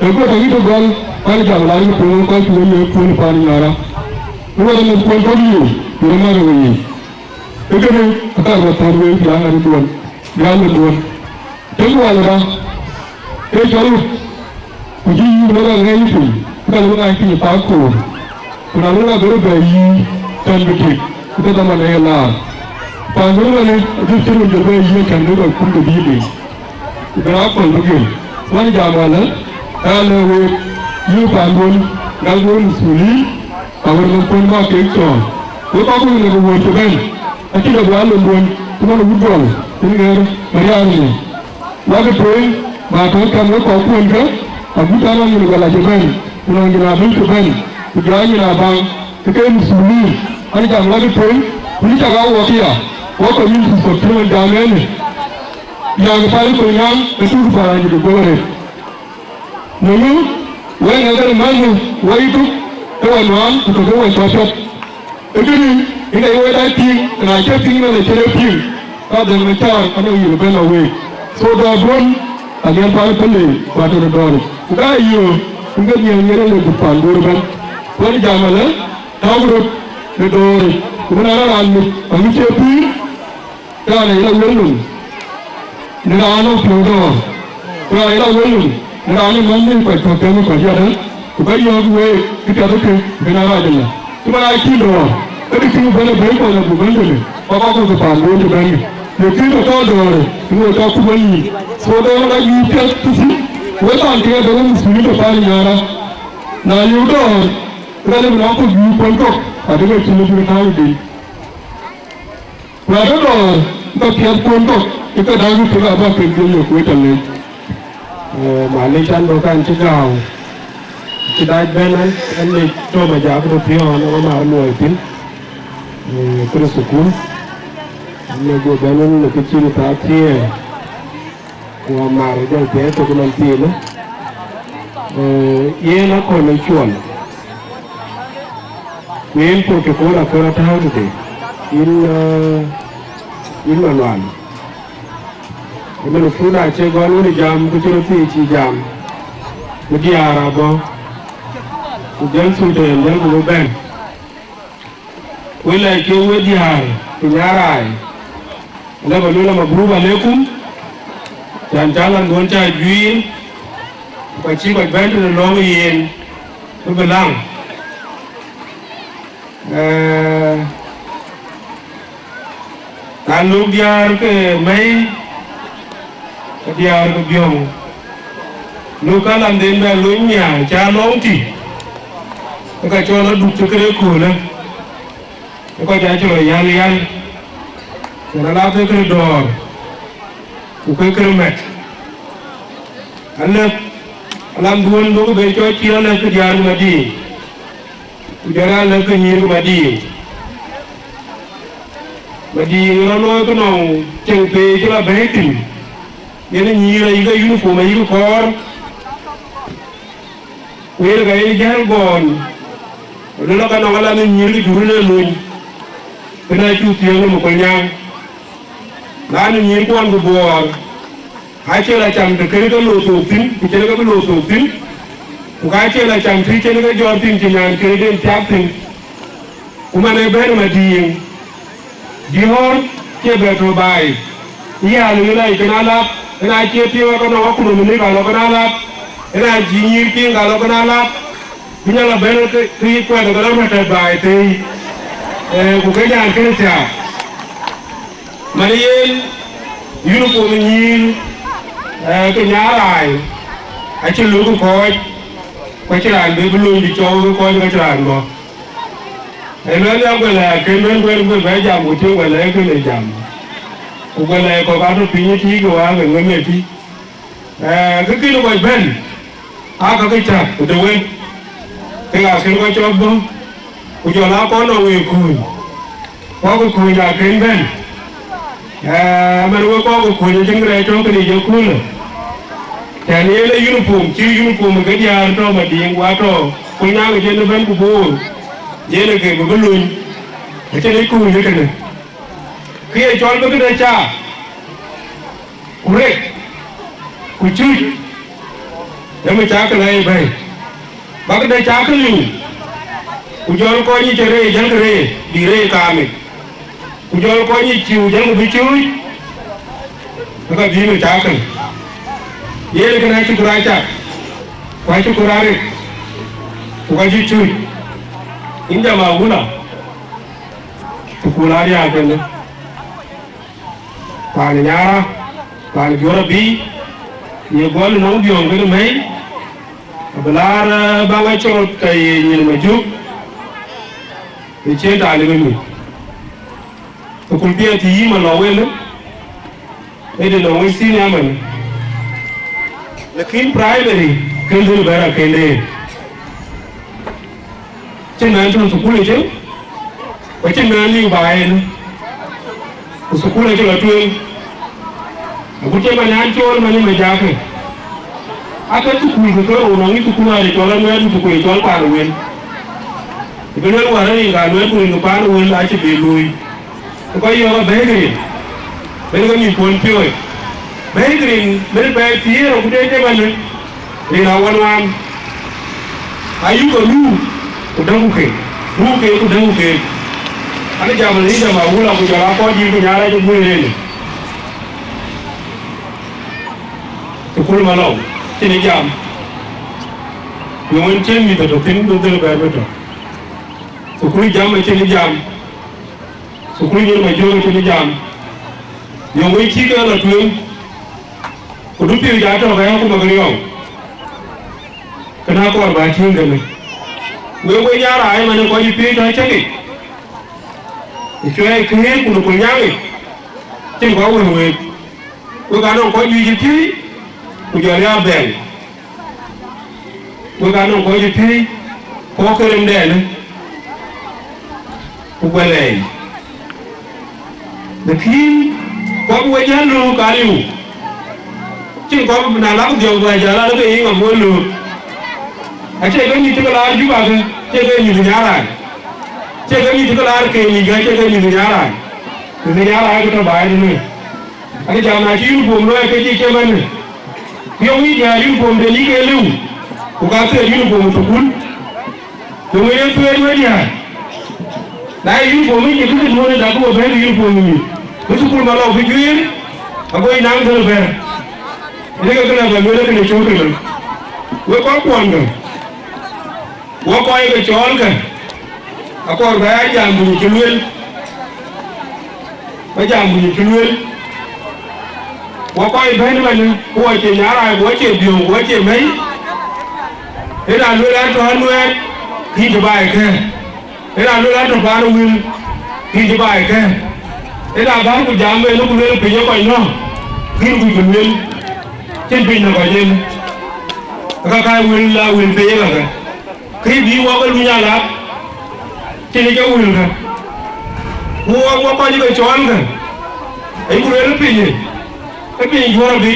Ee göt awïc ë gɔl, paan jam la yï puɔ̈u kɔc cï wek ye puɔ̈u paan nyɔɔrä. Ku wek ë mïth puɔ̈u kɔc liu, ku röt mär ë we yic. Ee kënë, akar rɔt thɔ̈ɔ̈r wek, bï aŋäth duɔ̈n, bï aŋäth duɔ̈n. Tëk wal ëbä, ke cɔl wut, ku cï yï lɔ ŋɛny piny, ku ka lɔ ŋany piny ë pak koor, ku na lɔ abï rɔt bɛ yï tɛ̈n bï tik, ku ke dhaman ë ye laar. Paan bï rɔt ënë, adhil cï röt jɔ bɛ yï tɛ̈n bï kɔc kum ke bï liŋ, ku bï rɔt akɔ̈l bï gel. Wën jam wälä, ɣɛn lëk week, yï paanduön, ŋäk duön mithulin, ka wën bï kuɔ̈n bä kek cɔɔl. Wek kɔc ku lëk wuöör cï bɛ̈n, acï lɔ bï alon duön, cï man wut gɔl, cïn ŋɛ̈ɛ̈r, Mariam ënë. Luakkë tueŋ, bä tɔ̈ cam wek kɔckuön kë, agut an, nɔn nyin ë gɔl acï bɛ̈n, ku nɔn nyin abël cï bɛ̈n, ku jɔ nyin abaŋ, ke ke mithulin, an, jam luakkë tueŋ, ku cï cak aa wɔ këya, wɔ community support cï man jam ënë. Yak pal ku nyam, ë tuk paan cï ke guöp arëët. Në ŋö, wek ŋɛk kën mänhdu, wɔ yï tuk, ke wɔ nuaam, ku tök ke wɔ cɔɔr piɛth. Ë kënë, ënë ye wek aa piŋ, na cï piŋ ëmɛn acïn ë piŋ, ka dhëŋ ë cäär anɔŋ yïn ëbɛ̈n lɔ week. So dɔ̈ɔ̈rduön, aliɛm paan ë Pɛlëi, ku atɔ̈ në dɔ̈ɔ̈ric. Ku ka ye yöök, ku ke nhiëër nhiëër ë le gup paan duöör ëbɛ̈n. Wën jam ëlë, tääu röt në dɔ̈ɔ̈ric, ku bï na raan mit, aŋic cie pïïr, raan ë ye lɔ wël nɔm, në raan ë piɔ̈u dɔ̈ɔ̈r, ku raan ë ye lɔ wël nɔm, në raan ë manh në kɔc kɔ̈k tënë kɔc yadë, ku ka yɔ̈ɔ̈k week kë piɛth kë bï na rac ëlë. Cï man aa cïn dɔ̈ɔ̈r, ke bï cïn bɛ̈n ë bɛ̈i kɔc abuk bɛ̈n tënë, ku ka kɔc kɔ̈k ke paan duööny të bɛ̈n. Në kïn ke tɔ̈ dɔ̈ɔ̈r, në we tɔ̈ ku bɛ̈n yïn. So dɔ̈ɔ̈r ë rac yï piɛth tëthiin, wek paan ke dɔ̈ɔ̈r mithulin të paan ë nyɔɔrä. Na liu dɔ̈ɔ̈r, rɛ̈n ë bï nɔm kɔc yï kuɔny kɔ̈k, adï ke cïn lɔ bï tääu ë dïn. Ku ade dɔ̈ɔ̈r, ke piɛth kuön kɔ̈k, ke ke dac ku pek abä kek dhil yok wec alec. Eh, malic an bɔ̈ kan cï gääu, cï dac bɛ̈n an, an lec tɔ̈ bä jak röt piɔ̈ɔ̈n, ë mar luɔi thïn, eh, kërë thukul. An lec guɔ bɛ̈n an, në kë cïn thaa thiëër. Ku amar jɔl piɛth tök nɔm thiinë, ee, yen akɔ̈l ë cuɔl. Ku yen protocol akɔ̈l atääu tëde, yïn, ee, yïn Malual. Ëmën fun acie gɔl wën ë jam, ku cï röt thiic cï jam, ku diäär abɔ̈, ku jɔl thuk tɛ̈n jɔl ku bï bɛ̈n. Wël ë cï we diäär ku nyaaraai, lëk bä lueel, mabruk aleikum, cän cä lamduön cä juiir, ku ka cï kɔc bɛ̈n tëde lɔ̈ŋ yen, bï bï läŋ. Ee, na lök diäär ke mɛ̈i, ke diäär ke biɔ̈ŋ, lök kalamden bɛ lony nhial cä lɔ̈ŋ tï, ke ka cɔl aduk cï kërë köölë, ke kɔc acï rɔ yäl yäl, cïn ala ke kërë dɔ̈ɔ̈r, ku ke kërë mɛt. Alɛ̈th, alamduön duɔ̈kï bei cɔl cït alɛ̈th ke diäär ke Madiŋ, ku jɔl alɛ̈th ke nyïïr ke Madiŋ. Madiŋ rɔt looi ke nɔŋ ceŋ pei cï la bɛ̈ɛ̈i thïn, yen nyïïr ayï ke uniform ayï ke kɔɔr, ku yen ka yen jäl gɔɔn, Ku duökï nɔŋ ala në nyïïr ke jurë le luny, kënë acuk thiëëŋ në Makuël Nyaaŋ. Na në nyïïr kuɔn ku Buɔɔr, acï la cam të kënë ke lɔ thok thïn, ku cïn ke bï lɔ thok thïn, ku ka cï la cam të cïn ke jɔt thïn cï nyan kënë den thiaak thïn. Ku man ë bɛ̈n Madiŋ, diäär cie bɛ tɔ̈ baai, yäär ë ɣöl aa ye kën a lat, ëna cie piŋ ë ke nɔŋ akuma mïni ka lɔ kën a lat, ëna cï nyïïr piŋ ka lɔ kën a lat, bï nyal a bɛ̈n ke, ke yï kuɛth ë ke lɔ rɔt tɛ̈t baai thëi, ee, ku ke nyan kënë thiaak. Man yen uniform nyïïr, ee, ke nyaar raai, acï luk kɔc, ku acïn raan bï bï lony bï cɔu ke kɔc, ku acïn raan bɔ̈. Ee lueel ya guɛl ë kën bɛ̈n guɛl guɛl bɛ jam, ku tiëŋ guɛl ë kën ë jam. Ku guɛl ë kɔ̈k atɔ̈ piny ë tïï, ke waak ë ŋëm ë tïï. Ee, kë kën kɔc bɛ̈n, aa ka ke cäk ku de wek, kek aa kën kɔc cɔk bɔ̈, ku jɔl aa kɔn nɔŋ wek kuöny. Kɔc ke kuöny aa kën bɛ̈n. Ee, man wek kɔc ke kuöny acïn kërɛɛc tɔ̈ kënë yic ëköölë. Tɛ̈n yen ë uniform, cï uniform ke diäär tɔ̈ Madiŋ, ku atɔ̈ Kuël Nyaaŋ ë cïn ë bɛ̈n ku Boor, yen ë ke bï bï lony, acïn yic kuöny ë kënë. Kë ye cɔl bï këde cak, ku rek, ku cuc, ë mashakil aa ye bɛ̈i. Bä këde cak ke liu, ku jɔl kɔc nyic cï rëër, jälkï rëër, bï rëër kaamic. Ku jɔl kɔc nyic ciu, jälkï bï cuuc, ke ka bï mashakil. Yen kënë acï kɔɔr aa cak, ku acï kɔɔr aa rek, ku ka cï cuc. Yïn jam awula, thukul aa riääk kënë. Paan Nyara, paan Juɔ̈r Abï, ye gɔl nɔŋ biɔ̈ɔ̈ŋ kenë mɛ̈i, abï laar, eh, baŋ acɔl ke ye nyin Majök, ë cïn talim ë mïth. Thukul piɛth yï ma lɔ wël, ë de nɔŋ wec senior man. Lakin primary, kën dhil bɛ̈n akënde. Cïn mɛnh tɔ̈ thukul ëcë, ku acïn mɛnh liu ba en, ku thukul acï lɔ tueŋ. Agut cï man an cɔɔl man ë Majakë, ake thukul ke ke rou nɔŋ ë thukul ade cɔl anuɛɛr, ku thukul cɔl paan wël. Ku bï luel wär rin ka anuɛɛr, ku rin ke paan wël acï bï luui. Ku kɔc yɔ̈ɔ̈k abɛ̈ɛ̈i ke rin, bɛ̈n ke mïth kuɔn piööc. Bɛ̈ɛ̈i ke rin, bɛ̈n bɛ̈ɛ̈i thiëër agut en cï man ë, rin awanuan. Ayuk ke ruu ku däŋku ke, ruu ke ku däŋku ke. An jam ë jam awula ku jɔl aa kɔc dït ku nyaar acï guëër en. Thukul malɔu, cïn ë jam. Yöŋ en cïn mïth atɔ̈ thïn, bï dhil bɛ̈ɛ̈r bï tɔ̈. Thukul jam acïn ë jam. Thukul nyin Majök acïn ë jam. Yöŋ wec cï ke lɔ tueŋ, ku dupiööc atɔ̈ ke akuma ke riɔu. Kënë akɔɔr bä tïŋ kënë. Wek we nyaar raai man ë kɔc ë piööc tɔ̈ cäkic, ë cuɛɛi këër ku në Kuël Nyaaŋic, cïn kɔc wël week. Wek anɔŋ kɔc juëc ë piööc, ku jɔl ya bɛ̈ɛ̈l. Wek anɔŋ kɔc ë piööc, kɔ̈k ke remdɛn, ku guɛlɛɛi. Lakin kɔc we jäl löök aliu, cïn kɔc na lak dhiɔm bɛ jäl alë ke yiŋ abuɔ löök. Acie ke mïth cï ke laar Juba ke, cie ke mïth nyaar raai. Cie ke mïth cï ke laar ke yic ke, cie ke mïth nyaar raai. Mïth nyaar raai ke tɔ̈ baai tënë. Ani jam na cï uniform looi ke cï cï ëmënë. Ku yöŋ yï diäär uniform de yï ke liu, ku ka thuëëc uniform thukul. Ku ŋic en thuëëc we diäär. Na ye uniform yï cï bï ke duöönë dak ku we bɛ̈ɛ̈r uniform yï. Bï thukul malɔu bï juiir, ago yï naŋ dhël bɛ̈ɛ̈r. Ënë ke kënë abä lueel kënë cöökë loi. Wek kɔckuɔn ke, wek kɔc ke cɔɔlkë, akɔɔr bä ya jam bï cï lueel. Bä jam bï cï lueel. Wɔ kɔc bɛ̈n ëmënë, ku wɔ cie nyaar raai, ku wɔ cie biöŋ, ku wɔ cie mɛ̈i. Ëna lueel an tɔ̈ anuɛɛt, kïn cï baai kɛ̈ɛ̈r. Ëna lueel an tɔ̈ paan ë wël, kïn cï baai kɛ̈ɛ̈r. Ëna bän ku jam ënë ku lueel piny ë kɔc nɔ̈k, kïn kuc ku lueel. Cïn piny në kɔc en. Ka ka wël la wël piny ë kakë. Kë bï wɔ ke luny alaap, cïn ë cä wëlkë. Ku wɔ, wɔ kɔc ke cɔɔlkë, ayï ku lueel ë piny, ë piny Juɔ̈r Abï,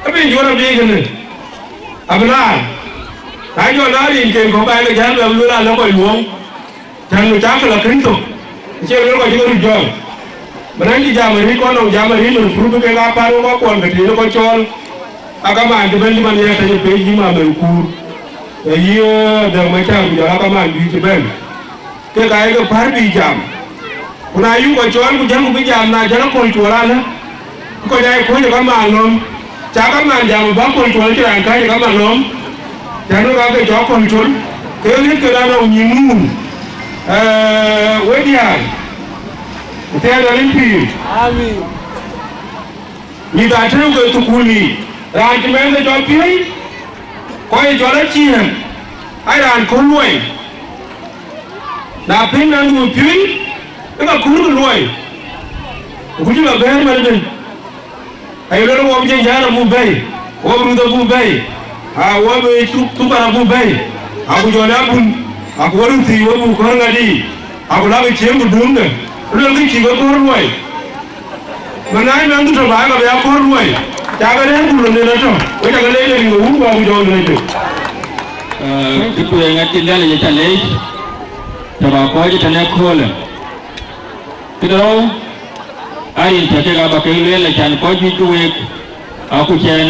ë piny Juɔ̈r Abï kënë, abï laar. Na jɔl na rin ken kɔ̈k, ka ke jäl bɛ luel alɔ kɔc luɔŋ, cän mashakil akën thök, acie luel kɔc cï ke röt jɔɔk. Bï rɛ̈n cï jam arït, kɔn nɔŋ jam arït, mën pur bï kek aa pär wek kɔc kuɔn ke tënë kɔc cɔɔl. Akaman cï bɛ̈n cï man yɛn tɛ̈ny ë pec yï Mamer Kuur, ee yï, ee, Dɛ̈ŋ Macäär, ku jɔl akaman juëc cï bɛ̈n. Kek aa ye ke pär bï jam. Ku na yuk kɔc cɔɔl ku jäl ku bï jam, na jäl aköl cuɔl alë, ku kɔc aa ye kuɔ̈c ë kaman lɔ̈m, ca kaman jam ë bä aköl cuɔl cï raan kääc ë kaman lɔ̈m, cän wek aa ke cɔk aköl col, ke ɣet ke raan nɔŋ nyïn nuur. Ee, we diäär, ë thiëëc rɔt ë pïïr. Amin. Mïth aa tëëu ke thukul yiic, raan cï mɛnhde cɔl piööc, kɔc ë cɔl aciëën, aa raan kɔ̈u luɔi. Na piŋ nɔn ku piööc, ke ka kuur ke luɔi, ku cï lɔ bɛ̈ɛ̈r man ëbën. Aye luel, wɔ bï jɛn jäl abuk bɛ̈i, wɔ bï ruth abuk bɛ̈i, a wɔ bï thuk-, thukar abuk bɛ̈i, aku jɔl abun, aku wɔ ruth thii wɔ buk kɔ̈r ŋadï, aku lak ë ciëën ku duumde, luel kë cï ke kɔ̈r luɔi. Mën na mɛnhdu tɔ̈ baai, ka bï ya kɔ̈r luɔi, cakë rɛ̈ɛ̈r ku lon den atɔ̈, wek cakë leec de riŋ ë wun ku aku jɔl den atɔ̈. Ee, kë tueŋ acïn Nhialic aca leec, tɔ̈ ba kɔc tënë köölë. Kë de rou, arin tɔ̈ kek aba kek lueel, acan kɔc juëc bï week, aku cɛɛn,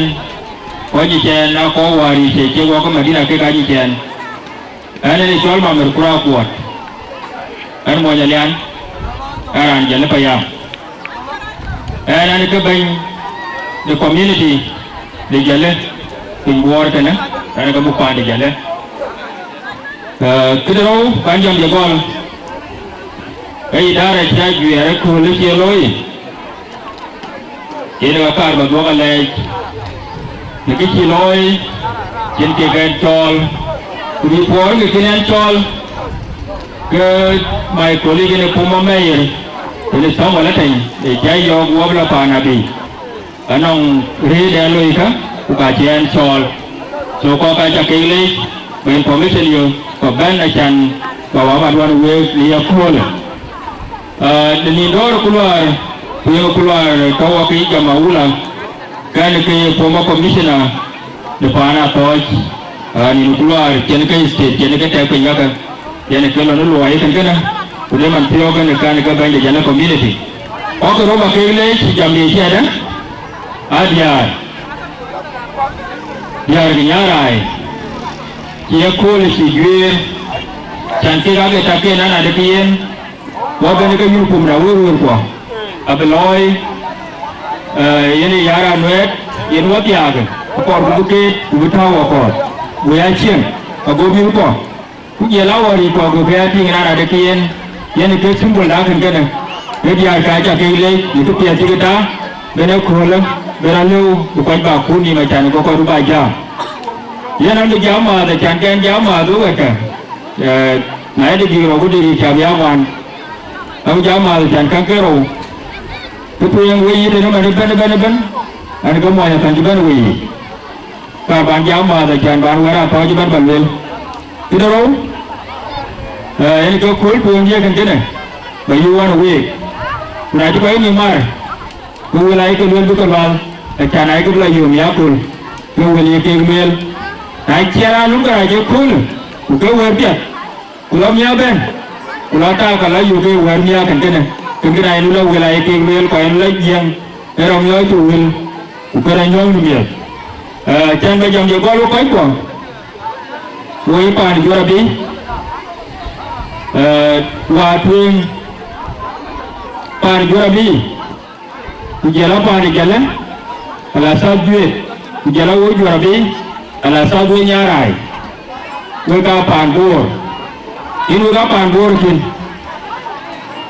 kɔc ë cɛɛn, akɔc wäär yic cie cie wɔ ke Madina kek acï cɛɛn. Ɣɛn ë cɔl Mamer Kura Kuɔt, ɣɛn mony Alian, ɣɛn raan Jale payam. Ɣɛn, ɣɛn ke bɛ̈ny de community de Jale, piny Buɔɔr kënë, ɣɛn ke buk paan de Jale. Ee, kë de rou, kan jam de gɔl, ee idara cï ajuɛɛr ëkööl ë cie looi. Yen ë ka kaar ba dhuɔ̈k alɛɛc në kë cï looi, cïn kek ɣɛn cɔɔl, ku bï puɔɔr ke kën ɣɛn cɔɔl, ke my colleague yen ë former mayor, yen ë Samuel Ateny, ë cä yɔ̈ɔ̈k wɔ bï lɔ paan abï, anɔŋ rëëtdɛn loikä, ku ka cï ɣɛn cɔɔl. So kɔ̈k ka ca kek leec, bä information yök, ku bɛ̈n acan, ba wä ba duɔ̈n week në yaköölë. Aa, në nïn dɔ̈ɔ̈r ku luaar, ku ye ku luaar tɔ̈ wɔ ke jam awula, kɛn ke ye former commissioner de paan Athɔɔc, aa, nïn ku luaar cïn ke state, cïn ke tɛk piny kakë, yen ke lɔ në luɔi ëtën kënë, ku de man thiɔ̈k kënë kɛn ke bɛ̈ny de Jale community. Ɣɔ̈k ke rou ba kek leec, jam de ciɛɛt, ë? Aa diäär, diäär ke Nyarai, cï yaköölë cï juëër, can kek ake tak ke nan adekï yen, wɔ bɛ̈n ke uniform da wëër wëër kuɔ, abï lɔɔi, ee, yen ë yar anuɛɛt, yen wɔ thiaakë, akɔɔr ku bï keet, ku bï tääu akɔɔr, ku ya cieŋ, ago bï kuɔ, ku jiɛl awɔɔr yic kuɔ, ku ke ya tïŋ raan adekï yen, yen ë ke symbol da kën kënë, ke diäär ka ca kek leec, në këpiɛth cï ke ta, bɛ̈n ëköölë, bɛ̈n alëu, bï kɔc ba kuut nïïm acan, go kɔc bï ba jääm. Yen an, bï jam maath, acan kɛn jam maath, wek wɛ̈ɛ̈tkë. Ee, na ye dït rou ku dït ca bï a ŋuan, abï jam maath can käŋ ke rou. Kë tueŋ wei yic tënë man ëbɛ̈n, ëbɛ̈n, ëbɛ̈n, an, ke muɔny athäŋ cï bɛ̈n wei yic. Ka ban jam maath can ban wɛ̈ɛ̈r Athɔɔc ëbɛ̈n ba lueel. Kë de rou, ee, yen ke kööl tueŋ diëëk kën kënë, ba yï ɣɔn ë week. Ku na cï kɔc nïïm mar, ke wël ayï ke lueel bï ke lual, acan ayï ke bï lɔ yööm ya kööl, ke wël ye kek lueel. Na ciɛɛn raan lum kërac ë köölë, ku ke wëër piɛth, ku lɔ miäk bɛ̈n, ku lɔ taak, ka lɔ yök ke wëër miäk kën kënë, kën kënë ayï lɔ wël ayï kek lueel, ku ayï lɔ jiɛɛm ë rɔŋ yɔɔc cï wël, ku ke rɔt nyuɔ̈ɔ̈ŋ në miëth. Ee, cän bä jam jɔ gɔl wek kɔckuɔ, woi paan juɔ̈r abï, ee, wäär tueŋ paan juɔ̈r abï. Ku jɔl a paan ë Jale, ala South Juet, ku jɔl a wok juɔ̈r abï, ala South West Nyarai, wek aa paan Boor. Yen wek aa paan Boor thïn.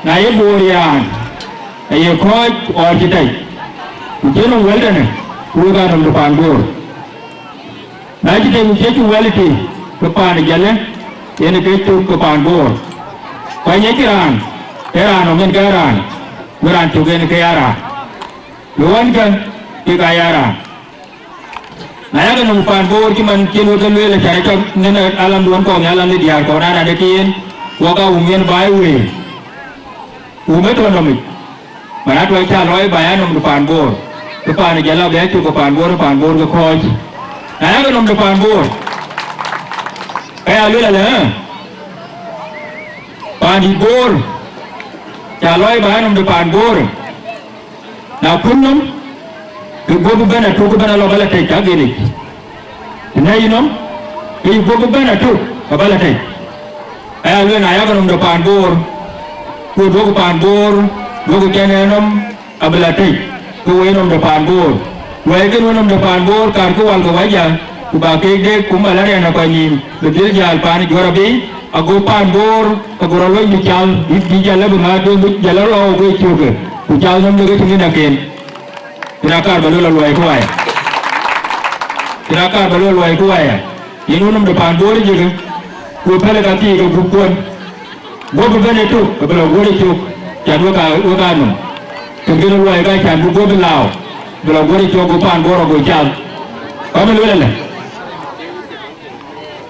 Na ye Boor yaan, aye kɔ̈ɔ̈c ɣɔɔr cï tɛc, ku cïn nɔm wël tënë, ku wek aa nɔm de paan Boor. Na cï tëëk cï cuk wɛl ëtï, ke paan ë Jale, yen ke cök ke paan Boor. Ku anyecï raan, ee raan nɔm yen ke raan, ku raan cök yen ke ya raan. Ku ɣɔn kë, kek aa ya raan. Na yakë nɔm paan Boor cï man cïn wek ke lueel, acan acɔk ŋën alamduön kɔ̈k në alam de diäär kɔ̈k raan adekï yen, wok aa wum yen baai wëër. Wum ë tɔ̈ nɔmic, man atuɔɔc cä lɔɔi ba ya nɔm de paan Boor, ke paan ë Jale abï ya cök ke paan Boor, paan Boor ke kɔ̈ɔ̈c. Na yakë nɔm de paan Boor, Aya luel alë, ë, paan dït Bor, ca lɔc ba nɔm de paan Bor. Na kut nɔm, ke guɔ̈p bɛ̈n atuk bɛ̈n alɔ bä la tec, ka genic. Të nɛ̈i nɔm, ke yï guɔ̈p bɛ̈n atuk, ka bä la tec. Aya luel, na yak nɔm de paan Bor, ku duɔ̈k paan Bor, duɔ̈k cɛn ë nɔm, abï la tec, ke wei nɔm de paan Bor. Luɔi kën wei nɔm de paan Bor, kaar kë wal ke waja, ku ba keek dek, ku malaria në kɔc nïïm, bï dhil jäl paan Juɔ̈r abï, ago paan Bor, ago rɔt luɔny bï cal, bï, bï jäl abï ŋaat, bï jäl alɔ wei cökë, ku cal nɔm de ke cï ŋïn aken. Kën akaar bä luel aluɔi ku waya. Kën akaar bä luel aluɔi ku waya. Yen wun nɔm de paan Bor jikë, ku pɛlë ka thii ke gup kuɔn. Guɔ̈p bï bɛ̈n ë tök, ke bï lɔ guɔ̈t ë cök, can wek aa, wek aa nɔm. Kën kën luɔi ka can bï guɔ̈p bï lääu, bï lɔ guɔ̈t ë cök, ku paan Bor ago cath. Kɔn bï luel alë.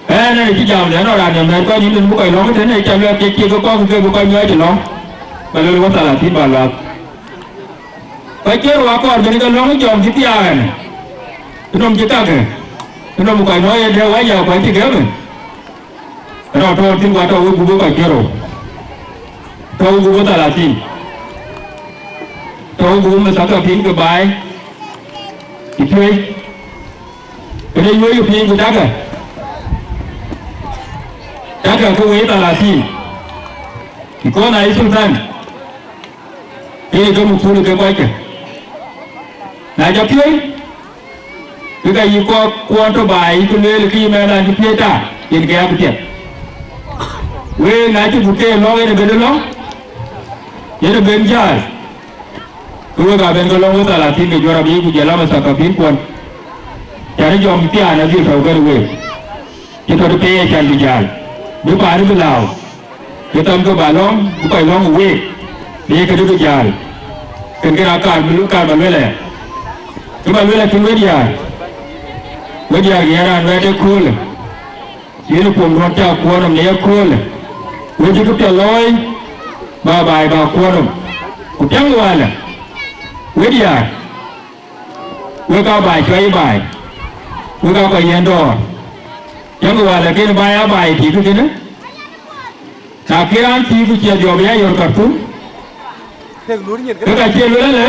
Ɛn, ɛn cï jam de, ɛn raan de mɛ̈ɛ̈r kɔc nïn bï kɔc lɔ̈ŋ tënë, can wek kek cï ke kɔ̈k ke bï kɔc nyuɔɔc lɔ̈ŋ. Bä luel wä thalathïn bä luaak. Kɔc cï röt akɔɔr bɛ̈n ke lɔ̈ŋ jɔŋ cï thiaan, ë nɔm cï kakë, ë nɔm kɔc nɔ̈k ye dɛ̈ wä ya kɔc cï gɛ̈më. Rɔt tɔ̈ thïn, ku atɔ̈ wek gup ë kɔc cï röt, tɔ̈ wek gup ë thalathïn, tɔ̈ wek gup ë mïthakë piny ke baai, cï tuëc, këde yuööc ë piny ku takë, takë ke wei thalathïn, because na yï sultan, ke ye ke mukthul ke kɔckë. Na jɔ piööc, ke ka yï kɔk kuɔn tɔ baai, yï ke lueel ke yï mɛɛn raan cï piëëc ta, yen ke abï piɛth. Wek na cï gut ke lɔ̈ŋ, yen ë ben lɔ̈ŋ, yen ë ben jäl. Ke wek aa ben ke lɔ̈ŋ wek thalathïn ke Juɔ̈r abï ku jɔl ama thakapin kuɔn. Cän ë jɔm thiaan adhil tɔ̈u kën week. Cï tɔ̈ pei ë can bï jäl, bï paan bï lääu, bï thɔn ke bä lɔ̈ŋ, bï kɔc lɔ̈ŋ ë week, bï ye këdï bï jäl. Kën kën akaar bï lu-, kaar bä luel aya. Kë bä luel akïn wek diäär, wek diäär ke ye raan wɛ̈ɛ̈t ëköölë, uniform duɔ̈n cä kuɔɔr nɔm në yeköölë, wek cï këpiɛth looi, bä baai bä kuɔɔr nɔm, ku piɛŋkï wälä, wek diäär. Wek aa baai cuai baai, wek aa kɔc yiɛ̈n dɔ̈ɔ̈r. Yɛn ke wäär, lakin baai aa baai tiitkï kënë. Na kï raan thiëëk ku cie dhiɔp ya yɔ̈r Kartum, ke ka cie luel alë,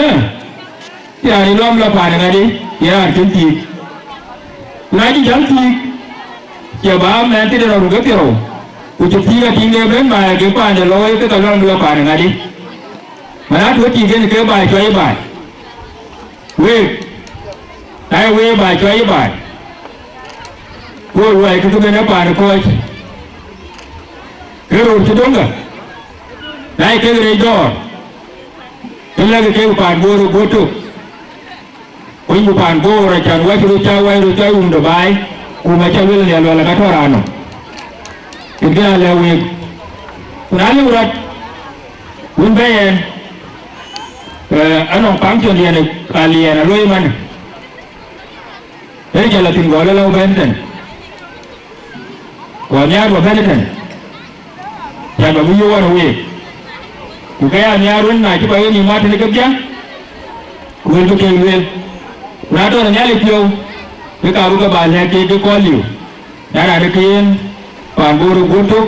ë, raan ë lɔ̈m lɔ paan ë ŋadï, ye raan cïn thiëëk. Ku na cï jäl thiëëk, cie bä mɛɛn këde rɔt ruk ë thiërou, ku cï thiëëk atiŋ de bɛ̈n baai ke paan de looi, ke ka lɔ̈m lɔ paan ë ŋadï. Man atuö tiiŋ kënë ke baai cuai baai. Week, na ye week baai cuai baai, ku luɔi kë bɛ̈n ë paan ë kɔc, ke röör cï döŋkë, na ye kek rɛc dɔ̈ɔ̈r, ke lɛ̈kï kek paan Bor ë guöt tök, kunyku paan Bor, acän wacï röt cä wai röt cä wum de baai, ku ma cä luel nhial wala ka tɔ raan nɔm. Kën kën alɛ week, ku na liu rɔt, wun bɛ̈ɛ̈n, Ee, anɔŋ function diɛn, aliɛn aloi man. Ee, jɔl a thïn gɔl ëlä wä bɛ̈n tɛ̈n. Ku anhiaar wä bɛ̈n tɛ̈n. Cän bä bï yök ɣɔn ë week. Ku ke ya nhiaar wën, na cï bä yen yï mat tënë kedhie, ku wël bï kek lueel. Ku na tɔ̈ në Nhialic piɔ̈u, ke ka bï ke bä lɛ̈k kek ke kɔn liu. Na raan ë ke yen paan Bor ë guöt tök,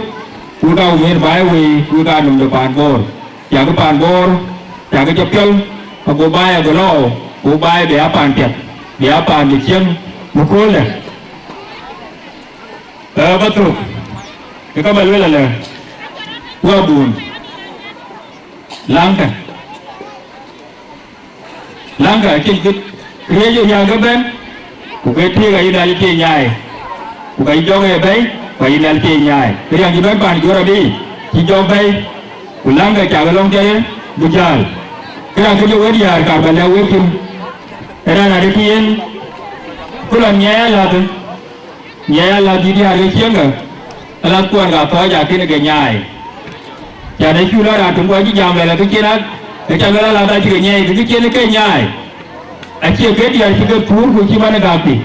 wek aa wëër baai wei, wek aa nöm de paan Bor. Cakï paan Bor, cakï cɔ piɔl, ago baai ago lɔ, ku baai bï aa paan piɛth, bï aa paan de cieŋ në kööldɛ. Ee, bä thök, ke ka bä luel alë, wä buun, läŋkë. Läŋkë acïn kë riëëc ë riääk ëbɛ̈n, ku ke tiëëk ayï Nhialic cie nyaai, ku ka yï jɔk ë bɛ̈i, ku ayï Nhialic cie nyaai. Kë riääk cï bɛ̈n paan Juɔ̈r abï, cï jɔk bɛ̈i, ku läŋkë cakë lɔ̈ŋ cï bï jäl. Kë riääk kë jɔ wek diäär, ka bä lɛ̈k wek thïn, ë raan adï kï yen, ku lɔ nyiɛɛi alathë. Nyiɛɛi alath dït diäär ke cieŋkë, alath kuɔn ka thɔɔc akënë ke nyaai. Cän ë cuk lɔ raan töŋ ku acï jam lɛlë ke cïn a, ke cä luel alath acï ke nyiɛɛi, ke cïn ke nyaai. Acie ke diäär cï ke thuur ku cï man ë gäk thïn.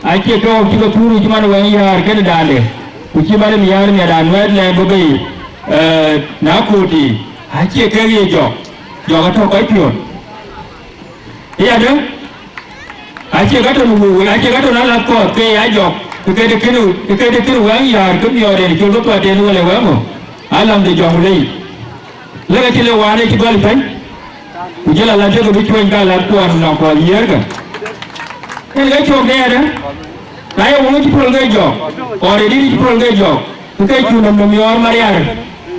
Acie ke ɣɔ̈k cï ke thuur ku cï man ë wɛ̈ŋ yäär kënë daande, ku cï man ë miäär miɛt anuɛɛt lɛɛm bɔ̈ bei, ee, na kooti. Acie kek ye jɔk, jɔk atɔ̈ kɔc piɔ̈ɔ̈th. Ëyadë, acie ka tɔ̈ në wëu, acie ka tɔ̈ në alath kɔ̈th ke ya jɔk, Ke këde kënë, ke këde kënë wɛ̈ŋ yäär ke miɔɔr en col ke kuat en wël ë wɛ̈ŋ ŋö? Alam de jɔŋ lei. Lëk acï le wään ë cï gɔl pɛ̈ny. Ku jël alat ke bï cuëny ke alat kuɔɔn nɔŋ kɔɔr yiëërkë. Yen ke cök dɛɛrë, na ye wun cï pöl ke jɔk, ɣɔn ë dït cï pöl ke jɔk, ke ke cuk nɔm nɔm yɔɔr mariar,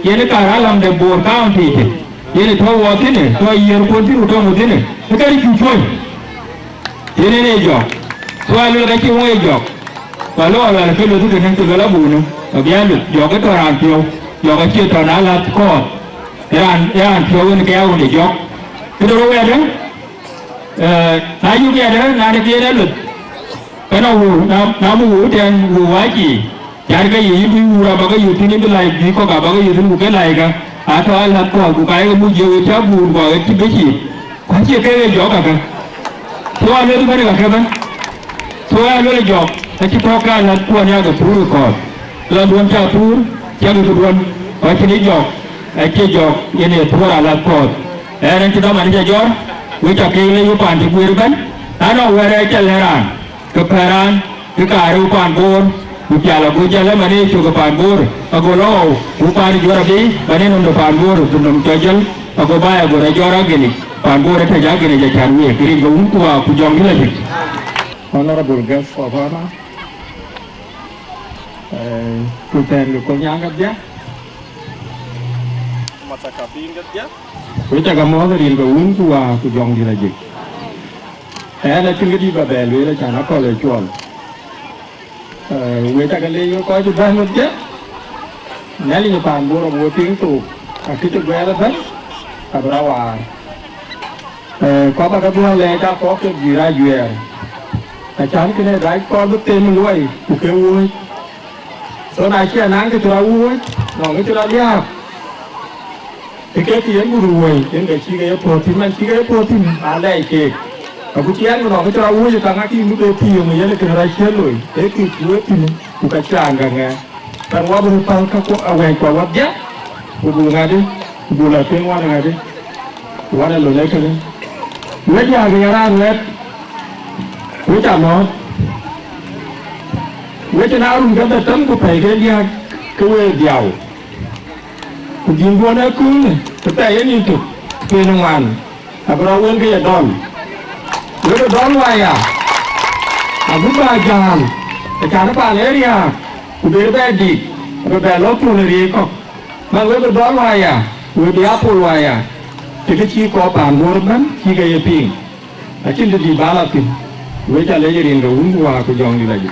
yen ë kaar alam de Bor County tï, yen ë tɔ̈ wɔ thïnë, tɔ̈ yiëër kuɔn thïn ku tɔ̈ ŋö thïnë, ke ke cuk cuëny. Yen en ee jɔk. Ku aa luel ka cï wun ee jɔk. Ku alɔ alual ke lueth kënë, ke luel abun, abï a lueth, jɔk ë tɔ̈ raan piɔ̈u, jɔk acie tɔ̈ na lath kɔɔth, ë raan, ë raan piɔ̈u en ke ya wun de jɔk. Këde rou wɛ̈ɛ̈të, eh, na yök yɛn ë, na de ke yen alueth, ke na wëu, na, na muk wëu tɛ̈n, wëu acii, car ke ye yï bï wuur abä ke yök thïn, yï bï lac bï kɔ̈k abä ke yök thïn, ku ke lac ke, atɔ̈ alath kɔ̈ɔ̈th, ku ka ye ke muk jiëk wëu cä guur, ku aɣet cï bï cïï, ku acie kek ye jɔk kakë. Ku aa lueth bɛ̈n kakë bɛ̈n. Ku aa luel jɔk, acï tɔ̈ ke alath kuɔn yak ë puur ë kɔ̈ɔ̈th. Lɔn duön cä puur, cä ke duön, ku acïn ë jɔk, acie jɔk, yen ee puur alath kɔ̈ɔ̈th. Ɛn, ɛn cï dhamani cä jɔr, wek cä keek lec wek paan cï guëër ëbɛ̈n, na nɔŋ wɛ̈ɛ̈r ë cä lɛ̈k raan, ke pɛ̈ɛ̈r raan, ke kaar ë wek paan Boor, ku pial ago jɔl ëmën ë cök ë paan Boor, ago lɔ ɣɔu, ku paan ë juɔ̈r abï, bän ë nɔm de paan Boor, ku nɔm cɔ jɔl, ago baai ago rɔ jɔr agënic, paan Boor ë tɛ̈c agënic acan week, rin ke wun ku waa ku jɔŋ dï lɔ cïk. Honorable guest of honor, eh, ku tɛ̈ɛ̈n ke kony ŋa kedhie? Ku cä ke mɔ̈ɔ̈th rin ke wun ku waa ku jɔŋdït ajik. Ɛn acïn këdï ba bɛ lueel acan akɔ̈l ë cuɔl. Eh, wek cä ke leec wek kɔc cï bɛ̈n wedhie. Nhialic ë paan Bor abï we piŋ thook, akëc guɛɛr ëbɛ̈n, abï rɔt waar. Eh, kɔc ba ke dhuɔ̈k lɛɛc aa kɔ̈k ke guiir ajuɛɛr. Acan kënë dac kɔc bï them luɔi ku ke wööc. So na cï anaŋ kë cï rɔt wööc, nɔŋ kë cï rɔt liääp, ke ke kë yen guur wööc, yen ke cï ke ye puɔ̈th thïn, man cï ke ye puɔ̈th thïn, aa lɛɛc keek. Aku cï ɛn nɔŋ kë cï rɔt wööc, ka ŋa kï yïn bï ke thiëëŋ, yen kënë rɔt ciël looi, ee kë cï we thïn, ku ka cï raan gäŋ ŋɛɛr. Bän wä bï päl käkku awɛ̈ɛ̈ckua wäthdiɛ̈, ku buk ŋadï, ku buk lɔ tueŋ wan ŋadï, wan ë lon ee kënë. Wek diäk ë raan wɛ̈t, wek ca mɔ̈ɔ̈th. Wek cïn aa run kedhie tëm ku pɛ̈i ke diäk ke week dhiau. Ku dhïnduön ë köölë, të thɛɛr yen yïn tök, pɛɛi ŋuan. Abï rɔt wël ke ye dɔl. Wek ë dɔl waya, agut bä jäl, ë can ë paan ë riääk, ku ber bɛ dït, abï bɛ lɔ thöl ë riëëc kɔ̈k. Man wek ë dɔl waya, wek bï a pol waya, të kë cï kɔɔr paan Bor ëbɛ̈n cï ke ye piŋ. Acïn të dït bä lɔ thïn, wek ca lec rin ke wun ku waa ku jɔŋdït ajï.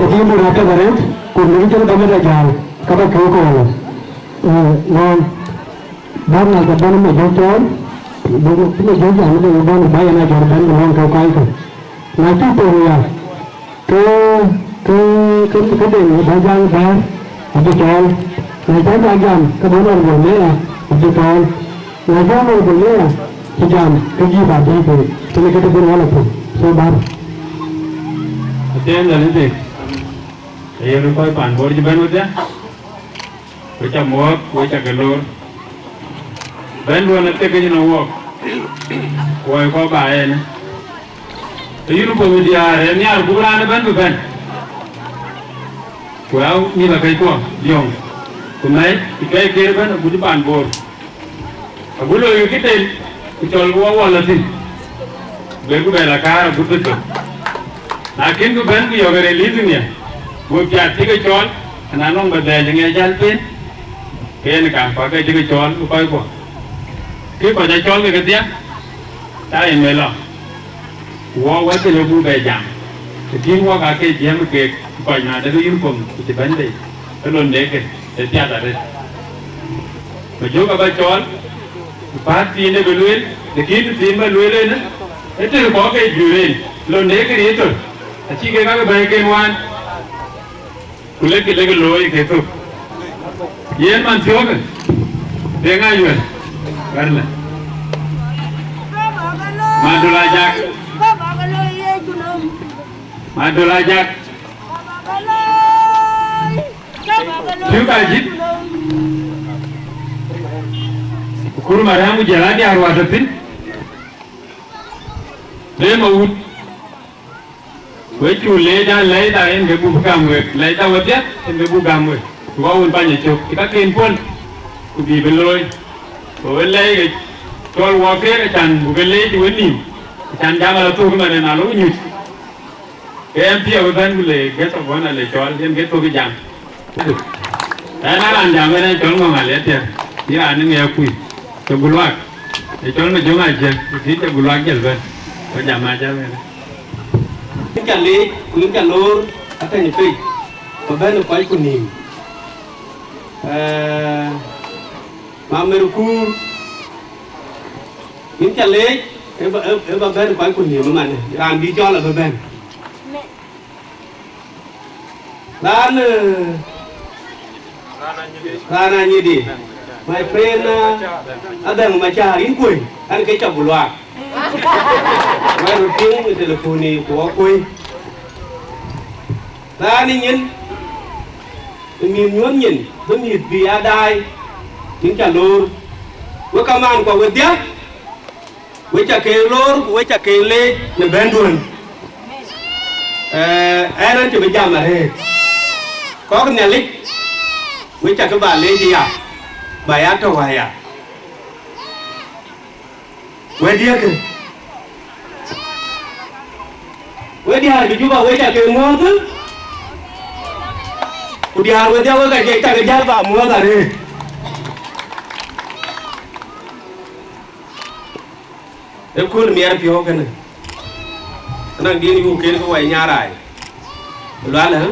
Ëtïïn röt apiɛth arëët, ku në jël dɔm ë jäl, ka bä keu kɔɔr. Ŋɔ̈ɔ̈ŋ, bä ŋäc abɛ̈n ë Majök cɔɔl, bï Majök jam ëdë bɔ̈ në bä yen ajɔt bɛ̈n bï lɔ̈ŋ ke kɔckë. Na cï thou ya, ke, ke, ke, ke den ë bä jaŋ bɛ̈ɛ̈r, abï cɔɔl. Na cä jak jam, ke bä Honorable Mayor, abï cɔɔl. Na cä Honorable Mayor cï jam, ke jïï bä dïït bei, kënë ke të bï rɔl athïn. So bär. Athiɛɛn dhal ë thek, ayen kɔc paan Bor cï bɛ̈n wedhie, wek ca muɔ̈ɔ̈th, wek ca ke loor. Bɛ̈nduön athek ke cïn awuɔk, woi kɔ̈k ba en. Ë uniform diäär ë nhiaar buk raan ëbɛ̈n bï bɛ̈n. Ku aa mïth akëckuɔ diɔ̈ŋ, ku mɛc, ku cuai ker ëbɛ̈n agut paan Bor. Agut loi kë tel, ku cɔl wɔ wɔ lɔ thïn. Bɛ̈ɛ̈rku bɛ lɔ kaar agut bï thök. Na kën ku bɛ̈n ku yɔ̈k ë rel yïth nhial, wek piath cï ke cɔɔl, ana nɔŋ bɛ dhɛɛc ë ŋɛc jäl pen, ke yen ka kuak ke cï ke cɔɔl ku kɔckuɔ. Kë kɔc aa cɔɔl ke kedhie, ta yen me lɔ. Ku wɔ wɛ̈t cï lëu buk bɛ jam, të kïn wɔ ka ke jiɛ̈m keek kɔc na dek uniform ku cï bɛ̈n bei, ke lon dek ke, ee piath arëët. Majök abä cɔɔl, ku päät thiin ë bï lueel, të kïn të thiin bä lueel en, ee tënë kɔ̈k ke juëër en. Lon de Kërtho, acï kek ake bɛ̈ɛ̈iken wään, ku lek, lek looi ke thök. Yen man thiɔ̈kë, de ŋa yuɛl, wɛ̈t lë. Madol Ajak. Madol Ajak. Piu ka jit. Kur Mariam ku jël adiäär wä tɔ̈ thïn. Rem awut. We cu leec, a lɛcda en ke buk gam wek, lɛcda wedhie en ke buk gam wek. Ku wä wun pany ë cök, cï kaken puɔ̈l, ku bï bï looi. Ku we lɛc ke cɔl wɔ keek, acan buk ke leec we nïïm, acan jam ala thok ëmɛn en alo nyuc. Ke M P abï bɛ̈n ku le guest of honor le cɔl, yen ke thok jam. Ɛn a raan jam en cɔl Ŋɔŋ Aliɛt Tiɛr, yï raan ë ŋɛk kuc, ke Guluak. Ë cɔl Majöŋ Ajiëŋ, ë tïc ke Guluak jël bɛ̈n, ku jam a jam en. Yïn ca leec, ku yïn ca loor, atɛ̈ny pei, ku bɛ̈n ë kɔc ku nïïm. Ɛɛ, Mamer Kuur, yïn ca leec, ë ba, ë, ë ba bɛ̈n ë kɔc ku nïïm ëmɛn, raan bï cɔl abï bɛ̈n. Raan, eh, raan anyidi. My friend, eh, Adhɛŋ Macar, yïn kuöny, an ke cɔk Guluak. Wɛ̈t röt piŋ ë telefoni ku wɔ kuöny. Raan ë nyin, ë mïth nyuɔ̈th nyin, bï mïth bï ya daai, yïn ca loor. Wek kamaan kuɔ wedhie. We ca ke loor, ku we ca ke leec në bɛ̈nduön. Eh, ɛn an cï bï jam arëët. Kɔ̈k Nhialic, we ca ke ba leec aya, ba ya tɔ̈u aya. Wɛ̈t diɛ̈kë. We diäär bï Juba, we ca ke muɔ̈ɔ̈th, ku diäär wedhie we ka ke ca ke jäl ba muɔ̈ɔ̈th arëët. Ë kööl miɛt piɔ̈u kënë, ënɔŋ din yuk ken ke wai nyarai. Lual, ë?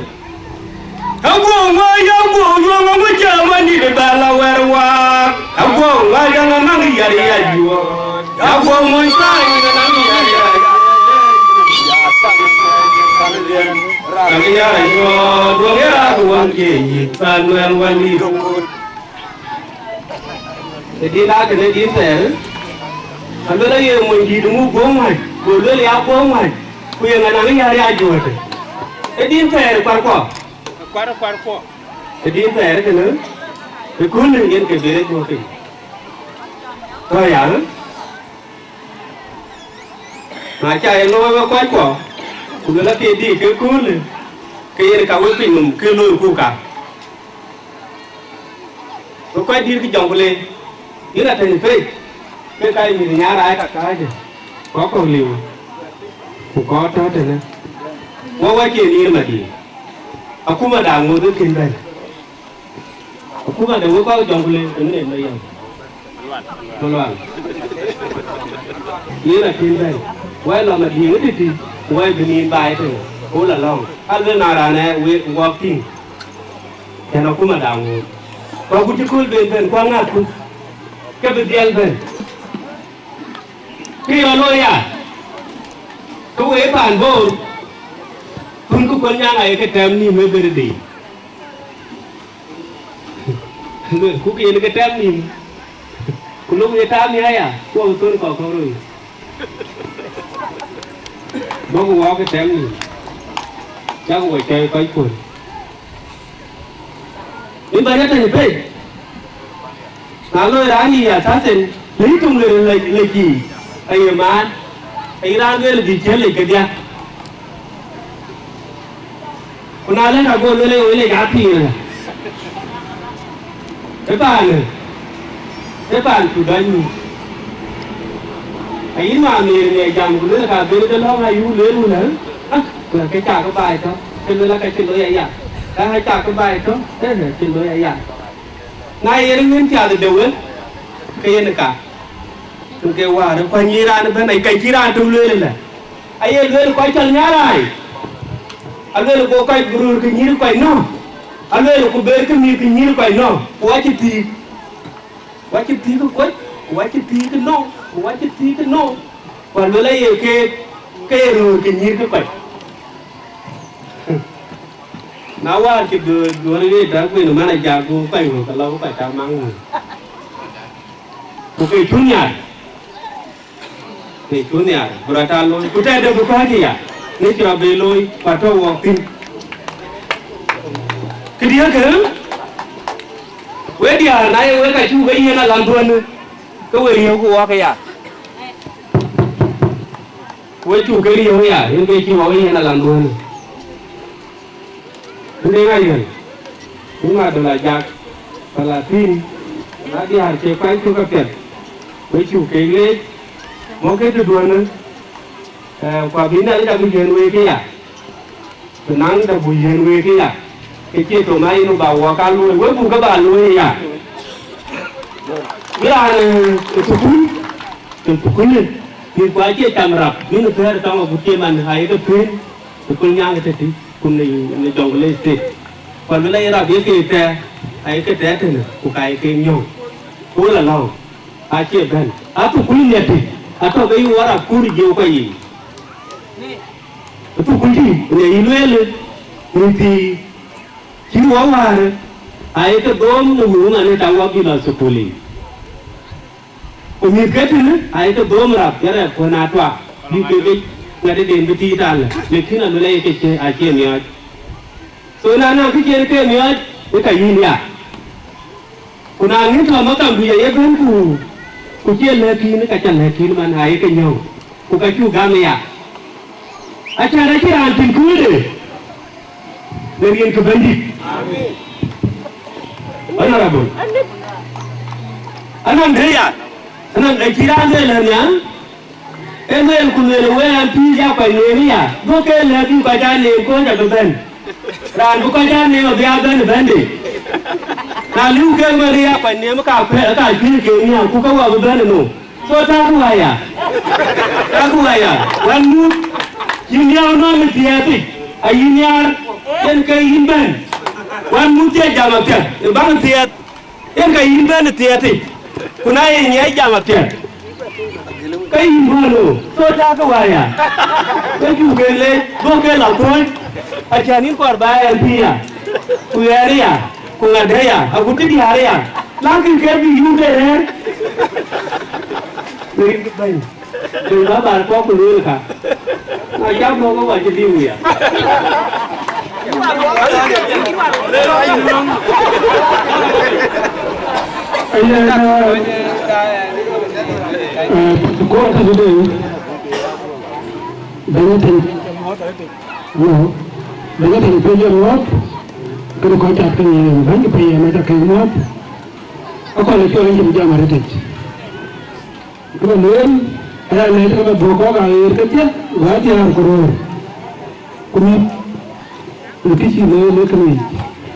Aguɔ ŋuɔc, aguɔ yuɔŋ, aŋu cä mandït bɛ la wɛ̈r waak. Aguɔ ŋuɔc, aŋa naŋ yar ya juɔk. Aguɔ ŋuɔc, thaany, aŋa naŋ yar ya juɔk. Aŋa yar ya juɔk, duɔŋ ya raak waŋ ke yïk, thaany wɛ̈n wɛ̈n yïk. Ë din akënë din thɛɛr, aluel aye monydït ŋu guɔ̈u ŋuäc, go luel ya guɔ̈u ŋuäc, ku ye ŋa naŋ yär ya juɔ̈ɔ̈të. Ë din thɛɛr kuarkuɔ. Kuar, kuarkuɔ. Ë din thɛɛr kënë, ë köölë yen ke bï rec guɔ̈u piny. Tɔ̈ ya, ë? Na ca ye looi wek kɔckuɔ, ku luel athii dïït ke köölë, ke yen ka wek piny nɔm ke loiku ka. Ku kɔc dït kë jɔŋ ku le, yïn atɛ̈ny pei, ke ka ye mïth nyaar raai ka kääcë, kɔc kɔ̈k liu, ku kɔc tɔ̈ tënë. Wɔ wä cie nïïr madïïr, akuma da ŋoot ë kën bɛ̈n. Akuma de wek kɔc jɔŋ ku le, tënë yen bä yam. Malual. Yïn atïn bɛ̈n, wɛ̈t lɔ madïïr ë tëtï, ku wɛ̈t bï nïïm baai tënë, ku la lɔ̈ŋ. Ka luel na raan ë wek wɔk tïŋ. Tɛ̈n akuma da ŋoot. Kɔ̈k ku cï kööl ben bɛ̈n, ku aŋäthku, ke bï dhiɛl bɛ̈n. Kë yɔn looi ya, ke wek paan Bor, kun ku kuɔl nyaŋ aye ke tɛm nïïm ë birthday. Ku ke yen ke tɛm nïïm, ku lok ye tɛm ya ya, ku abï thon kɔ̈k kɔ̈k röi. Bɔ̈ ku wɔk ke tɛm nïïm, cak wɔ cɔi kɔc kuöl. Ë bɛ̈ny atɛ̈ny pei, na loi raan yic athasen, lëi töŋ luel lec yiic, aye maan, aye raan lueel bï ciël lec kedhia. Ku na lëk ago lueel ë lec apiir ëlä. Ë paanë, ë paan cu dɔc nu. Ayï maam ë ŋiɛc jam ku lueel ka ben de lɔ̈ŋ ayuk lueel wun ë, ah, ku ke cak baai tɔ̈, ke lueel aka cï loi aya. Ka cak baai tɔ̈, ee, cï loi aya. Na yen ŋën piath de wël, ke yen ka. Ku ke wäär ë kuany yï raan ëbɛ̈n, aye ka cï raan tök lueel ëlä. Aye lueel kɔc cɔl nyarai. Alueel go kɔc röör ke nyïïr kɔc nɔ̈k. Alueel ku ber ke mïth ke nyïïr kɔc nɔ̈k. Ku acï thiik. Ku acï thiik kuɔc, ku acï thiik nɔ̈k, ku acï thiik nɔ̈k. Ku alueel aye keek. Ke ye röör ke nyïïr ke kɔc. Na wäär cï du-, duɔ̈ɔ̈r ë dak wën man ajak, go kɔc wëu ke lɔ, go kɔc cak maŋ wëu. Ku ke cun nhiaar, ke cun nhiaar, bï rɔt aa looi. Ku tɛ̈dë bï kɔ̈ɔ̈c ëya, në cï rɔt bï looi, ku atɔ̈ wɔk thïn. Këdiëkë, we diäär, na ye wek acuk ke yiɛ̈n alanduɔ̈në, ke we riëëuku wɔk ëya. Ku we cuk ke riëëu ëya, yen ke cï wɔk yiɛ̈n alanduɔ̈në. Ënde ŋa yɛn? Ku ŋa döl ajak, Palathïn, na diäär cie kuany cök apiɛth, we cuk keek leec, mɔ̈kkë tëduɔ̈në, eh, ku abï Nhialic abï yiɛ̈n week ëya. Ku naŋ dap buk yiɛ̈n week ëya, ke cie tök na yen bä wɔk aa luöi, we buk ke bä luöi ëya. Bï raan, eh, ë thukul, ë thukul, mïth ku acie cam rap, bï në thɛɛr tɔŋ agut cï man ayeke pëën, thukul nyaŋ ë tëtï, ku në, në Jonglei State. Ku aluel aye rap ye ke thɛɛr, ayeke thɛɛr tënë, ku ka ye ke nyɔ̈ŋ. Ku la lɔ̈u, acie bɛ̈n. A thukul nhiɛtï, atɔ̈ ke yï wär akur jiëu kɔc yiic. Thukul tï, në yï lueel, mïth thii cï wɔ wäär, ayeke dhom në wëu ŋa në ta wɔ bï lɔ thukul yiic. Ku mïth ke tënë, ayeke dhom rap, ye rɛɛp kuën atuak, bï ke ke ŋɛ̈t ëden bï tiit alë, lakin aluel ayeke cie, acie miɔɔc. So na naŋ kë cïn ke miɔɔc, ë ka yïn ya. Ku na ŋic tɔ̈ makam, bï ya ye bɛ̈n ku, ku cie lɛ̈k yïn, ka ca lɛ̈k yïn man, ayeke nyɔ̈ŋ, ku ka cuk gam ëya. Acan acïn raan tïŋ köölde në riɛnke Bɛ̈nydït. Honorable. Anɔŋ dë ya, anɔŋ dë cï raan lueel ënhial, ee lueel ku lueel, wek an, pïïr ya kɔc neem ëya, duɔ̈kkë lɛ̈k bï kɔc aa neem, kɔc abï bɛ̈n. Raan bï kɔc aa neem abï aa bɛ̈n ë bɛ̈nde. Na liu kek man ë ya kɔc neem, ka kuɛ̈, ka cuëëc ke nhial, ku ke wɔ bï bɛ̈n ënou. So, tak waya. Tak waya. Wän mut, yïn nhiaar nɔm ë thiɛɛthic, ayï nhiaar, yen ke yïn bɛ̈n. Wän mut, cie jam apiɛth, ë baŋ thiɛɛth, yen ke yïn bɛ̈n ë thiɛɛthic. Ku na ye nyiɛc jam apiɛth, ke yïn bɔ̈ ënou. So, tak waya. Ke cuk ke leec, duɔ̈kkë la kuɔ̈c, acän yïn kɔɔr bä ɣɛn pïïr ya, ku ɣɛɛr ya, ku ŋadë ya, agut cï diäär ya, lakin ke bï yum ke rɛ̈ɛ̈r. Rin bɛ̈ny, rin bä bär kɔ̈k ku lueel ka. Na cak mɔ̈k ke wa cï liu ya. Ayen, eh, eh, kɔɔr ka jude, bɛ̈ny tïŋ. Yo, bɛ̈ny tïŋ piny ye muɔ̈ɔ̈th, kënë kɔc cath ke ye bɛ̈ny piny ye mac ake muɔ̈ɔ̈th, akɔn ë cuɔl acïn jam arëtic. Kë ba lueel, aya lɛc ke ba dhuɔ̈k kɔ̈k aɣeer kedhie, wä diäär ku röör, ku mïth, në kë cï looi në kënë yic.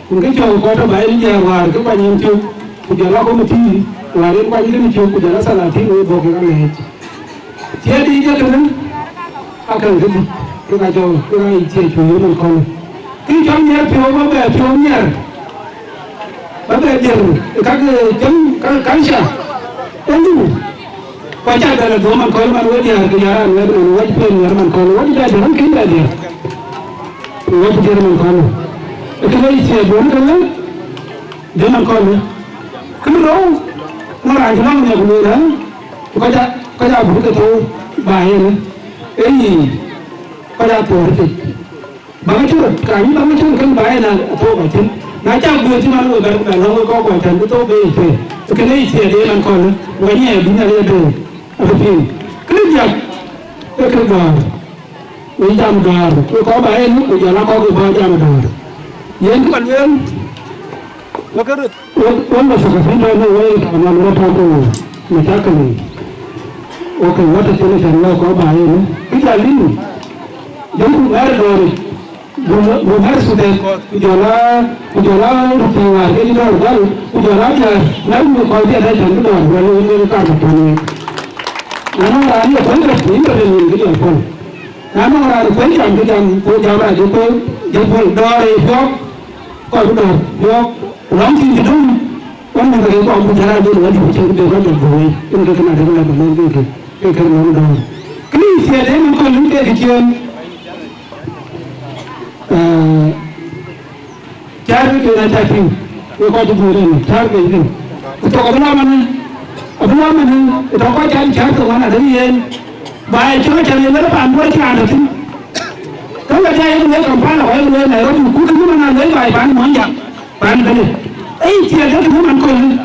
Ku kë cɔl kɔc tɔ̈ ba en diäär wäär ke kuany en cök, ku jɔl a komiti wäär en kuany kënë cök, ku jɔl a thalathin wek dhuɔ̈k kek alɛɛc. Thiëëc yic ee kënë, akäŋ kedhie, kek acɔl, kek aa yic thiëëc ku yööm en kɔ̈lë. Kë cɔl nhiɛɛr piɔ̈u, ba bɛ piɔ̈u nhiɛɛr, ba bɛ dier, ë kak, ë cäŋ, ka, culture, ee liu. Ku aca bɛ lɔ dhuɔ̈k man kɔ̈lë man, wek diäär, kë ya raan wɛ̈t man, wɛ̈t piɔ̈u nhiɛɛr man kɔ̈lë, wɛ̈t bɛ dier, wɛ̈t kën bɛ dier. Wɛ̈t dier man kɔ̈lë. Ë kënë yic thiëëc duɔ̈n kënë, dier man kɔ̈lë. Kë rou, ŋö raan cï lɔ̈ŋ nhiɛɛr ku lueel, ë? Ku kɔc aa, kɔc aa buk ke thou ba yen, ee yic, kɔc aa thuɔɔr thïn. Bäk cï röt, ka yïn bäk cï röt kën ba yen a thou ba thïn. Na cak guëër cï man we bɛ̈n, bɛ lɔ̈ŋ we kɔc kuɔny tɛ̈n bï thou be yic tueŋ. Kënë yic thiëëc de man kɔ̈lë, wɛ̈ny ë bï Nhialic adöör, abï piŋ. Kënë diäk, ee kë gɔ̈ɔ̈r. Wek jam dɔ̈ɔ̈r, wek kɔc ba yen, ku jɔl a kɔc ke bɔ̈ jam dɔ̈ɔ̈r. Yen kë lueel, wek, wek ba thakathin tɔ̈ në wek tɔ̈ nɔn wek tɔ̈ ku mashakil. Okay, wek tɔ̈ thïn cän wek kɔc ba yen, kë jal lïm, jɔlku mɛ̈r dɔ̈ɔ̈r, ku mɛ̈r Sudan, ku jɔl a, ku jɔl a röt piŋ wäär ke dɔ̈ɔ̈r jäl, ku jɔl a diäär, na wek kɔc diɛt acän bï dɔ̈ɔ̈r, wek wek kar ba tɔ̈ wek. Na nɔŋ raan ye kuany rɛ̈t, yïn ba rɛ̈t nyin kë jɔl puɔ̈l. Na nɔŋ raan kuɛny jam, kë jam, ku jam rac, ku jam puɔ̈l, dɔ̈ɔ̈r ë piɔ̈k, kɔc ku dɔ̈ɔ̈r piɔ̈k, ku lɔ̈ŋ cïn cï döŋ, ɣɔn mïth ke kɔɔm ku jɔl rac, ku wä dït cïn ku dee kɔc jɔl bɔ̈ wei, yen ke këna dek lɛ̈k bä lɛ̈k ke ke, ke kër lɔ̈ŋ dɔ̈ɔ̈r. Kë thiëëth ë man kɔn lëu kek ciëën, ee, cäär ke kën acä tïŋ, wek kɔc cï guëër ënë, cäär ke kën. Ku thok abï lɔ manë, abï lɔ manë, ë tɔ̈ kɔc cän cäär ke wan adek yen, ba ë cï rɔt cän ë lël paan bɔ̈ cï raan dɛ̈ thïn. Ke we bï ya yek lueel Kampala, ku yek lueel Nairobi, ku kë cï man a lueel baai paan Muɔnyjäŋ, paan Bɛ̈nydït. Ee, thiëëth ke kën man kɔn lëu.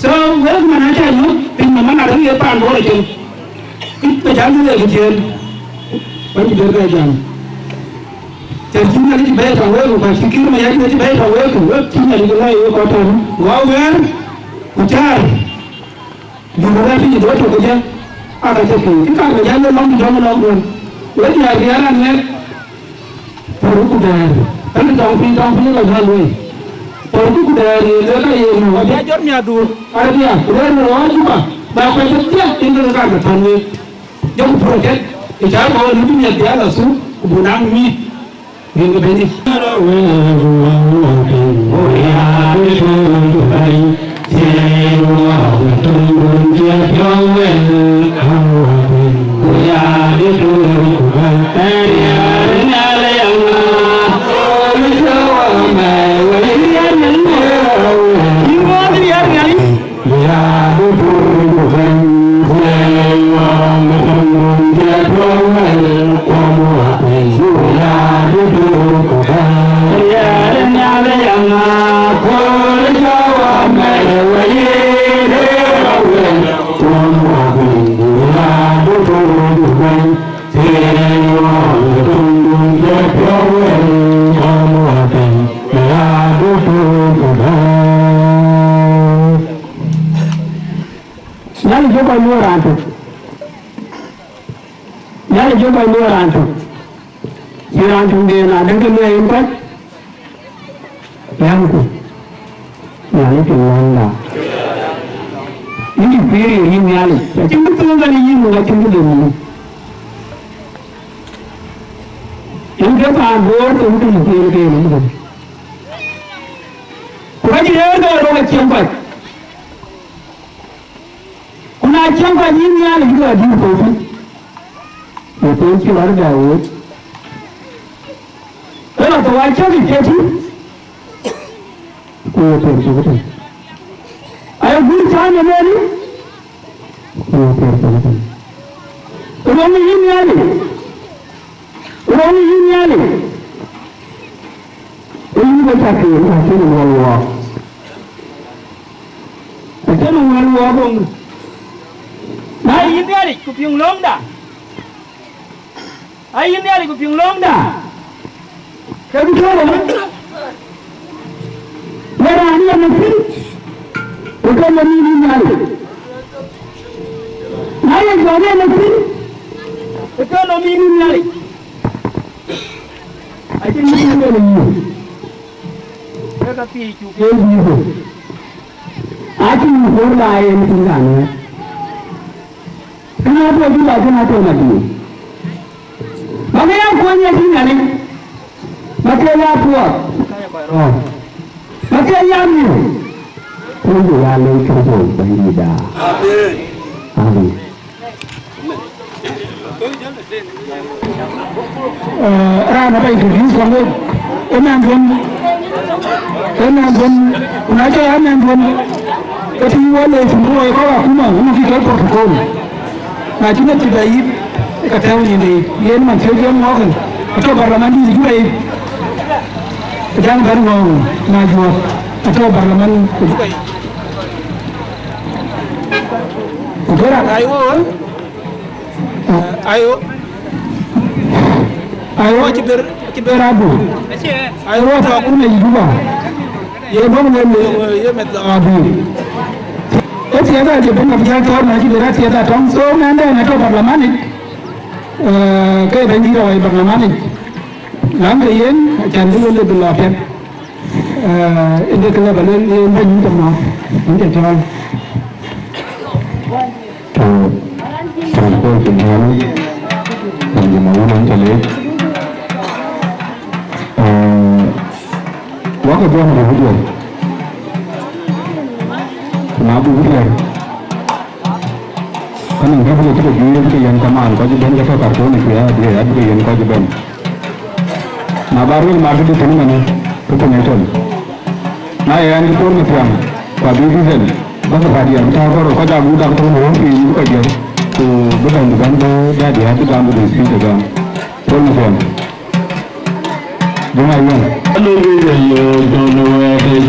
So, wek man aca nyuɔ̈th piny nɔm man arëk ye paan Bor acol. Kït bï jal bï wek ë tiëël, wek cï ber bɛ jam. Cän cï Nhialic bɛ̈ɛ̈i tɔ̈ wek, ku cï Kiir Mayardit cï bɛ̈ɛ̈i tɔ̈ wek, wek cï Nhialic lɔ ye wek kɔc tɔ̈ wä wɛ̈ɛ̈r, ku cäär. Bï wek rɛ̈ɛ̈r piny ë duɔ̈t tök ë jë, aa ka cä piŋ. Kï kar bï jal lɔ lɔ̈ŋ dɔ̈ŋ lɔ̈ŋ duɔ̈n. Wek diäär bï ya raan ŋɛk. Pɔ̈rku dɛ̈ɛ̈r, pɛ̈n tɔŋ piny, tɔŋ piny ë lɔ jäl wei. Pɔ̈rku ku dɛ̈ɛ̈r ye lëk aye nu wadï. Ya jɔt miäkduur. Arabia, ku rɛ̈ɛ̈r në ɣɔɔc Juba, ba kuɛth kedhie, yen ke ke kaar ke thɔ̈n wek. Jɔku protect, ë cä kɔɔr në bï miɛt bï ya lɔ thuk, ku buk naŋ mïïth, yen ke bɛ̈nydït. Nhialic jɔ kɔc luɔ̈ɔ̈r raan tök. Nhialic jɔ kɔc luɔ̈ɔ̈r raan tök. Cï raan töŋden adɛ̈ ke luɛɛi yen kɔc, yɛmku. Nhialic piŋ lɔ̈ŋda. Yïn cï kuiir ye yïn Nhialic, acïn bï thöŋ kɛn yïn, acïn bï lëu yïn. Yen ke paan Bor ke wut ë thiëël ke yen ëmënë. Ku ka cï rëër ke rɔt acieŋ kɔc. Ku na cieŋ kɔc yïn Nhialic, bï ke adït thou thïn. Ye thou cï rɔt dɛ wööc. Ke lɔ thou acök ë cï tïŋ. Ku ye thou cök tïŋ. Aye guur cä në meni. Ku ye thou cök tïŋ. Röŋ yïn Nhialic. Röŋ yïn Nhialic. Ë yïn ke cä piŋ, acïn wal wɔɔk. Acïn wal wɔɔk röŋ. Na yïn Nhialic ku piŋ lɔ̈ŋda. A yïn Nhialic ku piŋ lɔ̈ŋda. Ke bï tɔ̈u ëmën. Ye raan yen ë thïn, ku ke lɔ mïïn yïn Nhialic. Na ye jɔt yen ë thïn, ku ke lɔ mïïn yïn Nhialic. Acïn mïïn yen ë yïn. Ke ka thiëëc cuk yen bï ku. Acïn mïïn kuɔ̈r la yen thïn kan wɛ̈ɛ̈t. Kënë abï bï la kënë atɔ̈ madïïr. Ba ke ya kuɔny ye tïŋ Nhialic. Ba ke ya puɔth. Ba ke ya miu. Kuɔny bï ya lec Kërtho Bɛ̈nydïtda. Amen. Amen. Eh, raan abä introduce wan wek, ee mɛnhduön, ee mɛnhduön, ku na cä ya mɛnhduön, ke tïŋ wä le tïŋ wä kɔc akuma, wun kï ke protocol. Na cï meth cï bɛ yïp, ke tɛ̈ɛ̈u nyin de yïp, yen man thiëëu jiɛɛm ŋɔɔkë, atɔ̈ parliament dït ë Juba yic. Jaŋ bɛ̈n ŋɔɔŋ, na juɔ̈ɔ̈k, atɔ̈ parliament ë Juba yic. Ku ke raan, aiwo, aiwo, aiwo, acï ber, acï ber abu. Aiwo, tɔ̈ akuma yic Juba. Ye bɔ̈ le, le, ye meth lɔ abu. Ee thiëëth acï bï ŋɔ̈th jäl thɔ̈ɔ̈r, na cï ber athiëëth atɔ̈ŋ. So, mɛnhden atɔ̈ parliament yic, eh, ke bɛ̈nydït awai parliament yic. Lam ke yen, acän bï wël bï lɔ piɛth. Eh, ënde kë lɔ ba lueel, yen bɛ̈ny yïn tɔ mɔ̈ɔ̈th, yïn tɔ cɔɔl. Tɔ, tɔ, tɔ, tɔ, tɔ, tɔ, tɔ, tɔ, tɔ, tɔ, tɔ, eh, wakë bɔ̈ në bï diɛɛr. Ku na bï diɛɛr. Anɔŋ kë bï ke cï ke juëc ke yen kamaan kɔc ëbɛ̈n ke tɔ̈ Khartoum ku ya bï ya bï ke yen kɔc ëbɛ̈n. Na bä röl mat këdï tënë mënë, ke tënë tɔ̈. Na ye ɣɛn cï Paul Mathiaŋ, ku abï Vincent, bä ke pädiɛn bï tääu kɔ̈r kɔc aa guut dak tɔ̈u në wëu piny bï kɔc jiël, ku bï bɛ̈n bï bɛ̈n bï dɛ̈t diäär bï gam bï bï speech ë gam. Paul Mathiaŋ. Jɔŋ Ayuɛn. Anu bi de yo don wɛɛt.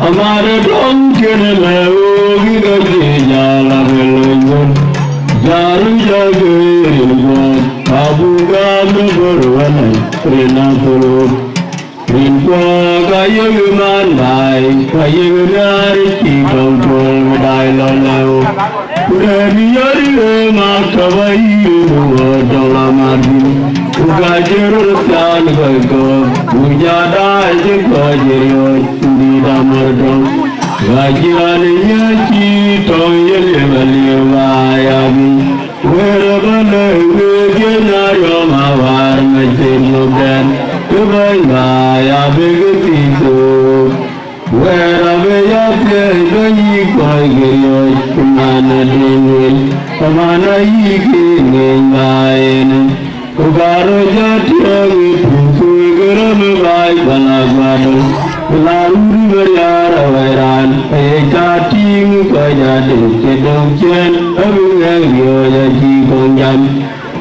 Amade dɔm kene lɛ o gi ga ji ja la be lo ngun. Jaru ja ge rin go. Abu ga me bor wana rin na kolo. Rin go ga ye ge man bai. Ga ye ge nari ki dɔm tol dai lo lɛ o. Kurɛ̈ɛ̈r yöri ë maktaba yï ruɔ̈ɔ̈t dɔŋ la Martin, ku ka cï röt thiaan kɔc kɔ̈k, ku ja daai cï kɔc ë riɔ̈ɔ̈c, ku dït amär dɔ̈ŋ. Ka cï raan ë nyääc cï tɔŋ ye liep aliep aya bï. Wëër ë bä lɛ̈k wëër diëc na riɔ̈m awär mɛc thïn nökdɛn, kë bäny bä ya bï kë thïn thook. Wɛ̈ɛ̈r abï ya thiëëc bä yï kɔc ke riɔ̈ɔ̈c, ku man adï lueel, ku man ayï ke ŋeny bä en. Ku ka röt jɔ tiɔ̈ɔ̈k ë puk, ku ë ke röm ë baai bä la gua̱döl, ku la rut bä riaar awɛ̈c raan, aye ca tïŋ kɔc adï ke döŋ ciëën, abï ŋɛk riɔ̈ɔ̈c acï kɔŋ jam.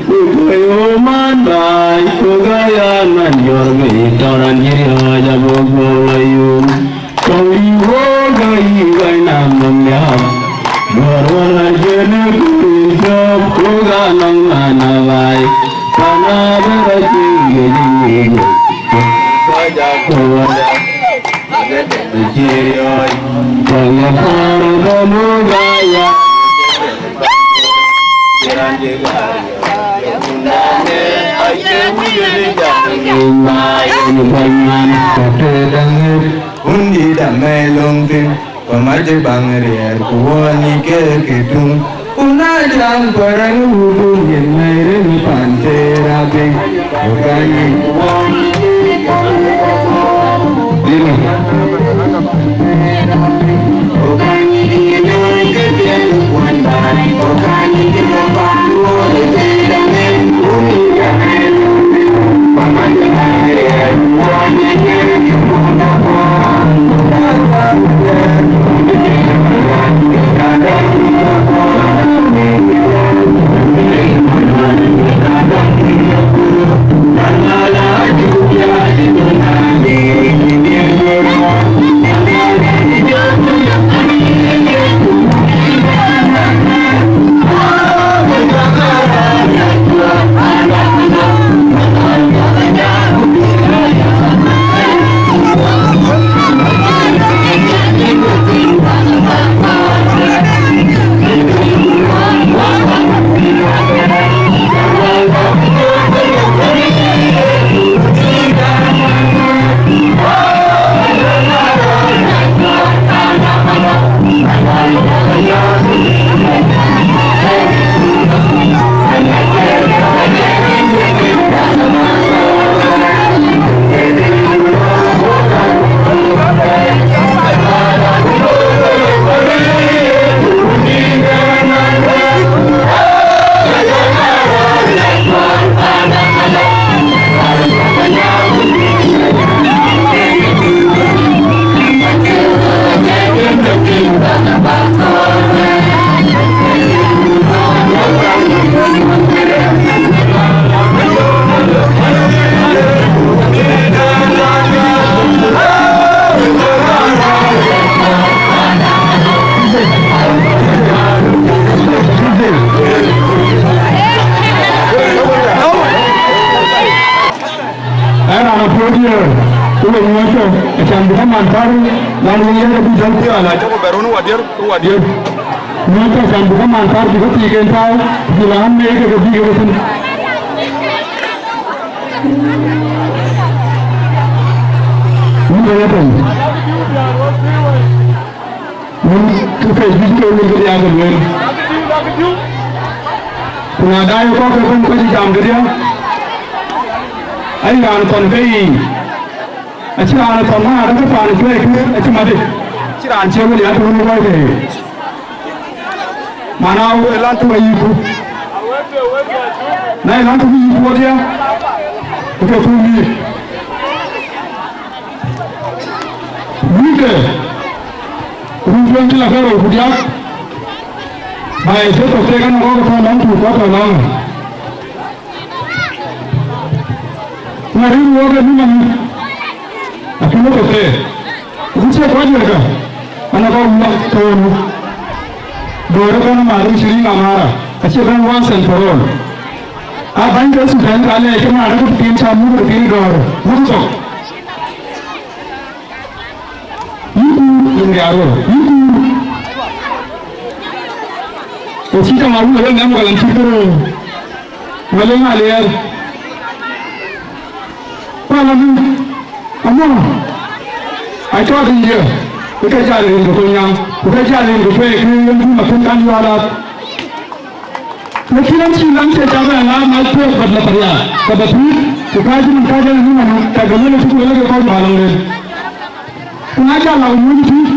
Ku kɔc ɣöö man baai, ku ka ya man jɔ̈ɔ̈r bei, tɔ̈ raan cï riɔ̈ɔ̈c abɔ̈ guɔ̈p lɔ yum. Tɔŋ dï wok ka yï gɔc nam nɔm liaap. Duɔ̈r wär ɣär jënë ku yï cɔ̈ɔ̈k, ku ka nɔŋ man abaai. Pan abï rɔt cï ye jï yic. Kɔc aa ku wär. Cï riɔ̈ɔ̈c. Tɔŋ ye kɔɔr ë bɛ̈n wok aya. Wundït amɛ̈i löŋ thïn, ku mac ë baŋ riɛɛr, ku wɔ nï ke ke tuŋ. Ku na jam kɔc rɛ̈ŋ wudun yen mɛ̈i rem pan tëër abï, ku ka nyin. Ë raan apuɔ̈u diëër, ku we nyuɔɔc cök, acan bï kaman thär, lan wëŋ yɛn abï jäl piɔ̈ɔ̈l, acï ku bɛ run wadiɛ̈r, ku wadiɛ̈r. Nyuɔɔc cök acan bï kaman thär, bï këthiik en tääu, bï la ɣän meek ke ke bï ke ke thïn. Wun bɛ ya tɔ̈u. Wun ke pɛc bï cï ke wun ke diaak ke lueel. Ku na daai kɔ̈k ke bɛ̈n kɔc jam kedhie, ayï raan thɔn ke yiic, acï raan thɔn na adäk ke paan cuɛɛi kë acï mat yic, acï raan cie wël ya të wun ë kɔc ke. Mana ë lan tök ayï ku. Na ë lan tök ayï ku wodhia, ke thum yï. Wïïkde, run tueŋ cï la ke rou ku diäk, ba ë thiëëk thok tek anɔŋ kɔ̈k tɔ̈ lɔŋ tuuk kɔ̈k tɔ̈ lɔŋ. Na rïïr wok ë nïm amïth, akï lok ë thëë. Ku cï kɔc wek ë, ana kɔc wïc thöönu. Dɔ̈ɔ̈r ë bɛ̈n amaar ë cï riŋ amara, acï bɛ̈n once and for all. A bäny ke Sudan ka lɛɛc ke maar ë ku piny cä muk ë piny dɔ̈ɔ̈r, muk thok. Yïku, yïn riaar wä, yïku. Ku cï jam awul ë nɛm ka lan cït kërë. Wël ë ŋa liɛɛr? Kuala ni, amɔ. Acɔɔt rin dië, ku ke jal rin ke Kolnyaŋ, ku ke jal rin ke cuɛi kë yen bï makën kan yual aat. Lakin an cï lam cie cak bɛ ŋa mal tuɔɔk bät la paria, ka bä tuut, ku ka cï man ka jal ni man, ka gäm wël ë cuk wël ke kɔc bä lɔŋ rin. Ku na jal la ku nyuc tuut.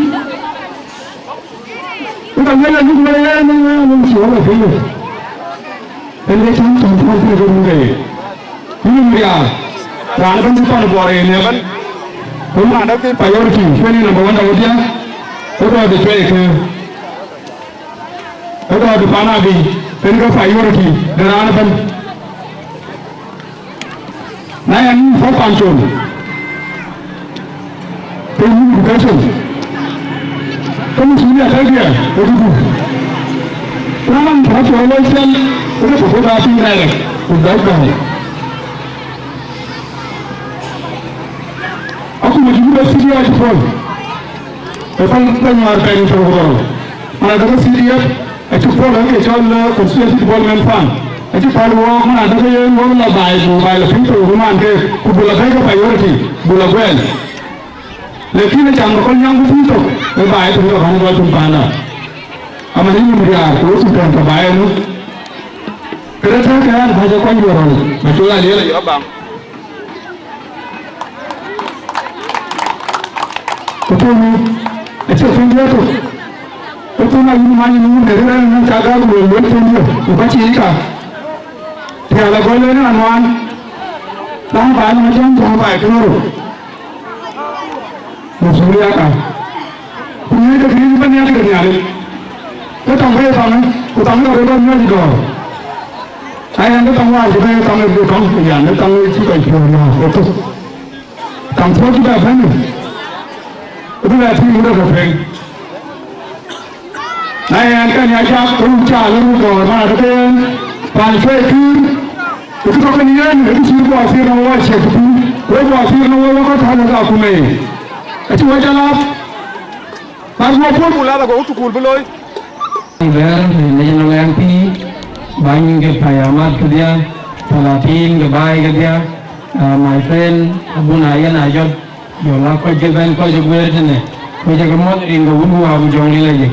Ku ka luel aluk wël ë yen ë yen ë cï wël ë piny. Ënë cam cam cam cï röt ke ye. Yïn riaar, raan ëbɛ̈n cï pan Bor yen ëbɛ̈n. Ku raan däk ke priority, kuën number one da wodhia. Ë dɔɔr de cuɛi ke. Ë dɔɔr de pan abï, ënë ke priority de raan ëbɛ̈n. Na yɛn yïn puɔ̈k pan col, ke yïn ku ke col, ke masulia tëk diɛ, ke dudu. Na man puɔ̈k col lɔ cɛl, ke ke puɔ̈k daa piny rɛɛk, ku dɔc bɛ̈ɛ̈i. Akuma cï bï bɛ C D F acï puɔ̈l, ë pan bɛ nyuaar pɛɛi tök rɔl. Man adäk C D F, acï puɔ̈l ë ke cɔl, eh, Constituency Development Fund. Acï päl wɔɔk man adäk yen wɔɔk la baai, bu baai la piny tök, ku man ke, ku bu la bɛ̈ɛ̈i ke priority, bu la guɛɛl. Lakin ë cam ke kɔc nyam ku piny tök, ë baai tök ë kɔn ë kɔc tök panda. Ama ni nyum riaar, ku wek tök tɛ̈n ke baai ënu. Këdë tëëk ë an, bäc ë kɔc yuɔr rɔl, bä col aliel ayɔ̈k baŋ. Ku thöönu, acï thöŋ diɛ̈ tök. Ku thöŋ ayï man yïn wun de rëër ɛn, ca gäär ku luel luel thöŋ diɛ̈, ku ka cï yic ka. Rial agɔl en anuan, la baai nɔm jam, jam baai kënë rou. Masulia ka. Ku nyuc de kë yïn bä nhial de Nhialic. Ke tɔŋ bä ye tɔŋ, ku tɔŋ ka bä bä nyuc dɔ̈ɔ̈r. Aya, ke tɔŋ wäär cï bä ye tɔŋ ë tɔŋ, yan ë tɔŋ ë cï kɔc piɔ̈ɔ̈r nɔ̈ɔ̈k ë thok. Tɔŋ puɔ̈u cï bɛ bɛ̈n, ë bï bɛ tïŋ ë röt ë piny. Na yɛn kɛn ya cak run ca lɔ run dɔ̈ɔ̈r man adäk yen, pan cuɛi kïïr, ë kë tɔ̈ kën yen, ë kë cïï guɔ thiir në wɔ ciɛk tëtui, wek guɔ thiir në wɔ wä kɔc tɔ̈ në ka kumei. Acï wɔ jɔ lath, bä guɔ puɔ̈l ku lath ago thukul bï looi. Bɛ̈ɛ̈r në National M P, bäny ke payamat kedhie, thalatin ke baai kedhie, uh, my friend, Abuna Yen Ajɔt, jɔl a kɔc ke bɛ̈n kɔc ë guëër tënë, ku cä ke mɔ̈th rin ke wun wäär ku jɔŋ lil ayek.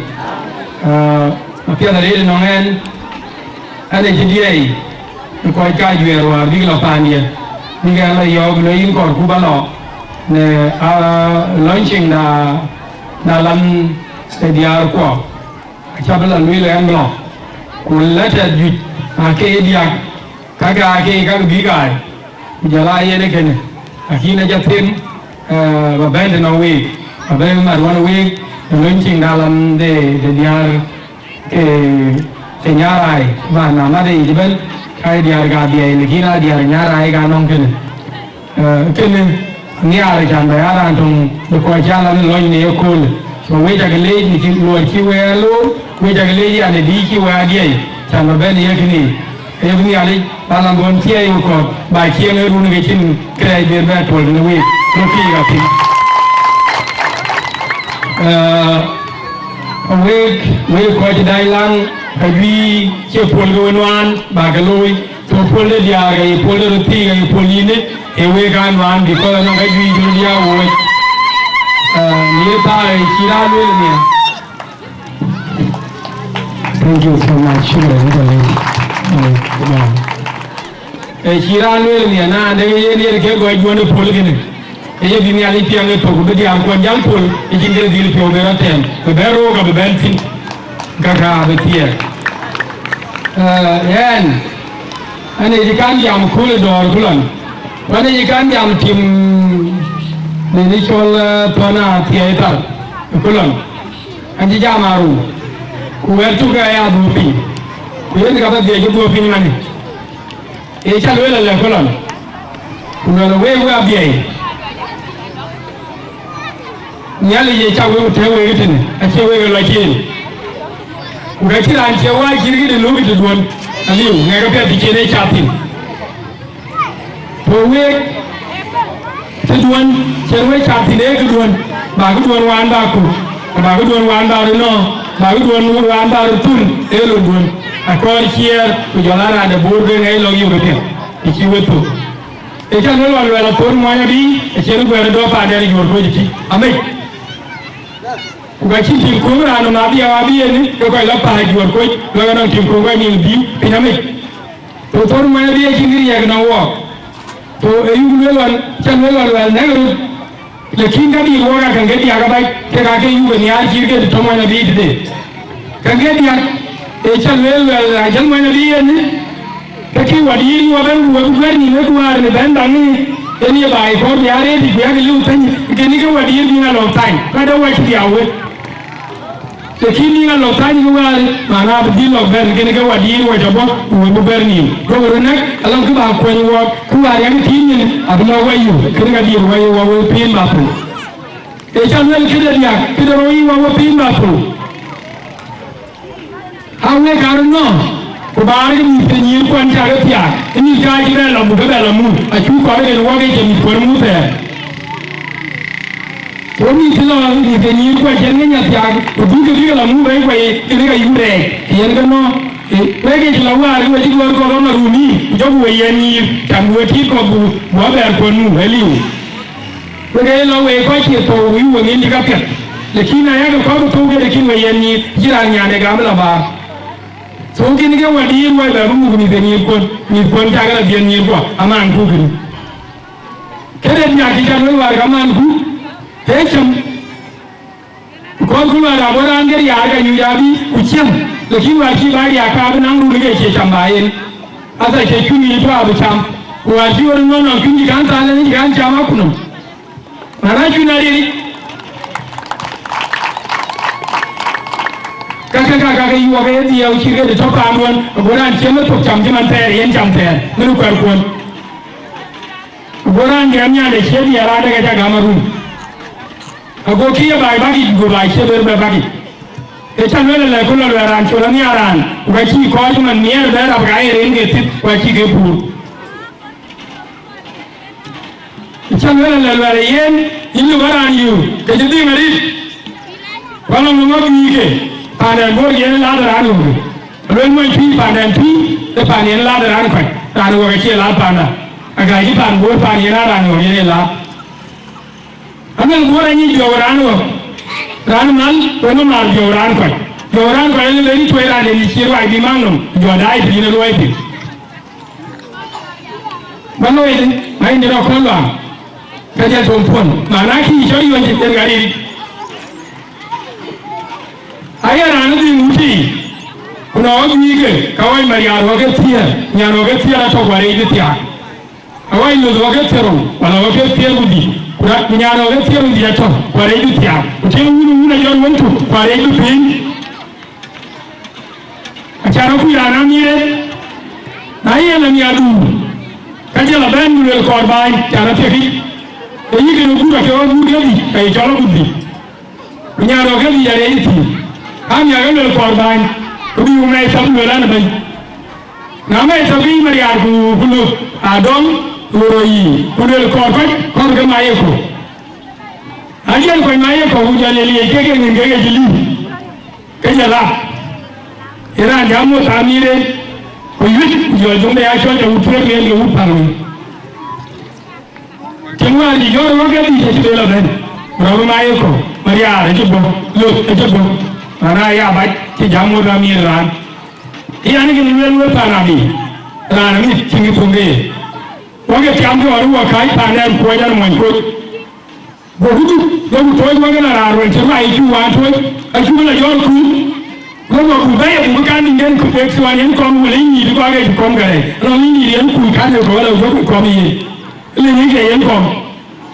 Ah, apiɛth arëët ënɔŋ ɛn, ɛn ë cï diɛɛi ë kɔc kajuɛɛr wäär bïk lɔ paandiɛ̈, bïk ɛn lɔ yɔ̈ɔ̈k lɔ yïn kɔɔrku bä lɔ në, ah, launching da, da lam ë diäär kuɔ. Acä bï lɔ lueel ɛn lɔ, ku lɛ̈tɛ̈ juëc aake ye diäk, kakë aake ye kak bïk aai, ku jɔl aa yen ë kënë, lakin acä them, eh, bä bɛ̈n tënɔŋ week, bä bɛ̈n mat ɣɔn week, ë lony ciŋ dalam de, de diäär ke, ke nyääraai, bä na mat ë yic ëbɛ̈n, ka ye diäär ka dhiɛɛi, lakin aa diäär nyääraai ka nɔŋ kënë. Eh, kënë nhiaar can bɛ ya raan töŋ de kɔc cä lɔ në lɔny në yeköölë. So wek cä ke leec në cï luɔi cï wek aa loor, wek cä ke leec yan ë dïït cï wek aa diɛɛi, can bä bɛ̈n ë yekënë. Ayek Nhialic bä lam ɣɔn thiɛɛi ë kɔ̈th, bä cieŋ ë run ke cïn kërɛɛc ben bɛ tuɔl në week, röt pïïr apïïr. Eh, wek, wek kɔc dac laŋ, ka juëc cie puɔl ke we nuaan, bä ke looi. Ku puɔl de diäär, ka ye puɔl de röt thiik, ka ye puɔl yïnë, ee wek aa nuaan, because anɔŋ ka juëc röt ya wööc. Ah, në ye thaar ë cï raan lueel nhial. Thank you so much. Shukran, shukran. Eh, eh, cï raan lueel nhial, na de yen yen ke gɔc duɔ̈n ë puɔl kënë. Ee ye bï Nhialic piɛŋ ë thok, bï diäär kuɔn jäl puɔl, ë cïn kë dhil piɔ̈u bï rɔt tɛ̈ɛ̈n, bï bɛ̈n rook abï bɛ̈n thïn. Kaka abï thiɛɛk. Ɣɛn, ɣɛn ë cï kaŋ jam kööl ë dɔ̈ɔ̈r ku lɔn, ku ɣɛn ë cï kaŋ jam tim në cɔl, eh, thɔn athiɛɛi thar ku lɔn. Ɣɛn cï jam aruu, ku wɛ̈t cuk aya dhuɔ̈k piny, ku yen ka bä dhiëc dhuɔ̈k piny manë. Ee cä lueel alɛ ku lɔn, ku luɛl week we abiɛɛi. Nhialic ë cak wek tëë wek tënë, acie wek ë lɔ ciëën. Ku ka cï raan cie wac cït këde luk tëduön, aliu, ŋɛk apiɛth të cïn ee cath thïn. Ku week tëduön cïn wek cath thïn ee këduön, ba këduön wään ba ku, ku ba këduön wään ba röt nɔ̈ɔ̈k, ba këduön wään ba röt thun ee lon duön. Akɔɔr ciɛɛr, ku jɔl aa raan de boor ke ŋɛi lɔk yök apiɛth, të cï wek thök. Ë cä luel wan luɛl athöör muɔny abï, acïn guɛ̈ɛ̈r ë dɔ̈ɔ̈r paanden ë juöör kuöc ëtï, amec. Ku ka cïn tim kuöŋ raan nɔm abï, abï yen ke kɔc lɔ paai juöör kuöc, lɔ ke nɔŋ tim kuöŋ kɔc nïïm bï piny amec. Ku thöör muɔny abï acïn kë riɛɛk nɔm wɔɔk. Ku ë yuk luel wan, cä luel wan luɛl nɛ̈k röt. Lakin ka dït wɔɔk akäŋ ke diäk abac, kek aake yuk ë nhiaar cït ke tɔ̈ muɔny abï tëde. Käŋ ke diäk, ë cä lueel, luɛl, na jël muɔny abï yen, ke kï wädïïr yï wä bɛ̈n, ku wek bï guɛ̈ɛ̈r nïïm, wek wäär në bɛ̈n baŋ ë, yen ye baai kɔ̈ɔ̈r bï aa rëëtic, ku yak liu thëny, kënë ke wädïïr bï ŋa lɔ̈k thany, ka dɛ wac dhiau wek. Lakin bï ŋa lɔ̈k thany ke wäär, mana bï dhil lɔ̈k bɛ̈n, kënë ke wädïïr wac abɔ̈, ku wek bï guɛ̈ɛ̈r nïïm. Duɔ̈kï röt nɛ̈k, alɔŋ kë bä kuɛny wɔɔk, kë wäär yak tïït nyin, abï lɔ wai yök, kënë ka dït wai wɔɔk wek piin bä piny. Ë cä luel këde diäk, këde rou yï wä we piin bä thou. Aa wek karou nɔm, ku baar ke mïth ke nyïïr kuɔn cä ke thiaak, ë mïth ka cï bɛ lɔ buk ke bɛ lɔ muk, acuk kɔn rin wä ke cï mïth kuɔn muk thɛɛr. Ku mïth cï lɔ mïth ke nyïïr kuɔn cïn ke nya thiaak, ku dhuk ke bï ke lɔ muk bɛ̈i kuɔ ye, kënë ka yuk rɛɛc, yen ke nɔm. Ë, wek ke cï lɔ wäär ke we cï duɔɔr kɔ̈k ë maruni, ku jɔku we yɛn nyïïr, cam we tiit kɔ̈k bu, bu abɛɛr kuɔn muk, ë liu. Wek ee lɔ wek kɔc cie thou wïïu we ŋiɛc ka piɛth, lakin ayakë kɔ̈k thou ke lakin we yɛn nyïïr cï raan nyan de gam lɔ baar. Thou kïn ke wädïïr wai bɛ bï muk mïth ë nyïïrkuön, mïthkuön cakë lɔ dhiën nyïïrkuɔ aman kukïn. Këde diäk cï cak wek wäär ka man ku, ee cäm. Kɔc ku luɛɛl abï raan ke riaar ka nyuc abï ku ciɛm, lakin wäär cï bä riaar ka bï naŋ run ke cie cam bä yen. Asa cie cuny yic tɔ abï cam, ku wäär cï ɣöt ŋɔn nɔm cuny cï kaŋ thal yen cï kaŋ cam akutnɔm. Mana cuny aril yic. Ka ke ka ka ke yuɔk ye dhiau cï ke de tɔ paanduön, ago raan ciɛm ë thok cam cï man thɛɛr yen cam thɛɛr, min kuɛɛrkuön. Go raan gɛm nyan de ciët ye raan de ke ca gam arun. Ago kï ye baai bäk yic, go baai ciët wer bɛ bäk yic. Ë ca lueel ëlë, ku lɔ luɛɛl raan col anhiaar raan, ku ka cïï kɔɔc man miɛɛr bɛ rap, ka ye rin ke thith, ku acï ke puur. Ë ca lueel ëlë, luɛɛl ë yen, yïn lupë raan yöök, ke cï dhïŋ arït. Ku alɔŋ ŋɔ̈k juëc ke, paanden Bor yen lath raan ɣöökë. Luel mony tui paanden tui, ë paan yen lath raan kɔc, raan ɣöök acie lath paanda. Agäi cï paan Bor paan yen aa raan ɣöök yen ë lath. Aŋel Bor anyic jɔu raan ɣöök, raan mal, wën ë mal jɔu raan kɔc. Jɔu raan kɔc ë lëbë rin tuɔi raan yen ë cï ruac bï maŋ nɔm, jɔ daai piny ë luɔi piny. Ba looi de, ma yïn rɔt kɔn luaŋ, ka jɔ tom puɔ̈n, mana kï cɔl yɔn cï yen ɣarir. Aye raan ë dhil ŋuti, ku nɔ ɣɔ̈k juëc ke, ka ɣɔc Mariaar ɣɔ̈k ke thiëër, nyan ɣɔ̈k ke thiëër atɔ̈ ku arëëc bï thiaak. Awai luth ɣɔ̈k ke thiëër rou, wala ɣɔ̈k ke thiëër ku dhïc, ku ra-, ku nyan ɣɔ̈k ke thiëër ku dhïc atɔ̈, ku arëëc bï thiaak. Ku tiëŋ wun, wun ajɔt wën tuk, ku arëëc bï piny. Acan akuc raan amiɛt, na ye lɔ miadu, ka jɔl abɛ̈n ku luel kɔɔr baai, can apiɛk yic. Ee yï kën agut, apiɛk agut ke dhïc, ka ye cɔl agut dhïc. Ku nyan rɔt ke dhïc arëëc thïn, amiäk ke luel kɔɔr baai, ku bï ku mɛc thɔp luel an, abɛ̈ny. Na mɛc thɔp ke yï Mariaar ku, ku lök adɔŋ, ku rɔ yï, ku luel kɔɔr kɔc, kɔɔr ke ma ye kɔ̈u. Ajiɛl kɔc ma ye kɔ̈u, ku jɔl ye liec kek ke ŋic kek ke cï liu. Ke jɔl a, ë raan jam ŋot amiir en, ku yuc, ku jɔl joŋ de ya cɔl jɔ wut tueer yen ke wut paŋ wei. Tiŋ wäär cï jɔt ɣɔ̈k ke dhïc acï bɛ lɔ bɛ̈n, rɔ̈m ë ma ye kɔ̈u, Mariaar acï bɔ̈, lök acï bɔ̈, mana ya bac cï jam ŋot amiir raan. Ë yan kën lueel wek paan abï, raan amit cï ŋic thoŋ ke ye. Wok ke tiam ke ɣɔn wɔ kääc paanden kuɔc an mony kuc. Goku duk, goku tooc wek ëna raan ruɛn cï ruai cï wään tooc, acuk la jɔl kuc, wek wä ku Bɛ̈ɛ̈i abuk kan nin den ku kek thuɔɔn yen kɔm, wël ë nyïït kɔk ë kɔm kërɛɛc, rɔŋ ë nyïït yen kuc kan ë kɔk lɔ jɔk kɔm yen. Lëny ke yen kɔm.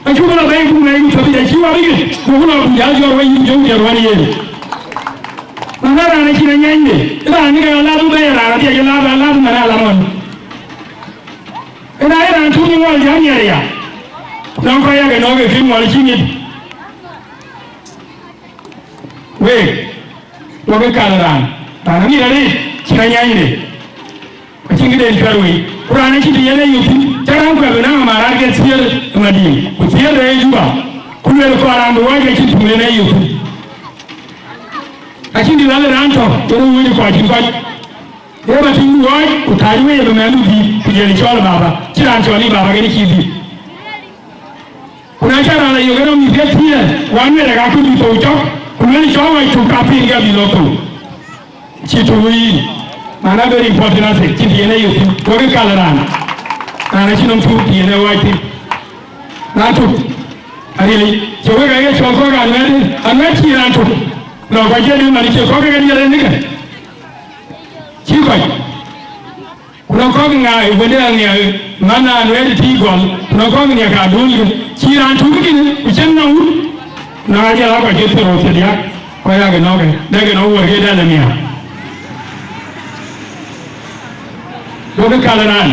Acuk lɔ bɛ̈ɛ̈i buk ŋɛc ku thɔ̈k, acï wap ëgë, ku lɔ ku jäl jɔt wei yïn jɔk jɔt wän yen. Na na raan acïn anyanyde, raan ë ke lɔ ladhu bɛ̈ɛ̈i raan apiɛc lɔ ladhu, ladhu man alamɔn. Ëna ë raan tuŋ ŋuɔl jam nhiɛɛr ya. Nɔŋ kɔc yak ë nɔ̈k ë kën ŋuɔl cï ŋic. Week, duɔ̈kkë kal raan, raan amit arëët cïn anyanyde, ku cïn këden cuɛt wei. Ku raan acïn të yen e yök thïn, cä raan kuɛth bï naŋ amaaraat ke thiëër ë Madiŋ, ku thiëër de ë Juba, ku lueel kɔɔr raan bï wääc acïn tuŋ yen e yök thïn. Acïn dït lal ë raan tɔ̈, yen e wëëc ë kɔc cïn kɔc. Ye ba tïŋ wääc, ku tääc wei ë bï mɛnhdu dhïc, ku jël cɔɔl ë baba, cï raan cɔɔl ë baba kën cï dhïc. Ku na cä raan la yök ënɔm mïth ke thiëër, wan wël ë ka kuc bï thou cɔk, ku lueel cɔɔk ɣɔc tuk ka piŋ ke bï lɔ thou. Cï tuk wïï, man a very important asset, cïn të yen e yök thïn, wek ë kal raan. Raan acï nɔm tuk të yen e wääc thïn. Na tuk, ariëëc, cï wek aye cɔl kɔ̈k anuɛɛt, anuɛɛt cï raan tuk. Lɔ kɔc jël dï man cï kɔ̈k ke diɛɛr en nikë. Cï kɔc. Ku nɔŋ kɔ̈k ŋa ë wënde aŋiɛk, man anuɛɛt ë tïï gɔl, ku nɔŋ kɔ̈k ŋiɛk ka duöl, cï raan tuk kënë, ku cïn nɔm wut. Ku nɔŋ ajël akɔc ke thiërou thiërdiäk, kɔc ake nɔ̈k, dɛk ënɔm wuɔ̈r ke dɛl ë miäk. Duɔ̈kkë kal raan,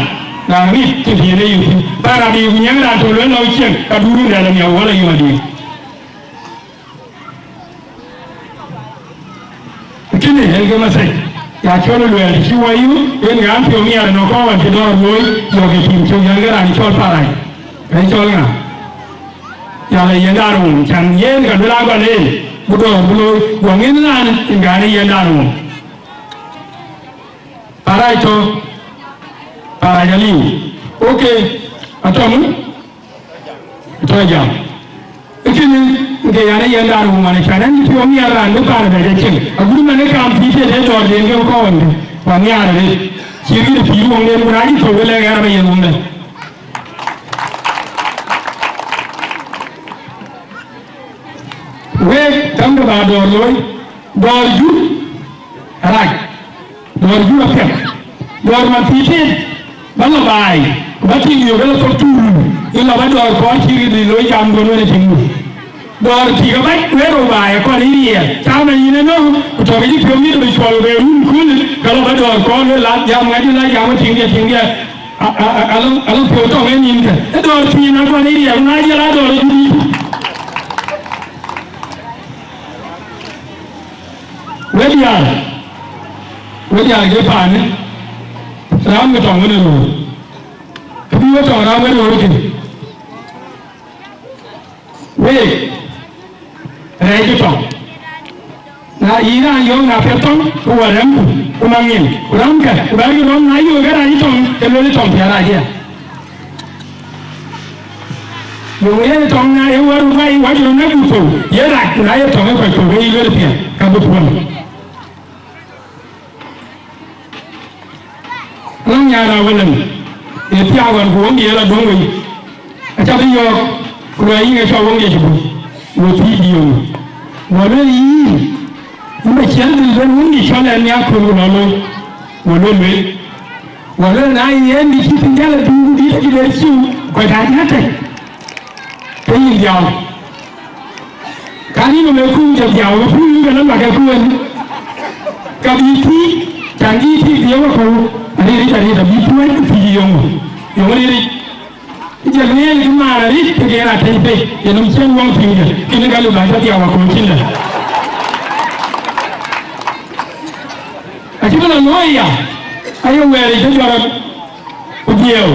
raan rit cïn të yen e yök thïn. Ba raan bï yök nyɛŋ raan tök lueel lɔ ciɛŋ, ka duöörun dɛl ë miäk wala yum adï. Kënë en ke message ya cɔl luɛɛl cï wɔ yï, en ŋa piɔ̈u miɛt ënɔɔnë kɔc wan cï dɔ̈ɔ̈r looi, yɔ̈k ë tim cök, yɛn ke raan cɔl Parac, en cɔl ŋa? Ya lɔ yen daar wun, can yen ka duël agɔl en, bï dɔ̈ɔ̈r bï looi, guɔ ŋïn raan, en ŋa në yen daar wun. Parac tɔ̈, Parac aliu. Ok, atɔ̈ mu? Tɔ̈ jam. Kënë, ke yɛn ë yen daar wun wan, can ɛn piɔ̈u miɛt raan bï Parac bɛ jɔ cieŋ. Agut man ë kaam thii tëde dɔ̈ɔ̈rden ke kɔn, ku amiaar arëët. Cï gït pïïr woŋden, ku na cï thou, ke lɛ̈k ɣɛɛr abä yen woŋde. Week, thamkë ba dɔ̈ɔ̈r looi, dɔ̈ɔ̈r jur, rac, dɔ̈ɔ̈r jur apiɛth, dɔ̈ɔ̈r man thii tëët, ba lɔ baai, ku ba tiŋ yök ëlë thok tuur, ë lɔ ba dɔ̈ɔ̈r kɔɔr cï rit looi jam duön wën ë tiŋdu. Dɔ̈ɔ̈r tik abac, wëër rou baai, akɔn ë riɛɛr, cam ë yïn ënɔɔnë, ku tɔ̈ ke cï piɔ̈u mit bï cuɔl ke run köölë, ke lɔ ba dɔ̈ɔ̈r kɔɔr wën la jam ŋadï la jam ë tiŋdiɛ̈, tiŋdiɛ̈, a, a, a, alɔ, alɔ piɔ̈u tɔŋ ë nïnkë. Ë dɔ̈ɔ̈r thiin akɔn ë riɛɛr, na jël a dɔ̈ɔ̈r ë jur. Wek diaal, wek diaal ke paanë, raan ë tɔŋ wën ë röör. Kë bï we tɔŋ raan wën ë röör kë. Week, rɛɛc ë tɔŋ. Na yïn raan yɔ̈ɔ̈k na piɛth tɔŋ, ku wä rɛ̈mku, ku maŋ nyin, ku rɛ̈mkë, ku bɛ̈ɛ̈rkï rɔ̈m, na yöök ë raan ë tɔŋ, ke lueel ë tɔŋ piɛth rac aya. Yöök yen ë tɔŋ na ye wär wai wac röt na gup thou, ye rac, ku na ye tɔŋ ë kɔc thou, ke yï lueel piɛth, ka bï puɔ̈l. Anɔŋ nyaan raan wëlën, ë thiaak ɣɔn ku wëŋdiɛ̈ la döŋ wei. Aca bï yɔ̈ɔ̈k, ku luɔi yïn ë cɔl wëŋdiɛ̈ cï bɔ̈, go thiëëc diööŋ. Go lueel yïn, yïn bä ciɛ̈n dhil ben wëŋdiɛ̈ cɔl ɛn nhiaak kööl ku lɔ looi. Go lueel lueel. Go lueel na ye ɛn dï cï piny jäl ë piny ku dït acï duëër ciu, kɔc aa jäl tɛ̈c. Ke yïn dhiau. Ka yïn ë me kuum jɔ dhiau, ë pur yïn ke lɔ mak ë kueen. Ka bï thiëc, can yï thiëc dhiau ë kɔ̈u. Arït, arït, arït, abï tuɔ̈c ku thiëc yöŋ. Yöŋ arït. Jël ŋiɛc kë maar arït, ke yen atɛ̈ny pei, yen nɔm cïn wëŋ piŋ jë, kënë ka lëu bä cä dhiau akɔ̈u cïn dɛ. Acï bï lɔ looi ya, aye wɛɛr ë cï jɔt rɔt, ku dhiëëu.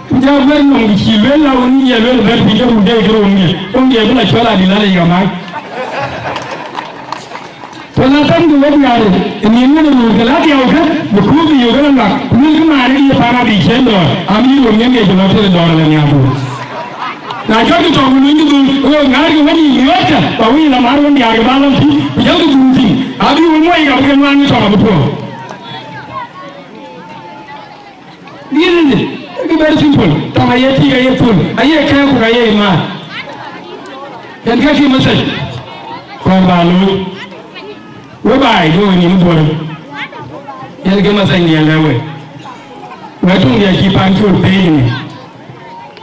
Ku jɔ bɛ̈n nɔm, ku cïï lueel la wën ye lueel bɛ̈n piny, ku dee kërë wëŋdiɛ̈, wëŋdiɛ̈ bï la cɔl adï la lec ka mac. Ku na thɛmkï wek diaal, ë nïn wën ë röör, ke la dhiaukë, bï kuur bï yök ëlë luak, ku luelkï, maan ë ye paan abï ciëën dɔ̈ɔ̈r, amï röör ŋiɛ̈n ŋiɛc bï lɔ tëde dɔ̈ɔ̈r ëlë nhial. Na jɔtkï tɔŋ ku lunyku dhöl, ku we ŋäärkï wec yï miɔɔckë, ba wïc la mar wën diäärkï ba lɔ thïn, ku jɔlkï dhum thïn, abï we muɔc ka bï ke nuan ŋic tɔŋ abï puɔ̈u. Dït ëdï, ëkë very simple, tɔŋ aye tik aye thul, aye kɛɛk ku ka ye imaan. Yen ke kï message, kɔɔr ba looi. We baai, duɔ̈kkë nïn buɔ̈ɔ̈r. Ke mathany nhiɛɛr lɛ̈k we, wɛ̈t töŋ diɛ̈ cï pan col peec ni.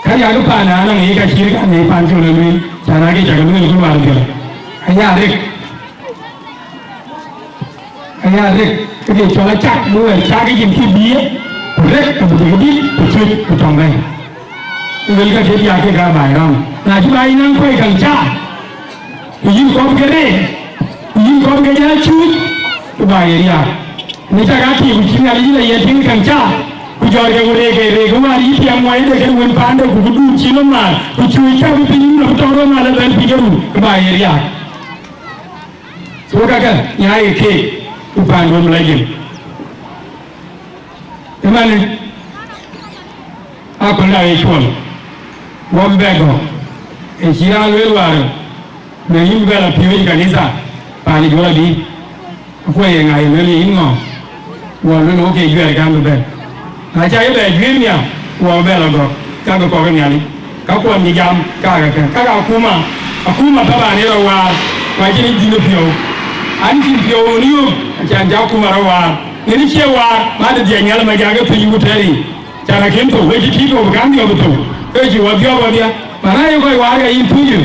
Ka riääk paan ë anɔŋ yic ka cït ka ŋic pan col ë lueel, cän ake cak lueel ku luaar dhiɔl. Aya rek, aya rek, ke ke cɔl acak, bï wɛ̈t cak yïn kï bï ye, ku rek, ku bï dït, ku cuc, ku tɔŋ bɛ̈ny. Luel ka ke diäk ke ka baai rɔm. Na cï baai naŋ kuɛi käŋ cak, ku yïn kɔ̈p ke rek, ku yïn kɔ̈p ke jɔ cuc, ke baai ye riääk. Në cak aa tik, ku cï Nhialic yïn aye tïŋ käŋ cak, ku jɔt ke ku rek ke rek, ke wäär yï tiɛm wai de kën wën paande, ku ku duut cï lɔ maar, ku cuc cak bï piny yïn lɔ bï tɔŋ rɔt mal ëbɛ̈n piny ke run, ke baai ye riääk. So kakë, nyaai keek, ku paan wën la jël. Ëmënë, aköl da ye cuɔl, wɔ bï bɛ gɔ̈k, ë cï raan lueel wäär, në yïn bï bɛ lɔ piööc ë kanitha, paan ë juɔ̈ɔ̈r adï, akuɔ ye ŋa ye lueel ye yïn ŋɔ? Wɔ lueel wok ke juɛɛr kan bï bɛ̈n. Na ca ye bɛ juëër nhial, wɔ bï bɛ lɔ gɔ̈k, ka bï kɔk ë Nhialic. Ka kuɔn cï jam, ka ke kë. Ka ka akuma, akuma taban ye rɔt waar, ku acïn yic dhil piɔ̈u. An cïn piɔ̈u ë yök, acan cï akuma rɔt waar. Ŋɛ̈ni cie waar, ma de dhiɛc nhial ë ma jak ë piny ku tɛ̈ɛ̈r yic. Can akën thou, wek cï tïït thou, bï kaŋ dhiɔp thou. Ke cï wɔ dhiɔp wɔ dhia. Mana ye kɔc waar ka yïn thuc ë.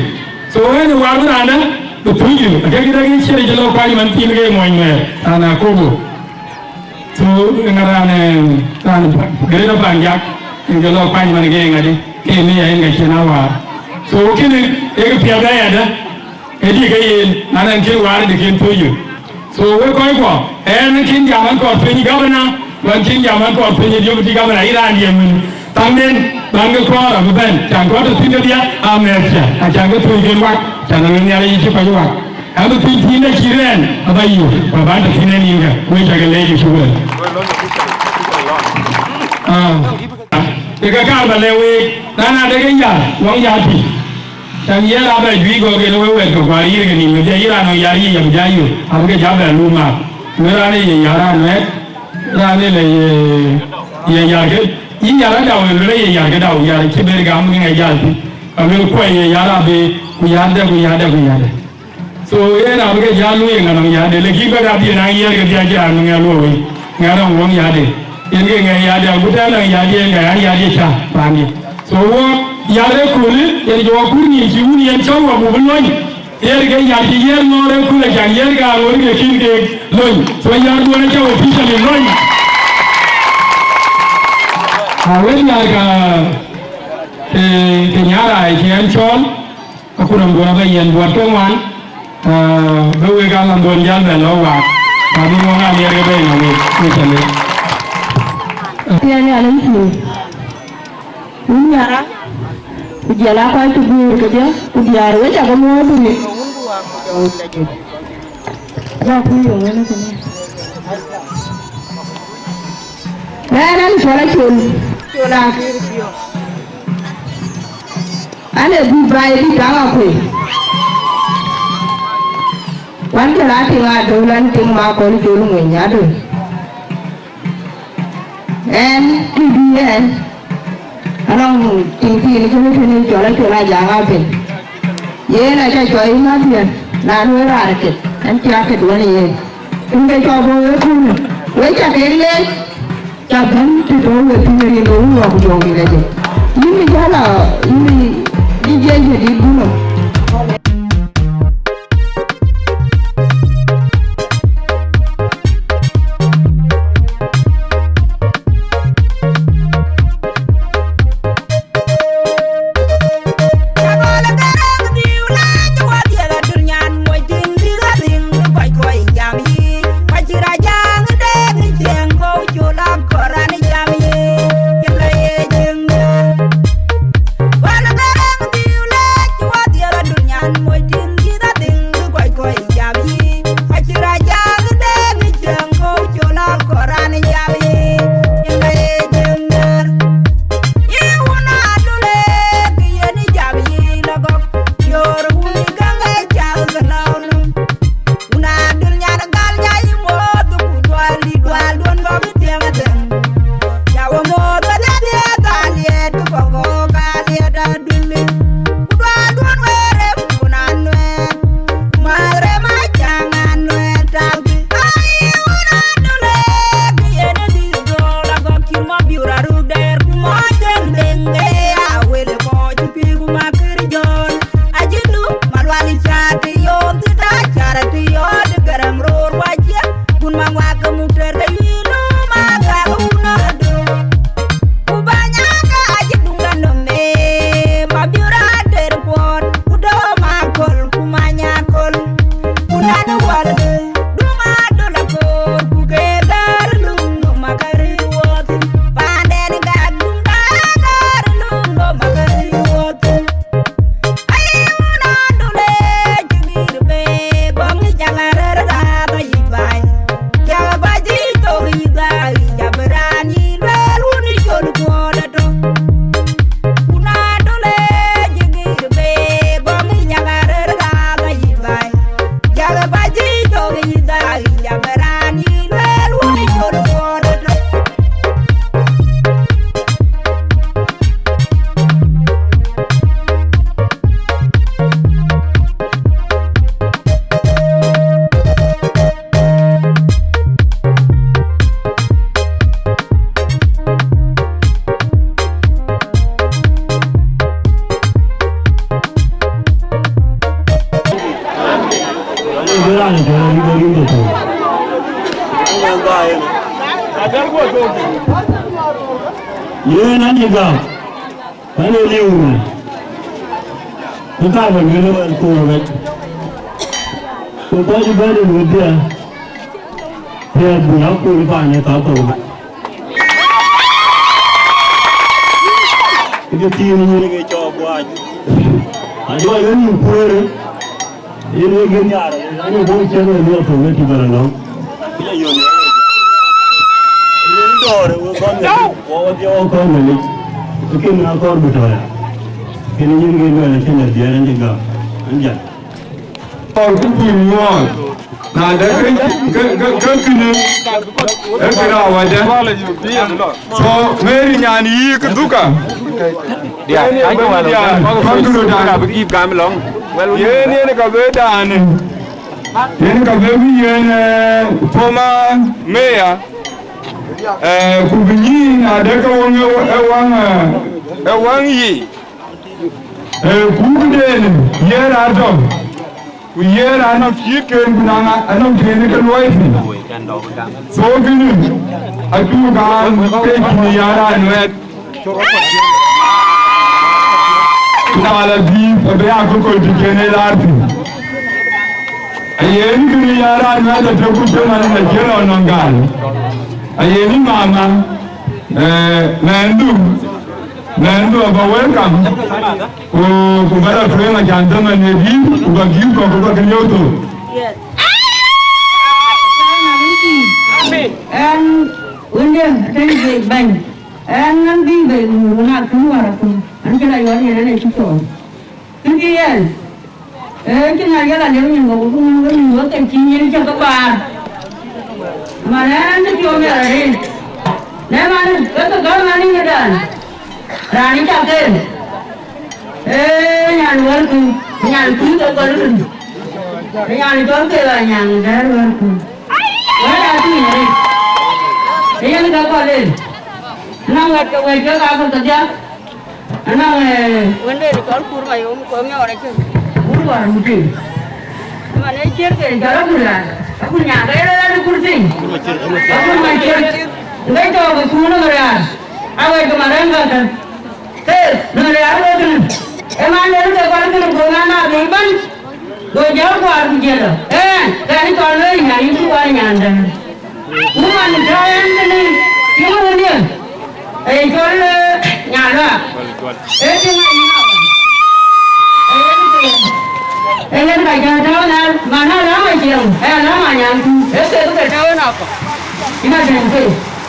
So, wën ë waar bï raan dɛ̈, bï thuc ë. Akek dɛ̈ ke ciɛ̈t cï lɔ kuany man thiin ke mony Nuɛɛr, raan Akobo. So, ëŋa raan, eh, raan Greater Panjak, ëŋ ke lɔ kuany man ke ŋadï, ke ënë ya yen ka cïn a waar. So, kënë, ee kë piɛth aya dɛ̈, ë dï ke yen, na nɛn kën waar dï kën thöc yök. So, wek kɔc kuɔ, ɛn kën jam an kɔɔr piny governor, wan kën jam an kɔɔr piny deputy governor, yï raan diɛ̈ mën. Thaŋden, bän ke kɔɔr abï bɛ̈n, can kɔɔr tɔ̈ thïn kedhie, amɛɛth cä, acan ke thöc kën wak, can alɔ Nhialic yï cï kɔc wak. Abï piny thiin acï rɛɛn, aba yï, ku abän tɔ̈ thïn en yïn kë, wek cä ke leec ë cuk wël. Ah. Ë ke kaar ba lɛ̈k week, na na de ke yar, wak yar tïc. Can yɛn abɛ juëc gɔ̈k en we wɛ̈t ke kuar yïr ke nïm, ke jɛ yï raan nɔŋ yar yï yam jai yök, abï ke jɔ bɛ lum mak. Në raan ë ye yar raan wɛ̈t, raan ë le ye, ye yar ke, yï yar adau, ë luel ye yar ke dau, yar cï ber gam ke ŋɛc jal thïn. Ka luel kuɔi ye yar abë, ku yar dɛ, ku yar dɛ, ku yar dɛ. So, yen abï ke jal luui ŋa nɔŋ yar dɛ, lakin kɔc abï naŋ yar ke bï a jal nɔŋ ŋɛk luɔi, ŋɛk nɔŋ wɔŋ yar dɛ. Yen ke ŋɛk yar dɛ, ku tɛ̈ɛ̈n nɔŋ yar dɛ, ŋɛk an yar dɛ cä paandiɛ̈. So, wɔ yar ë köölë, yen jɔ wɔ kur nyin cï wun yen cɔl wɔ buk bï lony. Yen ke yar cï yen ŋɔɔr ë köölë, can yen ka ŋoot ke kïn ke lony. So, yar duɔ̈n acä officially lony. A wën yar ka, eh, ke nyar raai cï yen cɔl. Akutnɔm duɔ̈n abä yiɛn buɔt ke ŋuan, ah, bï wek alanhduɔ̈n jäl bɛ lɔ waak, ka bï ŋuɔ̈n aliɛɛr ke bɛ̈ɛ̈i nɔm wek, wek cä lek. Tiɛɛn Nhialic pïïr, wun nyara, ku jiɛl aa kɔc cï guiir kedhie, ku diäär wek cä ke muɔ̈ɔ̈th rin, jɔ kuc yöŋ wën ë kënë. Bɛ̈ɛ̈r ɛn cɔl acol, col akïïr piɔ̈u. An, ee gup baai dït daŋ akuëi. Wan jɔl a tiŋ adöl, an, tiŋ ma kɔl jol ŋueny adöl. Ɛn, bï bï ɛn, anɔŋ tiŋ thiin kënë kënë cɔl acol a jaŋ apiny. Yen acä cɔi mäthiɛn, na lueel raan ket, ɛn cï a ket wën ë yen. Rin ke cɔl bɔ̈ wek kunë, wek cä kek leec. Ca bɛ̈n të tɔ̈u we piny rin ke wun wä ku jɔŋ rin ëdë. Yïn mi jäl a, yïn mi D J jadid gunë. Yen an ye gam, an ye liu, ku ka ba luel wɛl ku wɛl, ku kɔc bɛ̈n ë luel bia, bia bï akol paan ë ka thou. Ke thiin nyin ke cɔɔk guac, ajuɔc ke nïm kueer. Yen wek yen nyar, yen wek cïn wek luɔk thok wek cï bɛ̈n alɔŋ. Kë ya yöök ya wek. Yen dɔ̈ɔ̈r ë wek kɔn Nhialic, wɔ wɔ dhiau akɔɔr Nhialic. Kën akɔɔr bï tɔ̈ ya. Kën yen ke luɛɛl acïn la diɛɛr an cï gam. An jal. Kɔɔr ku kuc nyuɔɔth. Na de ke, ke, ke, ke kënë, ee kënë awädë. So, Mary nyan yï kë dhuka. Dia, yen ka bï wal, ka bï gïp gam lɔŋ. Yen, yen ka bï daan. Yen ka bï yen, eh, former mayor. Eh, ku bï nyïïn adek ë waŋ, ë waŋ, eh, ë waŋ yï. Eh, ku bï den yen atɔ̈. Ku ye raan nɔm cït ken, ku na anɔm tiɛɛn ke luɔi thïn. So kënë, acuk gam ke cïn ya raan nuɛɛt. Ku na la bï, abï akököl të cïn ë laar thïn. Ayen kënë ya raan nuɛɛt atɔ̈ ku cï man na cï lɔ nɔm gal. Ayen mama, eh, mɛnhdu, mɛnhdu aba welcome. Ku, ku ba lɔ tueŋ acan dhaman ë dït, ku ba gïïr kɔ̈k, ku ba ke lieu thok. Amen. Ɛn wënde tëŋ juëc bɛ̈ny, ɛn ŋän bï bei nu na kën wäär aköl, an cï la yɔ̈ɔ̈t yen ënë cï cɔɔl. Kën kï yɛn, ee cï na yɛl alëu nyin kɔ̈k, ku ŋän wën nu wek ke cï nyin cä ke baar. Man ɛn cï piɔ̈u miɛt arëët. Në man, wek ke gäm man ë yïdan. Raan ë cak ken, ee nyan wärkï, nyan kuc ke gɔl kën, nyan cɔl ke la nyan dɛ̈ɛ̈r wärkï. Wɛ̈t aa tïŋ arëët, ee yen ka kɔl en. Anɔŋ wɛ̈t ke wɛ̈t ke ka ke kedhia, anɔŋ, ee, wënden cɔl Kur Mayom, kɔc miɔɔr acïn. Wur wär mutin. Man ee ciɛ̈t ke jɔl agut raan, agut nyan ke yen raan ë kurthiin. Agut man ciɛ̈t, ŋec tɔ̈u ke kuun ë riaar, awɛ̈t ke man rɛ̈m ka kën. Ke, nɔn riaar wek kën. Ë man yen ke kɔn kën go man na bï bɛ̈n. Go jäl kuaar ku jiël. Ë, kɛn cɔl wek nyan yïn ku kuaar nyan dɛ̈. Ku man tɔ̈ ɛn kënë, yïn wëndiën. Ee cɔl, ee, Nyaluak. Ee cï ŋa yïn aba. Ee yen ke. Ee yen ka jɔ tɔ̈u na, man alama ciɛŋ, ee alama nyan ku. Ee ke ke tɔ̈u na kɔ. Ina den ke.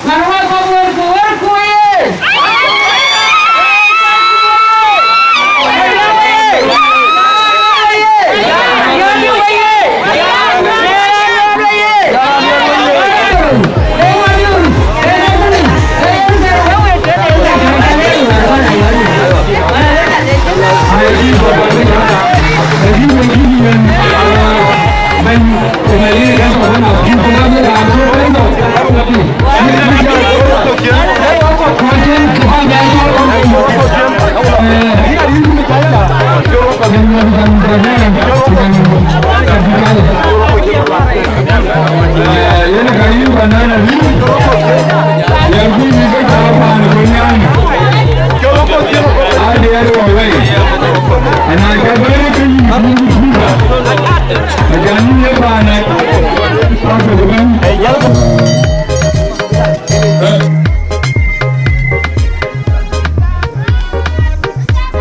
Man wa kɔ wär ku wär ku ye.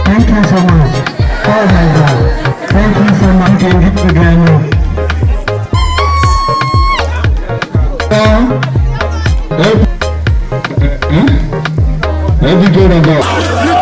Thank you so much. Oh my God. Thank you so much. Thank you again. Happy day, my God.